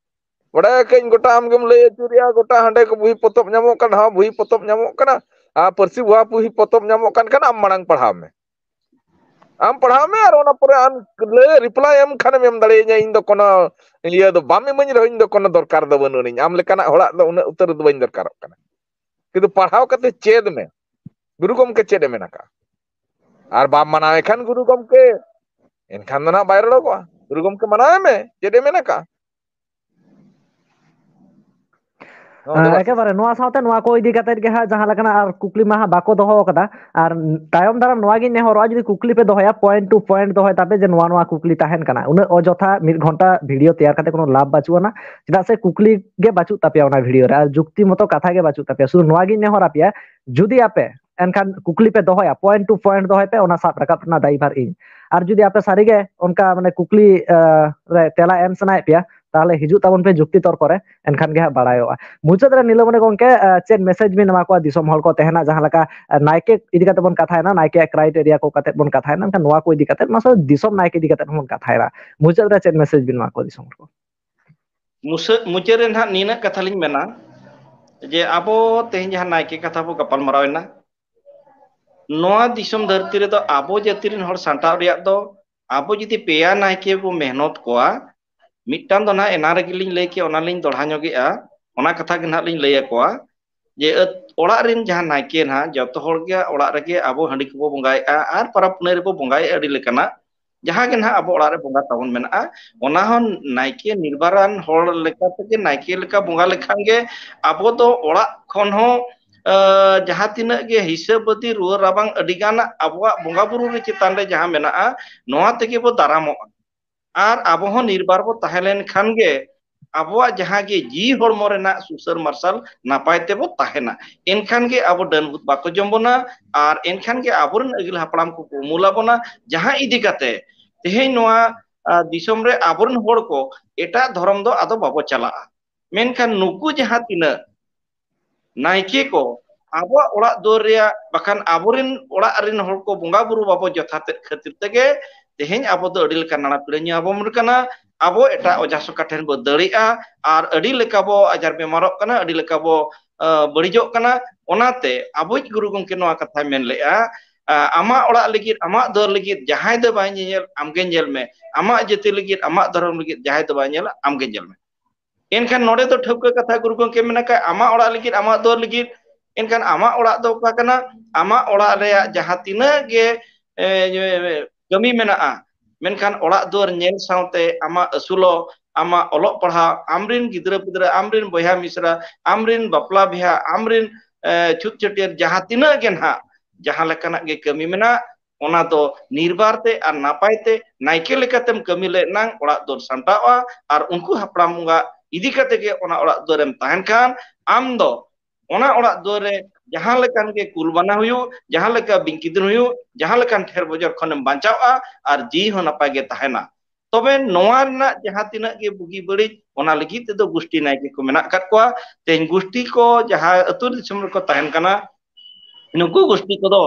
ᱵᱟᱲᱟᱭ ᱟᱹᱠᱟᱹᱧ ᱜᱚᱴᱟ ᱟᱢᱜᱮᱢ ᱞᱟᱹᱭ ᱟᱹᱪᱩᱨᱮᱜᱼᱟ, ᱜᱚᱴᱟ ᱦᱟᱸᱰᱮ ᱠᱚ ᱵᱳᱭ ᱯᱚᱛᱚᱵ ᱧᱟᱢᱚᱜ ᱠᱟᱱᱟ, ᱦᱚᱸ ᱵᱳᱭ ᱯᱚᱛᱚᱵ ᱧᱟᱢᱚᱜ ᱠᱟᱱᱟ, ᱟᱨ ᱯᱟᱹᱨᱥᱤ ᱯᱚᱦᱟ ᱵᱳᱭ ᱯᱚᱛᱚᱵ ᱧᱟᱢᱚᱜ ᱠᱟᱱ ᱠᱷᱟᱱ ᱟᱢ ᱢᱟᱲᱟᱝ ᱯᱟᱲᱦᱟᱣ ᱢᱮ᱾ ᱟᱢ ᱯᱟᱲᱦᱟᱣ ᱢᱮ ᱟᱨ ᱚᱱᱟ ᱯᱚᱨᱮ ᱟᱢ ᱞᱟᱹᱭ ᱨᱤᱯᱞᱟᱭ ᱮᱢ ᱠᱷᱟᱱᱮᱢ ᱮᱢ ᱫᱟᱲᱮᱭᱟᱹᱧᱟ, ᱤᱧ ᱫᱚ ᱠᱳᱱᱳ ᱤᱭᱟᱹ ᱫᱚ ᱵᱟᱢ ᱤᱢᱟᱹᱧ ᱨᱮᱦᱚᱸ ᱤᱧ ᱫᱚ ᱠᱳᱱᱳ ᱫᱚᱨᱠᱟᱨ ᱫᱚ ᱵᱟᱹᱱᱩᱜ ᱟᱹᱱᱤᱧ, ᱟᱢ ᱞᱮᱠᱟᱱᱟᱜ ᱦᱚᱲᱟᱜ ᱫᱚ ᱩᱱᱟᱹᱜ ᱩᱛᱟᱹᱨ ᱫᱚ ᱵᱟᱹᱧ ᱫᱚᱨᱠᱟᱨᱚᱜ ᱠᱟᱱᱟ᱾ ᱠᱤᱱᱛᱩ ᱯᱟᱲᱦᱟᱣ ᱠᱟᱛᱮ ᱪᱮᱫ ᱢᱮ, ᱜᱩᱨᱩ ᱜᱚᱢᱠᱮ ᱪᱮᱫ ᱮ ᱢᱮᱱ ᱟᱠᱟᱫᱼᱟ᱾ ᱟᱨ ᱵᱟᱢ ᱢᱟᱱᱟᱣᱮ ᱠᱷᱟᱱ ᱜᱩᱨᱩ ᱜᱚᱢᱠᱮ, ᱮᱱᱠᱷᱟᱱ ᱫᱚ ᱱᱟᱦᱟᱜ ᱵᱟᱭ ᱨᱚᱲᱚᱜᱚᱜᱼᱟ᱾ ᱜᱩᱨᱩ ᱜᱚᱢᱠᱮ ᱢᱟᱱᱟᱣᱮ ᱢᱮ, ᱪᱮᱫ ᱮ ᱢᱮᱱ ᱟᱠᱟᱫᱼᱟ᱾ ᱱᱚᱣᱟ ᱫᱚ ᱦᱮᱸ, ᱵᱟᱥ᱾ ᱮᱠᱮᱵᱟᱨᱮ ᱱᱚᱣᱟ ᱥᱟᱶᱛᱮ ᱱᱚᱣᱟ ᱠᱚ ᱤᱫᱤ ᱠᱟᱛᱮᱫ ᱜᱮ ᱦᱟᱸᱜ ᱡᱟᱦᱟᱸ ᱞᱮᱠᱟᱱᱟᱜ ᱟᱨ ᱠᱩᱠᱞᱤ ᱢᱟ ᱦᱟᱸᱜ ᱵᱟᱠᱚ ᱫᱚᱦᱚ ᱟᱠᱟᱫᱟ᱾ ᱟᱨ ᱛᱟᱭᱚᱢ ᱫᱟᱨᱟᱢ ᱱᱚᱣᱟ ᱜᱤᱧ ᱱᱮᱦᱚᱨᱚᱜᱼᱟ, ᱡᱩᱫᱤ ᱠᱩᱠᱞᱤ ᱯᱮ ᱫᱚᱦᱚᱭᱟ, point to point ᱫᱚᱦᱚᱭ ᱛᱟᱯᱮ ᱡᱮ ᱱᱚᱣᱟ, ᱱᱚᱣᱟ ᱠᱩᱠᱞᱤ ᱛᱟᱦᱮᱱ ᱠᱟᱱᱟ᱾ ᱩᱱᱟᱹᱜ ᱚᱡᱚᱛᱷᱟ ᱢᱤᱫ ᱜᱷᱚᱱᱴᱟ video ᱛᱮᱭᱟᱨ ᱠᱟᱛᱮ ᱠᱳᱱᱳ ᱞᱟᱵᱷ ᱵᱟᱹᱪᱩᱜ ᱟᱱᱟ, ᱪᱮᱫᱟᱜ ᱥᱮ ᱠᱩᱠᱞᱤ ᱜᱮ ᱵᱟᱹᱪᱩᱜ ᱛᱟᱯᱮᱭᱟ ᱚᱱᱟ video ᱨᱮ, ᱟᱨ ᱡᱩᱠᱛᱤ ᱢᱚᱛᱚ ᱠᱟᱛᱷᱟ ᱜᱮ ᱵᱟᱹᱪᱩᱜ ᱛᱟᱯᱮᱭᱟ᱾ ᱥᱩᱫᱷᱩ ᱱᱚᱣᱟ ᱜᱤᱧ ᱱᱮᱦᱚᱨ ᱟᱯᱮᱭᱟ, ᱡᱩᱫᱤ ᱟᱯᱮ ᱮᱱᱠᱷᱟᱱ ᱠᱩᱠᱞᱤ ᱯᱮ ᱫᱚᱦᱚᱭᱟ, point to point ᱫᱚᱦᱚᱭ ᱯᱮ, ᱚᱱᱟ ᱥᱟᱵ ᱨᱟᱠᱟᱵ ᱨᱮᱱᱟᱜ ᱫᱟᱭᱵᱷᱟᱨ ᱤᱧ᱾ ᱟᱨ ᱡᱩᱫᱤ ᱟᱯᱮ ᱥᱟᱹᱨᱤᱜᱮ ᱚᱱᱠᱟ ᱢᱟᱱᱮ ᱠᱩᱠᱞᱤ, ᱟᱸ, ᱨᱮ ᱛᱮᱞᱟ ᱮᱢ ᱥᱟᱱᱟᱭᱮᱫ ᱯᱮᱭᱟ, ᱛᱟᱦᱚᱞᱮ ᱦᱤᱡᱩᱜ ᱛᱟᱵᱚᱱ ᱯᱮ ᱡᱩᱠᱛᱤ ᱛᱚᱨᱠᱚ ᱨᱮ, ᱮᱱᱠᱷᱟᱱ ᱜᱮ ᱦᱟᱸᱜ ᱵᱟᱲᱟᱭᱚᱜᱼᱟ᱾ ᱢᱩᱪᱟᱹᱫ ᱨᱮ ᱱᱤᱞᱟᱹᱢᱚᱬᱤ ᱜᱚᱢᱠᱮ, ᱟᱸ, ᱪᱮᱫ message ᱵᱤᱱ ᱮᱢᱟ ᱠᱚᱣᱟ ᱫᱤᱥᱚᱢ ᱦᱚᱲ ᱠᱚ? ᱛᱮᱦᱮᱧᱟᱜ ᱡᱟᱦᱟᱸ ᱞᱮᱠᱟ, ᱟᱸ, ᱱᱟᱭᱠᱮ ᱤᱫᱤ ᱠᱟᱛᱮ ᱵᱚᱱ ᱠᱟᱛᱷᱟᱭᱮᱱᱟ, ᱱᱟᱭᱠᱮᱭᱟᱜ criteria ᱠᱚ ᱠᱟᱛᱮ ᱵᱚᱱ ᱠᱟᱛᱷᱟᱭᱮᱱᱟ, ᱢᱮᱱᱠᱷᱟᱱ ᱱᱚᱣᱟ ᱠᱚ ᱤᱫᱤ ᱠᱟᱛᱮ, ᱢᱟᱥᱮ ᱫᱤᱥᱚᱢ ᱱᱟᱭᱠᱮ ᱤᱫᱤ ᱠᱟᱛᱮ ᱦᱚᱸᱵᱚᱱ ᱠᱟᱛᱷᱟᱭᱮᱱᱟ᱾ ᱢᱩᱪᱟᱹᱫ ᱨᱮ ᱪᱮᱫ message ᱵᱤᱱ ᱮᱢᱟ ᱠᱚᱣᱟ ᱫᱤᱥᱚᱢ ᱦᱚᱲ ᱠᱚ? ᱢᱩᱪᱟᱹᱫ ᱨᱮ ᱱᱟᱦᱟᱜ ᱱᱤᱱᱟᱹᱜ ᱠᱟᱛᱷᱟ ᱞᱤᱧ ᱢᱮᱱᱟ ᱡᱮ ᱟᱵᱚ ᱛᱮᱦᱮᱧ ᱡᱟᱦᱟᱸ ᱱᱟᱭᱠᱮ ᱠᱟᱛᱷᱟ ᱵᱚ ᱜᱟᱯᱟᱞ ᱢᱟᱨᱟᱣ ᱮᱱᱟ, ᱱᱚᱣᱟ ᱫᱤᱥᱚᱢ ᱫᱷᱟᱹᱨᱛᱤ ᱨᱮᱫᱚ ᱟᱵᱚ ᱡᱟᱹᱛᱤ ᱨᱮᱱ ᱦᱚᱲ ᱥᱟᱱᱴᱟᱣ ᱨᱮᱭᱟᱜ ᱫᱚ ᱟᱵᱚ ᱡᱩᱫᱤ ᱯᱮᱭᱟ ᱱᱟᱭᱠᱮ ᱵᱚ ᱢᱮᱦᱱᱚᱛ ᱠᱚᱣᱟ, ᱢᱤᱫᱴᱟᱝ ᱫᱚ ᱱᱟᱦᱟᱜ ᱮᱱᱟᱝ ᱨᱮᱜᱮ ᱞᱤᱧ ᱞᱟᱹᱭ ᱠᱮᱫ, ᱚᱱᱟ ᱞᱤᱧ ᱫᱚᱦᱲᱟ ᱧᱚᱜᱮᱜᱼᱟ, ᱚᱱᱟ ᱠᱟᱛᱷᱟ ᱜᱮ ᱱᱟᱦᱟᱜ ᱞᱤᱧ ᱞᱟᱹᱭ ᱟᱠᱚᱣᱟ ᱡᱮ ᱟᱹᱛ-, ᱚᱲᱟᱜ ᱨᱮᱱ ᱡᱟᱦᱟᱸ ᱱᱟᱭᱠᱮ ᱱᱟᱦᱟᱜ ᱡᱚᱛᱚ ᱦᱚᱲ ᱜᱮ ᱚᱲᱟᱜ ᱨᱮᱜᱮ ᱟᱵᱚ ᱦᱟᱺᱰᱤ ᱠᱚᱵᱚ ᱵᱚᱸᱜᱟᱭᱮᱫᱼᱟ ᱟᱨ ᱯᱚᱨᱚᱵᱽ ᱯᱩᱱᱟᱹᱭ ᱨᱮᱵᱚ ᱵᱚᱸᱜᱟᱭᱮᱫᱼᱟ ᱟᱹᱰᱤ ᱞᱮᱠᱟᱱᱟᱜ, ᱡᱟᱦᱟᱸ ᱜᱮ ᱱᱟᱦᱟᱜ ᱟᱵᱚ ᱚᱲᱟᱜ ᱨᱮ ᱵᱚᱸᱜᱟ ᱛᱟᱵᱚᱱ ᱢᱮᱱᱟᱜᱼᱟ, ᱚᱱᱟ ᱦᱚᱸ ᱱᱟᱭᱠᱮ ᱱᱤᱨᱵᱟᱨᱟᱱ ᱦᱚᱲ ᱞᱮᱠᱟ ᱛᱮᱜᱮ ᱱᱟᱭᱠᱮ ᱞᱮᱠᱟ ᱵᱚᱸᱜᱟ ᱞᱮᱠᱷᱟᱱ ᱜᱮ ᱟᱵᱚ ᱫᱚ ᱚᱲᱟᱜ ᱠᱷᱚᱱ ᱦᱚᱸ, ᱟᱹ, ᱡᱟᱦᱟᱸ ᱛᱤᱱᱟᱹᱜ ᱜᱮ ᱦᱤᱥᱟᱹ ᱵᱟᱹᱫᱤ ᱨᱩᱣᱟᱹ ᱨᱟᱵᱟᱝ ᱟᱹᱰᱤ ᱜᱟᱱ ᱟᱵᱚᱣᱟᱜ ᱵᱚᱸᱜᱟ ᱵᱩᱨᱩ ᱨᱮ ᱪᱮᱛᱟᱱ ᱨᱮ ᱡᱟᱦᱟᱸ ᱢᱮᱱᱟᱜᱼᱟ, ᱱᱚᱣᱟ ᱛᱮᱜᱮ ᱵᱚ ᱫᱟᱨᱟᱢᱚᱜᱼᱟ᱾ ᱟᱨ ᱟᱵᱚ ᱦᱚᱸ ᱱᱤᱨᱵᱟᱨ ᱵᱚ ᱛᱟᱦᱮᱸ ᱞᱮᱱ ᱠᱷᱟᱱ ᱜᱮ ᱟᱵᱚᱣᱟᱜ ᱡᱟᱦᱟᱸ ᱜᱮ ᱡᱤᱣᱤ ᱦᱚᱲᱢᱚ ᱨᱮᱱᱟᱜ ᱥᱩᱥᱟᱹᱨ ᱢᱟᱨᱥᱟᱞ ᱱᱟᱯᱟᱭ ᱛᱮᱵᱚ ᱛᱟᱦᱮᱱᱟ᱾ ᱮᱱᱠᱷᱟᱱ ᱜᱮ ᱟᱵᱚ ᱰᱟᱹᱱ ᱵᱷᱩᱛ ᱵᱟᱠᱚ ᱡᱚᱢ ᱵᱚᱱᱟ, ᱟᱨ ᱮᱱᱠᱷᱟᱱ ᱜᱮ ᱟᱵᱚᱨᱮᱱ ᱟᱹᱜᱤᱞ ᱦᱟᱯᱲᱟᱢ ᱠᱚᱠᱚ ᱩᱢᱩᱞ ᱟᱵᱚᱱᱟ, ᱡᱟᱦᱟᱸ ᱤᱫᱤ ᱠᱟᱛᱮ ᱛᱮᱦᱮᱧ ᱱᱚᱣᱟ, ᱟ, ᱫᱤᱥᱚᱢ ᱨᱮ ᱟᱵᱚᱨᱮᱱ ᱦᱚᱲ ᱠᱚ ᱮᱴᱟᱜ ᱫᱷᱚᱨᱚᱢ ᱫᱚ ᱟᱫᱚ ᱵᱟᱵᱚ ᱪᱟᱞᱟᱜᱼᱟ᱾ ᱢᱮᱱᱠᱷᱟᱱ ᱱᱩᱠᱩ ᱡᱟᱦᱟᱸ ᱛᱤᱱᱟᱹᱜ ᱱᱟᱭᱠᱮ ᱠᱚ ᱟᱵᱚᱣᱟᱜ ᱚᱲᱟᱜ ᱫᱩᱣᱟᱹᱨ ᱨᱮᱭᱟᱜ, ᱵᱟᱠᱷᱟᱱ ᱟᱵᱚᱨᱮᱱ ᱚᱲᱟᱜ ᱨᱮᱱ ᱦᱚᱲ ᱠᱚ ᱵᱚᱸᱜᱟ ᱵᱩᱨᱩ ᱵᱟᱵᱚ ᱡᱚᱛᱷᱟᱛᱮᱫ ᱠᱷᱟᱹᱛᱤᱨ ᱛᱮᱜᱮ ᱛᱮᱦᱮᱧ ᱟᱵᱚ ᱫᱚ ᱟᱹᱰᱤ ᱞᱮᱠᱟᱱ ᱱᱟᱲᱟ ᱯᱤᱲᱟᱹ ᱧᱩ ᱟᱵᱚᱱ ᱠᱟᱱᱟ᱾ ᱟᱵᱚ ᱮᱴᱟᱜ ᱚᱡᱷᱟ ᱥᱚᱠᱟ ᱴᱷᱮᱱ ᱵᱚ ᱫᱟᱹᱲᱮᱜᱼᱟ ᱟᱨ ᱟᱹᱰᱤ ᱞᱮᱠᱟ ᱵᱚ ᱟᱡᱟᱨ ᱵᱮᱢᱟᱨᱚᱜ ᱠᱟᱱᱟ, ᱟᱹᱰᱤ ᱞᱮᱠᱟ ᱵᱚ, ᱟᱹ, ᱵᱟᱹᱲᱤᱡᱚᱜ ᱠᱟᱱᱟ᱾ ᱚᱱᱟᱛᱮ ᱟᱵᱚᱭᱤᱡ ᱜᱩᱨᱩ ᱜᱚᱢᱠᱮ ᱱᱚᱣᱟ ᱠᱟᱛᱷᱟᱭ ᱢᱮᱱ ᱞᱮᱜᱼᱟ, ᱟ, ᱟᱢᱟᱜ ᱚᱲᱟᱜ ᱞᱟᱹᱜᱤᱫ, ᱟᱢᱟᱜ ᱫᱩᱣᱟᱹᱨ ᱞᱟᱹᱜᱤᱫ ᱡᱟᱦᱟᱸᱭ ᱫᱚ ᱵᱟᱭ ᱧᱮᱧᱮᱞ, ᱟᱢᱜᱮ ᱧᱮᱞ ᱢᱮ᱾ ᱟᱢᱟᱜ ᱡᱟᱹᱛᱤ ᱞᱟᱹᱜᱤᱫ, ᱟᱢᱟᱜ ᱫᱷᱚᱨᱚᱢ ᱞᱟᱹᱜᱤᱫ ᱡᱟᱦᱟᱸᱭ ᱫᱚ ᱵᱟᱭ ᱧᱮᱞᱟ, ᱟᱢᱜᱮ ᱧᱮᱞ ᱢᱮ᱾ ᱮᱱᱠᱷᱟᱱ ᱱᱚᱰᱮ ᱫᱚ ᱴᱷᱟᱹᱣᱠᱟᱹ ᱠᱟᱛᱷᱟ ᱜᱩᱨᱩ ᱜᱚᱢᱠᱮ ᱢᱮᱱ ᱟᱠᱟᱫ, ᱟᱢᱟᱜ ᱚᱲᱟᱜ ᱞᱟᱹᱜᱤᱫ, ᱟᱢᱟᱜ ᱫᱩᱣᱟᱹᱨ ᱞᱟᱹᱜᱤᱫ᱾ ᱮᱱᱠᱷᱟᱱ ᱟᱢᱟᱜ ᱚᱲᱟᱜ ᱫᱚ ᱚᱠᱟ ᱠᱟᱱᱟ? ᱟᱢᱟᱜ ᱚᱲᱟᱜ ᱨᱮᱭᱟᱜ ᱡᱟᱦᱟᱸ ᱛᱤᱱᱟᱹᱜ ᱜᱮ, ᱮ, ᱠᱟᱹᱢᱤ ᱢᱮᱱᱟᱜᱼᱟ, ᱢᱮᱱᱠᱷᱟᱱ ᱚᱲᱟᱜ ᱫᱩᱣᱟᱹᱨ ᱧᱮᱞ ᱥᱟᱶᱛᱮ ᱟᱢᱟᱜ ᱟᱹᱥᱩᱞᱚᱜ, ᱟᱢᱟᱜ ᱚᱞᱚᱜ ᱯᱟᱲᱦᱟᱜ, ᱟᱢᱨᱤᱱ ᱜᱤᱫᱽᱨᱟᱹ ᱯᱤᱫᱽᱨᱟᱹ, ᱟᱢᱨᱤᱱ ᱵᱚᱭᱦᱟ ᱢᱤᱥᱨᱟ, ᱟᱢᱨᱤᱱ ᱵᱟᱯᱞᱟ ᱵᱤᱦᱟ, ᱟᱢᱨᱤᱱ, ᱮ, ᱪᱷᱩᱛ ᱪᱷᱟᱹᱴᱭᱟᱹᱨ, ᱡᱟᱦᱟᱸ ᱛᱤᱱᱟᱹᱜ ᱜᱮ ᱱᱟᱦᱟᱜ ᱡᱟᱦᱟᱸ ᱞᱮᱠᱟᱱᱟᱜ ᱜᱮ ᱠᱟᱹᱢᱤ ᱢᱮᱱᱟᱜ, ᱚᱱᱟ ᱫᱚ ᱱᱤᱨᱵᱟᱨ ᱛᱮ ᱟᱨ ᱱᱟᱯᱟᱭ ᱛᱮ ᱱᱟᱭᱠᱮ ᱞᱮᱠᱟᱛᱮᱢ ᱠᱟᱹᱢᱤ ᱞᱮ ᱮᱱᱟᱝ ᱚᱲᱟᱜ ᱫᱩᱣᱟᱹᱨ ᱥᱟᱢᱴᱟᱣᱜᱼᱟ᱾ ᱟᱨ ᱩᱱᱠᱩ ᱦᱟᱯᱲᱟᱢ ᱵᱚᱸᱜᱟ ᱤᱫᱤ ᱠᱟᱛᱮ ᱜᱮ ᱚᱱᱟ ᱚᱲᱟᱜ ᱫᱩᱣᱟᱹᱨᱮᱢ ᱛᱟᱦᱮᱱ ᱠᱷᱟᱱ, ᱟᱢ ᱫᱚ ᱚᱱᱟ ᱚᱲᱟᱜ ᱫᱩᱣᱟᱹᱨ ᱨᱮ ᱡᱟᱦᱟᱸ ᱞᱮᱠᱟᱱ ᱜᱮ ᱠᱩᱞ ᱵᱟᱱᱟ ᱦᱩᱭᱩᱜ, ᱡᱟᱦᱟᱸ ᱞᱮᱠᱟ ᱵᱤᱧ ᱠᱤᱫᱤᱧ ᱦᱩᱭᱩᱜ, ᱡᱟᱦᱟᱸ ᱞᱮᱠᱟᱱ ᱴᱷᱮᱨ ᱵᱚᱡᱚᱨ ᱠᱷᱚᱱᱮᱢ ᱵᱟᱧᱪᱟᱣᱜᱼᱟ ᱟᱨ ᱡᱤᱣᱤ ᱦᱚᱸ ᱱᱟᱯᱟᱭ ᱜᱮ ᱛᱟᱦᱮᱱᱟ᱾ ᱛᱚᱵᱮ ᱱᱚᱣᱟ ᱨᱮᱱᱟᱜ ᱡᱟᱦᱟᱸ ᱛᱤᱱᱟᱹᱜ ᱜᱮ ᱵᱩᱜᱤ ᱵᱟᱹᱲᱤᱡ, ᱚᱱᱟ ᱞᱟᱹᱜᱤᱫ ᱛᱮᱫᱚ ᱜᱩᱥᱴᱤ ᱱᱟᱭᱠᱮ ᱠᱚ ᱢᱮᱱᱟᱜ ᱟᱠᱟᱫ ᱠᱚᱣᱟ᱾ ᱛᱮᱦᱮᱧ ᱜᱩᱥᱴᱤ ᱠᱚ ᱡᱟᱦᱟᱸ ᱟᱹᱛᱩ ᱫᱤᱥᱚᱢ ᱨᱮᱠᱚ ᱛᱟᱦᱮᱱ ᱠᱟᱱᱟ, ᱱᱩᱠᱩ ᱜᱩᱥᱴᱤ ᱠᱚᱫᱚ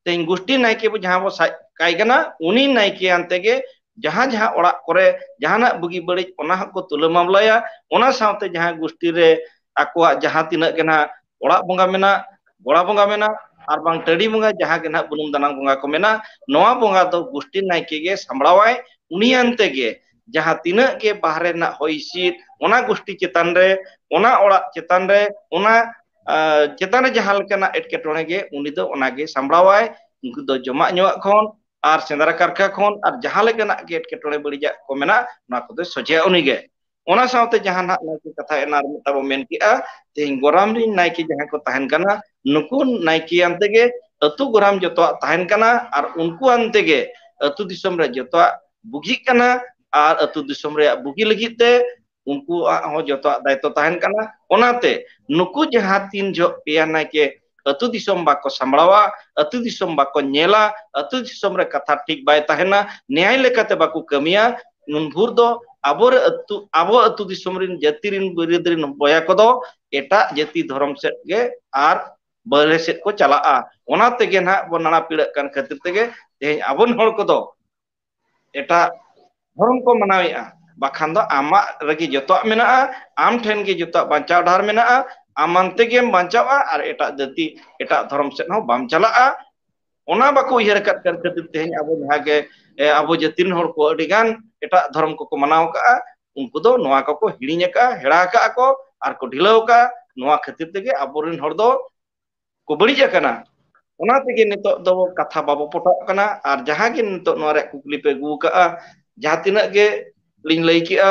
ᱛᱮᱦᱮᱧ ᱜᱩᱥᱴᱤ ᱱᱟᱭᱠᱮ ᱵᱚ ᱡᱟᱦᱟᱸ ᱵᱚ ᱥᱟᱡ ᱠᱟᱭ ᱠᱟᱱᱟ, ᱩᱱᱤ ᱱᱟᱭᱠᱮ ᱟᱱᱛᱮ ᱜᱮ ᱡᱟᱦᱟᱸ ᱡᱟᱦᱟᱸ ᱚᱲᱟᱜ ᱠᱚᱨᱮ ᱡᱟᱦᱟᱱᱟᱜ ᱵᱩᱜᱤ ᱵᱟᱹᱲᱤᱡ, ᱚᱱᱟ ᱦᱚᱸᱠᱚ ᱛᱩᱞᱟᱹ ᱢᱟᱢᱞᱟᱭᱟ᱾ ᱚᱱᱟ ᱥᱟᱶᱛᱮ ᱡᱟᱦᱟᱸ ᱜᱩᱥᱴᱤ ᱨᱮ ᱟᱠᱚᱣᱟᱜ ᱡᱟᱦᱟᱸ ᱛᱤᱱᱟᱹᱜ ᱜᱮ ᱱᱟᱦᱟᱜ ᱚᱲᱟᱜ ᱵᱚᱸᱜᱟ ᱢᱮᱱᱟᱜ, ᱜᱚᱲᱟ ᱵᱚᱸᱜᱟ ᱢᱮᱱᱟᱜ, ᱟᱨ ᱵᱟᱝ ᱴᱟᱺᱰᱤ ᱵᱚᱸᱜᱟ, ᱡᱟᱦᱟᱸ ᱜᱮ ᱱᱟᱦᱟᱜ ᱵᱩᱱᱩᱢ ᱫᱟᱱᱟᱝ ᱵᱚᱸᱜᱟ ᱠᱚ ᱢᱮᱱᱟᱜ, ᱱᱚᱣᱟ ᱵᱚᱸᱜᱟ ᱫᱚ ᱜᱩᱥᱴᱤ ᱱᱟᱭᱠᱮ ᱜᱮ ᱥᱟᱢᱵᱲᱟᱣᱟᱭ᱾ ᱩᱱᱤ ᱟᱱᱛᱮ ᱜᱮ ᱡᱟᱦᱟᱸ ᱛᱤᱱᱟᱹᱜ ᱜᱮ ᱵᱟᱦᱨᱮ ᱨᱮᱱᱟᱜ ᱦᱚᱭ ᱦᱤᱸᱥᱤᱫ, ᱚᱱᱟ ᱜᱩᱥᱴᱤ ᱪᱮᱛᱟᱱ ᱨᱮ, ᱚᱱᱟ ᱚᱲᱟᱜ ᱪᱮᱛᱟᱱ ᱨᱮ, ᱚᱱᱟ, ᱟ, ᱪᱮᱛᱟᱱ ᱨᱮ ᱡᱟᱦᱟᱸ ᱞᱮᱠᱟᱱᱟᱜ ᱮᱴᱠᱮᱴᱚᱬᱮ ᱜᱮ, ᱩᱱᱤ ᱫᱚ ᱚᱱᱟ ᱜᱮ ᱥᱟᱢᱵᱲᱟᱣᱟᱭ᱾ ᱩᱱᱠᱩ ᱫᱚ ᱡᱚᱢᱟᱜ ᱧᱩᱣᱟᱜ ᱠᱷᱚᱱ ᱟᱨ ᱥᱮᱸᱫᱽᱨᱟ ᱠᱟᱨᱠᱟ ᱠᱷᱚᱱ ᱟᱨ ᱡᱟᱦᱟᱸ ᱞᱮᱠᱟᱱᱟᱜ ᱜᱮ ᱮᱴᱠᱮᱴᱚᱬᱮ ᱵᱟᱹᱲᱤᱡᱟᱜ ᱠᱚ ᱢᱮᱱᱟᱜ, ᱚᱱᱟ ᱠᱚᱫᱚ ᱥᱚᱡᱷᱮᱭᱟ ᱩᱱᱤ ᱜᱮ᱾ ᱚᱱᱟ ᱥᱟᱶᱛᱮ ᱡᱟᱦᱟᱸ ᱱᱟᱜ ᱱᱟᱭᱠᱮ ᱠᱟᱛᱷᱟ ᱮᱱᱟ ᱟᱨ ᱢᱤᱫ ᱛᱟᱵᱚ ᱢᱮᱱ ᱠᱮᱜᱼᱟ, ᱛᱮᱦᱮᱧ ᱜᱚᱨᱟᱢ ᱨᱤᱱ ᱱᱟᱭᱠᱮ ᱡᱟᱦᱟᱸᱭ ᱠᱚ ᱛᱟᱦᱮᱱ ᱠᱟᱱᱟ, ᱱᱩᱠᱩ ᱱᱟᱭᱠᱮ ᱟᱱᱛᱮ ᱜᱮ ᱟᱹᱛᱩ ᱜᱚᱨᱟᱢ ᱡᱚᱛᱚᱣᱟᱜ ᱛᱟᱦᱮᱱ ᱠᱟᱱᱟ ᱟᱨ ᱩᱱᱠᱩ ᱟᱱᱛᱮ ᱜᱮ ᱟᱹᱛᱩ ᱫᱤᱥᱚᱢ ᱨᱮ ᱡᱚᱛᱚᱣᱟᱜ ᱵᱩᱜᱤᱜ ᱠᱟᱱᱟ ᱟᱨ ᱟᱹᱛᱩ ᱫᱤᱥᱚᱢ ᱨᱮᱭᱟᱜ ᱵᱩᱜᱤ ᱞᱟᱹᱜᱤᱫ ᱛᱮ ᱩᱱᱠᱩᱣᱟᱜ ᱦᱚᱸ ᱡᱚᱛᱚᱣᱟᱜ ᱫᱟᱭᱤᱛᱛᱚ ᱛᱟᱦᱮᱱ ᱠᱟᱱᱟ᱾ ᱚᱱᱟᱛᱮ ᱱᱩᱠᱩ ᱡᱟᱦᱟᱸ ᱛᱤᱱ ᱡᱚᱦᱚᱜ ᱯᱮᱭᱟ ᱱᱟᱭᱠᱮ ᱟᱹᱛᱩ ᱫᱤᱥᱚᱢ ᱵᱟᱠᱚ ᱥᱟᱢᱵᱲᱟᱣᱟ, ᱟᱹᱛᱩ ᱫᱤᱥᱚᱢ ᱵᱟᱠᱚ ᱧᱮᱞᱟ, ᱟᱹᱛᱩ ᱫᱤᱥᱚᱢ ᱨᱮ ᱠᱟᱛᱷᱟ ᱴᱷᱤᱠ ᱵᱟᱭ ᱛᱟᱦᱮᱱᱟ, ᱱᱮᱭᱟᱭ ᱞᱮᱠᱟᱛᱮ ᱵᱟᱠᱚ ᱠᱟᱹᱢᱤᱭᱟ, ᱩᱱ ᱵᱷᱳᱨ ᱫᱚ ᱟᱵᱚ ᱨᱮ ᱟᱹᱛᱩ, ᱟᱵᱚ ᱟᱹᱛᱩ ᱫᱤᱥᱚᱢ ᱨᱤᱱ ᱡᱟᱹᱛᱤ ᱨᱤᱱ ᱵᱟᱹᱨᱭᱟᱹᱛ ᱨᱤᱱ ᱵᱚᱭᱦᱟ ᱠᱚᱫᱚ ᱮᱴᱟᱜ ᱡᱟᱹᱛᱤ ᱫᱷᱚᱨᱚᱢ ᱥᱮᱫ ᱜᱮ ᱟᱨ ᱵᱟᱦᱨᱮ ᱥᱮᱫ ᱠᱚ ᱪᱟᱞᱟᱜᱼᱟ᱾ ᱚᱱᱟ ᱛᱮᱜᱮ ᱱᱟᱦᱟᱜ ᱵᱚᱱ ᱱᱟᱲᱟ ᱯᱤᱲᱟᱹᱜ ᱠᱟᱱ ᱠᱷᱟᱹᱛᱤᱨ ᱛᱮᱜᱮ ᱛᱮᱦᱮᱧ ᱟᱵᱚ ᱨᱮᱱ ᱦᱚᱲ ᱠᱚᱫᱚ ᱮᱴᱟᱜ ᱫᱷᱚᱨᱚᱢ ᱠᱚ ᱢᱟᱱᱟᱣᱮᱫᱼᱟ᱾ ᱵᱟᱠᱷᱟᱱ ᱫᱚ ᱟᱢᱟᱜ ᱨᱮᱜᱮ ᱡᱚᱛᱚᱣᱟᱜ ᱢᱮᱱᱟᱜᱼᱟ, ᱟᱢ ᱴᱷᱮᱱ ᱜᱮ ᱡᱚᱛᱚᱣᱟᱜ ᱵᱟᱧᱪᱟᱣ ᱰᱟᱦᱟᱨ ᱢᱮᱱᱟᱜᱼᱟ, ᱟᱢ ᱟᱢ ᱛᱮᱜᱮᱢ ᱵᱟᱧᱪᱟᱣᱼᱟ ᱟᱨ ᱮᱴᱟᱜ ᱡᱟᱹᱛᱤ, ᱮᱴᱟᱜ ᱫᱷᱚᱨᱚᱢ ᱥᱮᱫ ᱦᱚᱸ ᱵᱟᱢ ᱪᱟᱞᱟᱜᱼᱟ᱾ ᱚᱱᱟ ᱵᱟᱠᱚ ᱩᱭᱦᱟᱹᱨ ᱟᱠᱟᱫ ᱠᱷᱟᱹᱛᱤᱨ ᱛᱮᱦᱮᱧ ᱟᱵᱚ ᱡᱟᱦᱟᱸ ᱜᱮ, ᱮ, ᱟᱵᱚ ᱡᱟᱹᱛᱤ ᱨᱮᱱ ᱦᱚᱲ ᱠᱚ ᱟᱹᱰᱤ ᱜᱟᱱ ᱮᱴᱟᱜ ᱫᱷᱚᱨᱚᱢ ᱠᱚᱠᱚ ᱢᱟᱱᱟᱣ ᱟᱠᱟᱫᱼᱟ, ᱩᱱᱠᱩ ᱫᱚ ᱱᱚᱣᱟ ᱠᱚᱠᱚ ᱦᱤᱲᱤᱧ ᱟᱠᱟᱫᱼᱟ, ᱦᱮᱲᱟ ᱟᱠᱟᱫᱼᱟ ᱠᱚ ᱟᱨ ᱠᱚ ᱰᱷᱤᱞᱟᱹᱣ ᱟᱠᱟᱫᱼᱟ᱾ ᱱᱚᱣᱟ ᱠᱷᱟᱹᱛᱤᱨ ᱛᱮᱜᱮ ᱟᱵᱚᱨᱮᱱ ᱦᱚᱲ ᱫᱚ ᱠᱚ ᱵᱟᱹᱲᱤᱡ ᱟᱠᱟᱱᱟ᱾ ᱚᱱᱟ ᱛᱮᱜᱮ ᱱᱤᱛᱚᱜ ᱫᱚ ᱠᱟᱛᱷᱟ ᱵᱟᱵᱚ ᱯᱚᱴᱟᱜ ᱠᱟᱱᱟ᱾ ᱟᱨ ᱡᱟᱦᱟᱸ ᱜᱮ ᱱᱤᱛᱚᱜ ᱱᱚᱣᱟ ᱨᱮᱭᱟᱜ ᱠᱩᱠᱞᱤ ᱯᱮ ᱟᱹᱜᱩ ᱟᱠᱟᱫᱼᱟ, ᱡᱟᱦᱟᱸ ᱛᱤᱱᱟᱹᱜ ᱜᱮ ᱞᱤᱧ ᱞᱟᱹᱭ ᱠᱮᱜᱼᱟ,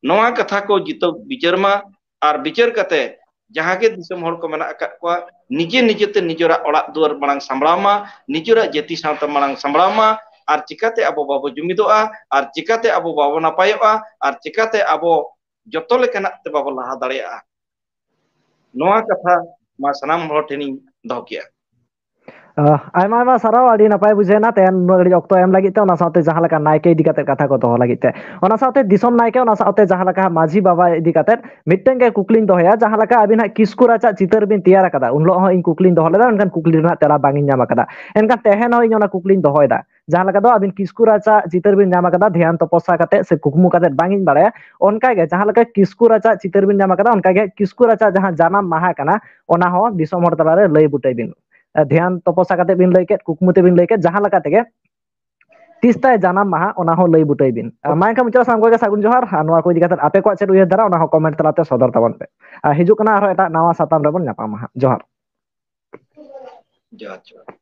ᱱᱚᱣᱟ ᱠᱟᱛᱷᱟ ᱠᱚ ᱡᱤᱛᱟᱹᱣ ᱵᱤᱪᱟᱹᱨ ᱢᱟ᱾ ᱟᱨ ᱵᱤᱪᱟᱹᱨ ᱠᱟᱛᱮ ᱡᱟᱦᱟᱸ ᱜᱮ ᱫᱤᱥᱚᱢ ᱦᱚᱲ ᱠᱚ ᱢᱮᱱᱟᱜ ᱟᱠᱟᱫ ᱠᱚᱣᱟ, ᱱᱤᱡᱮ ᱱᱤᱡᱮᱛᱮ ᱱᱤᱡᱮᱨᱟᱜ ᱚᱲᱟᱜ ᱫᱩᱣᱟᱹᱨ ᱢᱟᱲᱟᱝ ᱥᱟᱢᱵᱲᱟᱣ ᱢᱟ, ᱱᱤᱡᱮᱨᱟᱜ ᱡᱟᱹᱛᱤ ᱥᱟᱶᱛᱟ ᱢᱟᱲᱟᱝ ᱥᱟᱢᱵᱲᱟᱣ ᱢᱟ᱾ ᱟᱨ ᱪᱤᱠᱟᱛᱮ ᱟᱵᱚ ᱵᱟᱵᱚ ᱡᱩᱢᱤᱫᱚᱜᱼᱟ, ᱟᱨ ᱪᱤᱠᱟᱛᱮ ᱟᱵᱚ ᱵᱟᱵᱚ ᱱᱟᱯᱟᱭᱚᱜᱼᱟ, ᱟᱨ ᱪᱤᱠᱟᱛᱮ ᱟᱵᱚ ᱡᱚᱛᱚ ᱞᱮᱠᱟᱱᱟᱜ ᱛᱮ ᱵᱟᱵᱚ ᱞᱟᱦᱟ ᱫᱟᱲᱮᱭᱟᱜᱼᱟ? ᱱᱚᱣᱟ ᱠᱟᱛᱷᱟ ᱢᱟ ᱥᱟᱱᱟᱢ ᱦᱚᱲ ᱴᱷᱮᱱᱤᱧ ᱫᱚᱦᱚ ᱠᱮᱜᱼᱟ᱾ ᱟᱦ, ᱟᱭᱢᱟ ᱟᱭᱢᱟ ᱥᱟᱨᱦᱟᱣ, ᱟᱹᱰᱤ ᱱᱟᱯᱟᱭ ᱵᱩᱡᱷᱟᱹᱣ ᱮᱱᱟ ᱛᱮᱦᱮᱧ ᱱᱩᱱᱟᱹᱜ ᱜᱷᱟᱹᱲᱤᱡ ᱚᱠᱛᱚ ᱮᱢ ᱞᱟᱹᱜᱤᱫ ᱛᱮ, ᱚᱱᱟ ᱥᱟᱶᱛᱮ ᱡᱟᱦᱟᱸ ᱞᱮᱠᱟ ᱱᱟᱭᱠᱮ ᱤᱫᱤ ᱠᱟᱛᱮ ᱠᱟᱛᱷᱟ ᱠᱚ ᱫᱚᱦᱚ ᱞᱟᱹᱜᱤᱫ ᱛᱮ, ᱚᱱᱟ ᱥᱟᱶᱛᱮ ᱫᱤᱥᱚᱢ ᱱᱟᱭᱠᱮ, ᱚᱱᱟ ᱥᱟᱶᱛᱮ ᱡᱟᱦᱟᱸ ᱞᱮᱠᱟ ᱢᱟᱹᱡᱷᱤ ᱵᱟᱵᱟ ᱤᱫᱤ ᱠᱟᱛᱮ ᱢᱤᱫᱴᱮᱱ ᱜᱮ ᱠᱩᱠᱞᱤᱧ ᱫᱚᱦᱚᱭᱟ, ᱡᱟᱦᱟᱸ ᱞᱮᱠᱟ ᱟᱹᱵᱤᱱ ᱦᱟᱸᱜ ᱠᱤᱥᱠᱩ ᱨᱟᱪᱟᱜ ᱪᱤᱛᱟᱹᱨ ᱵᱤᱱ ᱛᱮᱭᱟᱨ ᱟᱠᱟᱫᱟ, ᱩᱱ ᱦᱤᱞᱳᱜ ᱦᱚᱸ ᱤᱧ ᱠᱩᱠᱞᱤᱧ ᱫᱚᱦᱚ ᱞᱮᱫᱟ, ᱢᱮᱱᱠᱷᱟᱱ ᱠᱩᱠᱞᱤ ᱨᱮᱱᱟᱜ ᱛᱮᱞᱟ ᱵᱟᱝ ᱤᱧ ᱧᱟᱢ ᱟᱠᱟᱫᱟ᱾ ᱮᱱᱠᱷᱟᱱ ᱛᱮᱦᱮᱧ ᱦᱚᱸ ᱤᱧ ᱚᱱᱟ ᱠᱩᱠᱞᱤᱧ ᱫᱚᱦᱚᱭᱮᱫᱟ, ᱡᱟᱦᱟᱸ ᱞᱮᱠᱟ ᱫᱚ ᱟᱹᱵᱤᱱ ᱠᱤᱥᱠᱩ ᱨᱟᱪᱟ ᱪᱤᱛᱟᱹᱨ ᱵᱤᱱ ᱧᱟᱢ ᱟᱠᱟᱫᱟ ᱫᱷᱮᱭᱟᱱ ᱛᱚᱯᱚᱥᱟ ᱠᱟᱛᱮ ᱥᱮ ᱠᱩᱠᱢᱩ ᱠᱟᱛᱮ, ᱵᱟᱝ ᱤᱧ ᱵᱟᱲᱟᱭᱟ, ᱚᱱᱠᱟ ᱜᱮ ᱡᱟᱦᱟᱸ ᱞᱮᱠᱟ ᱠᱤᱥᱠᱩ ᱨᱟᱪᱟ ᱪᱤᱛᱟᱹᱨ ᱵᱤᱱ ᱧᱟᱢ ᱟᱠᱟᱫᱟ, ᱚᱱᱠᱟ ᱜᱮ ᱠᱤᱥᱠᱩ ᱨᱟᱪᱟ ᱡᱟᱦᱟᱸ ᱡᱟᱱᱟᱢ ᱢᱟᱦᱟ ᱠᱟᱱᱟ, ᱚᱱᱟ ᱦᱚᱸ ᱫᱤᱥᱚᱢ ᱦᱚᱲ ᱛᱟᱞᱟᱨᱮ ᱞᱟᱹᱭ ᱵᱩᱴᱟᱹᱭ ᱵᱤᱱ᱾ ᱫᱷᱮᱭᱟᱱ ᱛᱚᱯᱚᱥᱟ ᱠᱟᱛᱮ ᱵᱤᱱ ᱞᱟᱹᱭ ᱠᱮᱫ, ᱠᱩᱠᱢᱩ ᱛᱮᱵᱤᱱ ᱞᱟᱹᱭ ᱠᱮᱫ, ᱡᱟᱦᱟᱸ ᱞᱮᱠᱟ ᱛᱮᱜᱮ ᱛᱤᱥ ᱛᱟᱭ ᱡᱟᱱᱟᱢ ᱢᱟᱦᱟ, ᱚᱱᱟ ᱦᱚᱸ ᱞᱟᱹᱭ ᱵᱩᱴᱟᱹᱭ ᱵᱤᱱ᱾ ᱢᱟ ᱮᱱᱠᱷᱟᱱ ᱢᱩᱪᱟᱹᱫ ᱥᱟᱱᱟᱢ ᱠᱚᱜᱮ ᱥᱟᱹᱜᱩᱱ ᱡᱚᱦᱟᱨ᱾ ᱟᱨ ᱱᱚᱣᱟ ᱠᱚ ᱤᱫᱤ ᱠᱟᱛᱮ ᱟᱯᱮ ᱠᱚᱣᱟᱜ ᱪᱮᱫ ᱩᱭᱦᱟᱹᱨ ᱫᱷᱟᱨᱟ, ᱚᱱᱟ ᱦᱚᱸ ᱠᱚᱢᱮᱱᱴ ᱛᱟᱞᱟᱛᱮ ᱥᱚᱫᱚᱨ ᱛᱟᱵᱚᱱ ᱯᱮ᱾ ᱟᱨ ᱦᱤᱡᱩᱜ ᱠᱟᱱᱟ ᱟᱨᱦᱚᱸ ᱮᱴᱟᱜ ᱱᱟᱣᱟ ᱥᱟᱛᱟᱢ ᱨᱮᱵᱚᱱ ᱧᱟᱯᱟᱢᱟ ᱦᱟᱸᱜ᱾ ᱡᱚᱦᱟᱨ᱾ ᱡᱚᱦᱟᱨ ᱡᱚᱦᱟᱨ᱾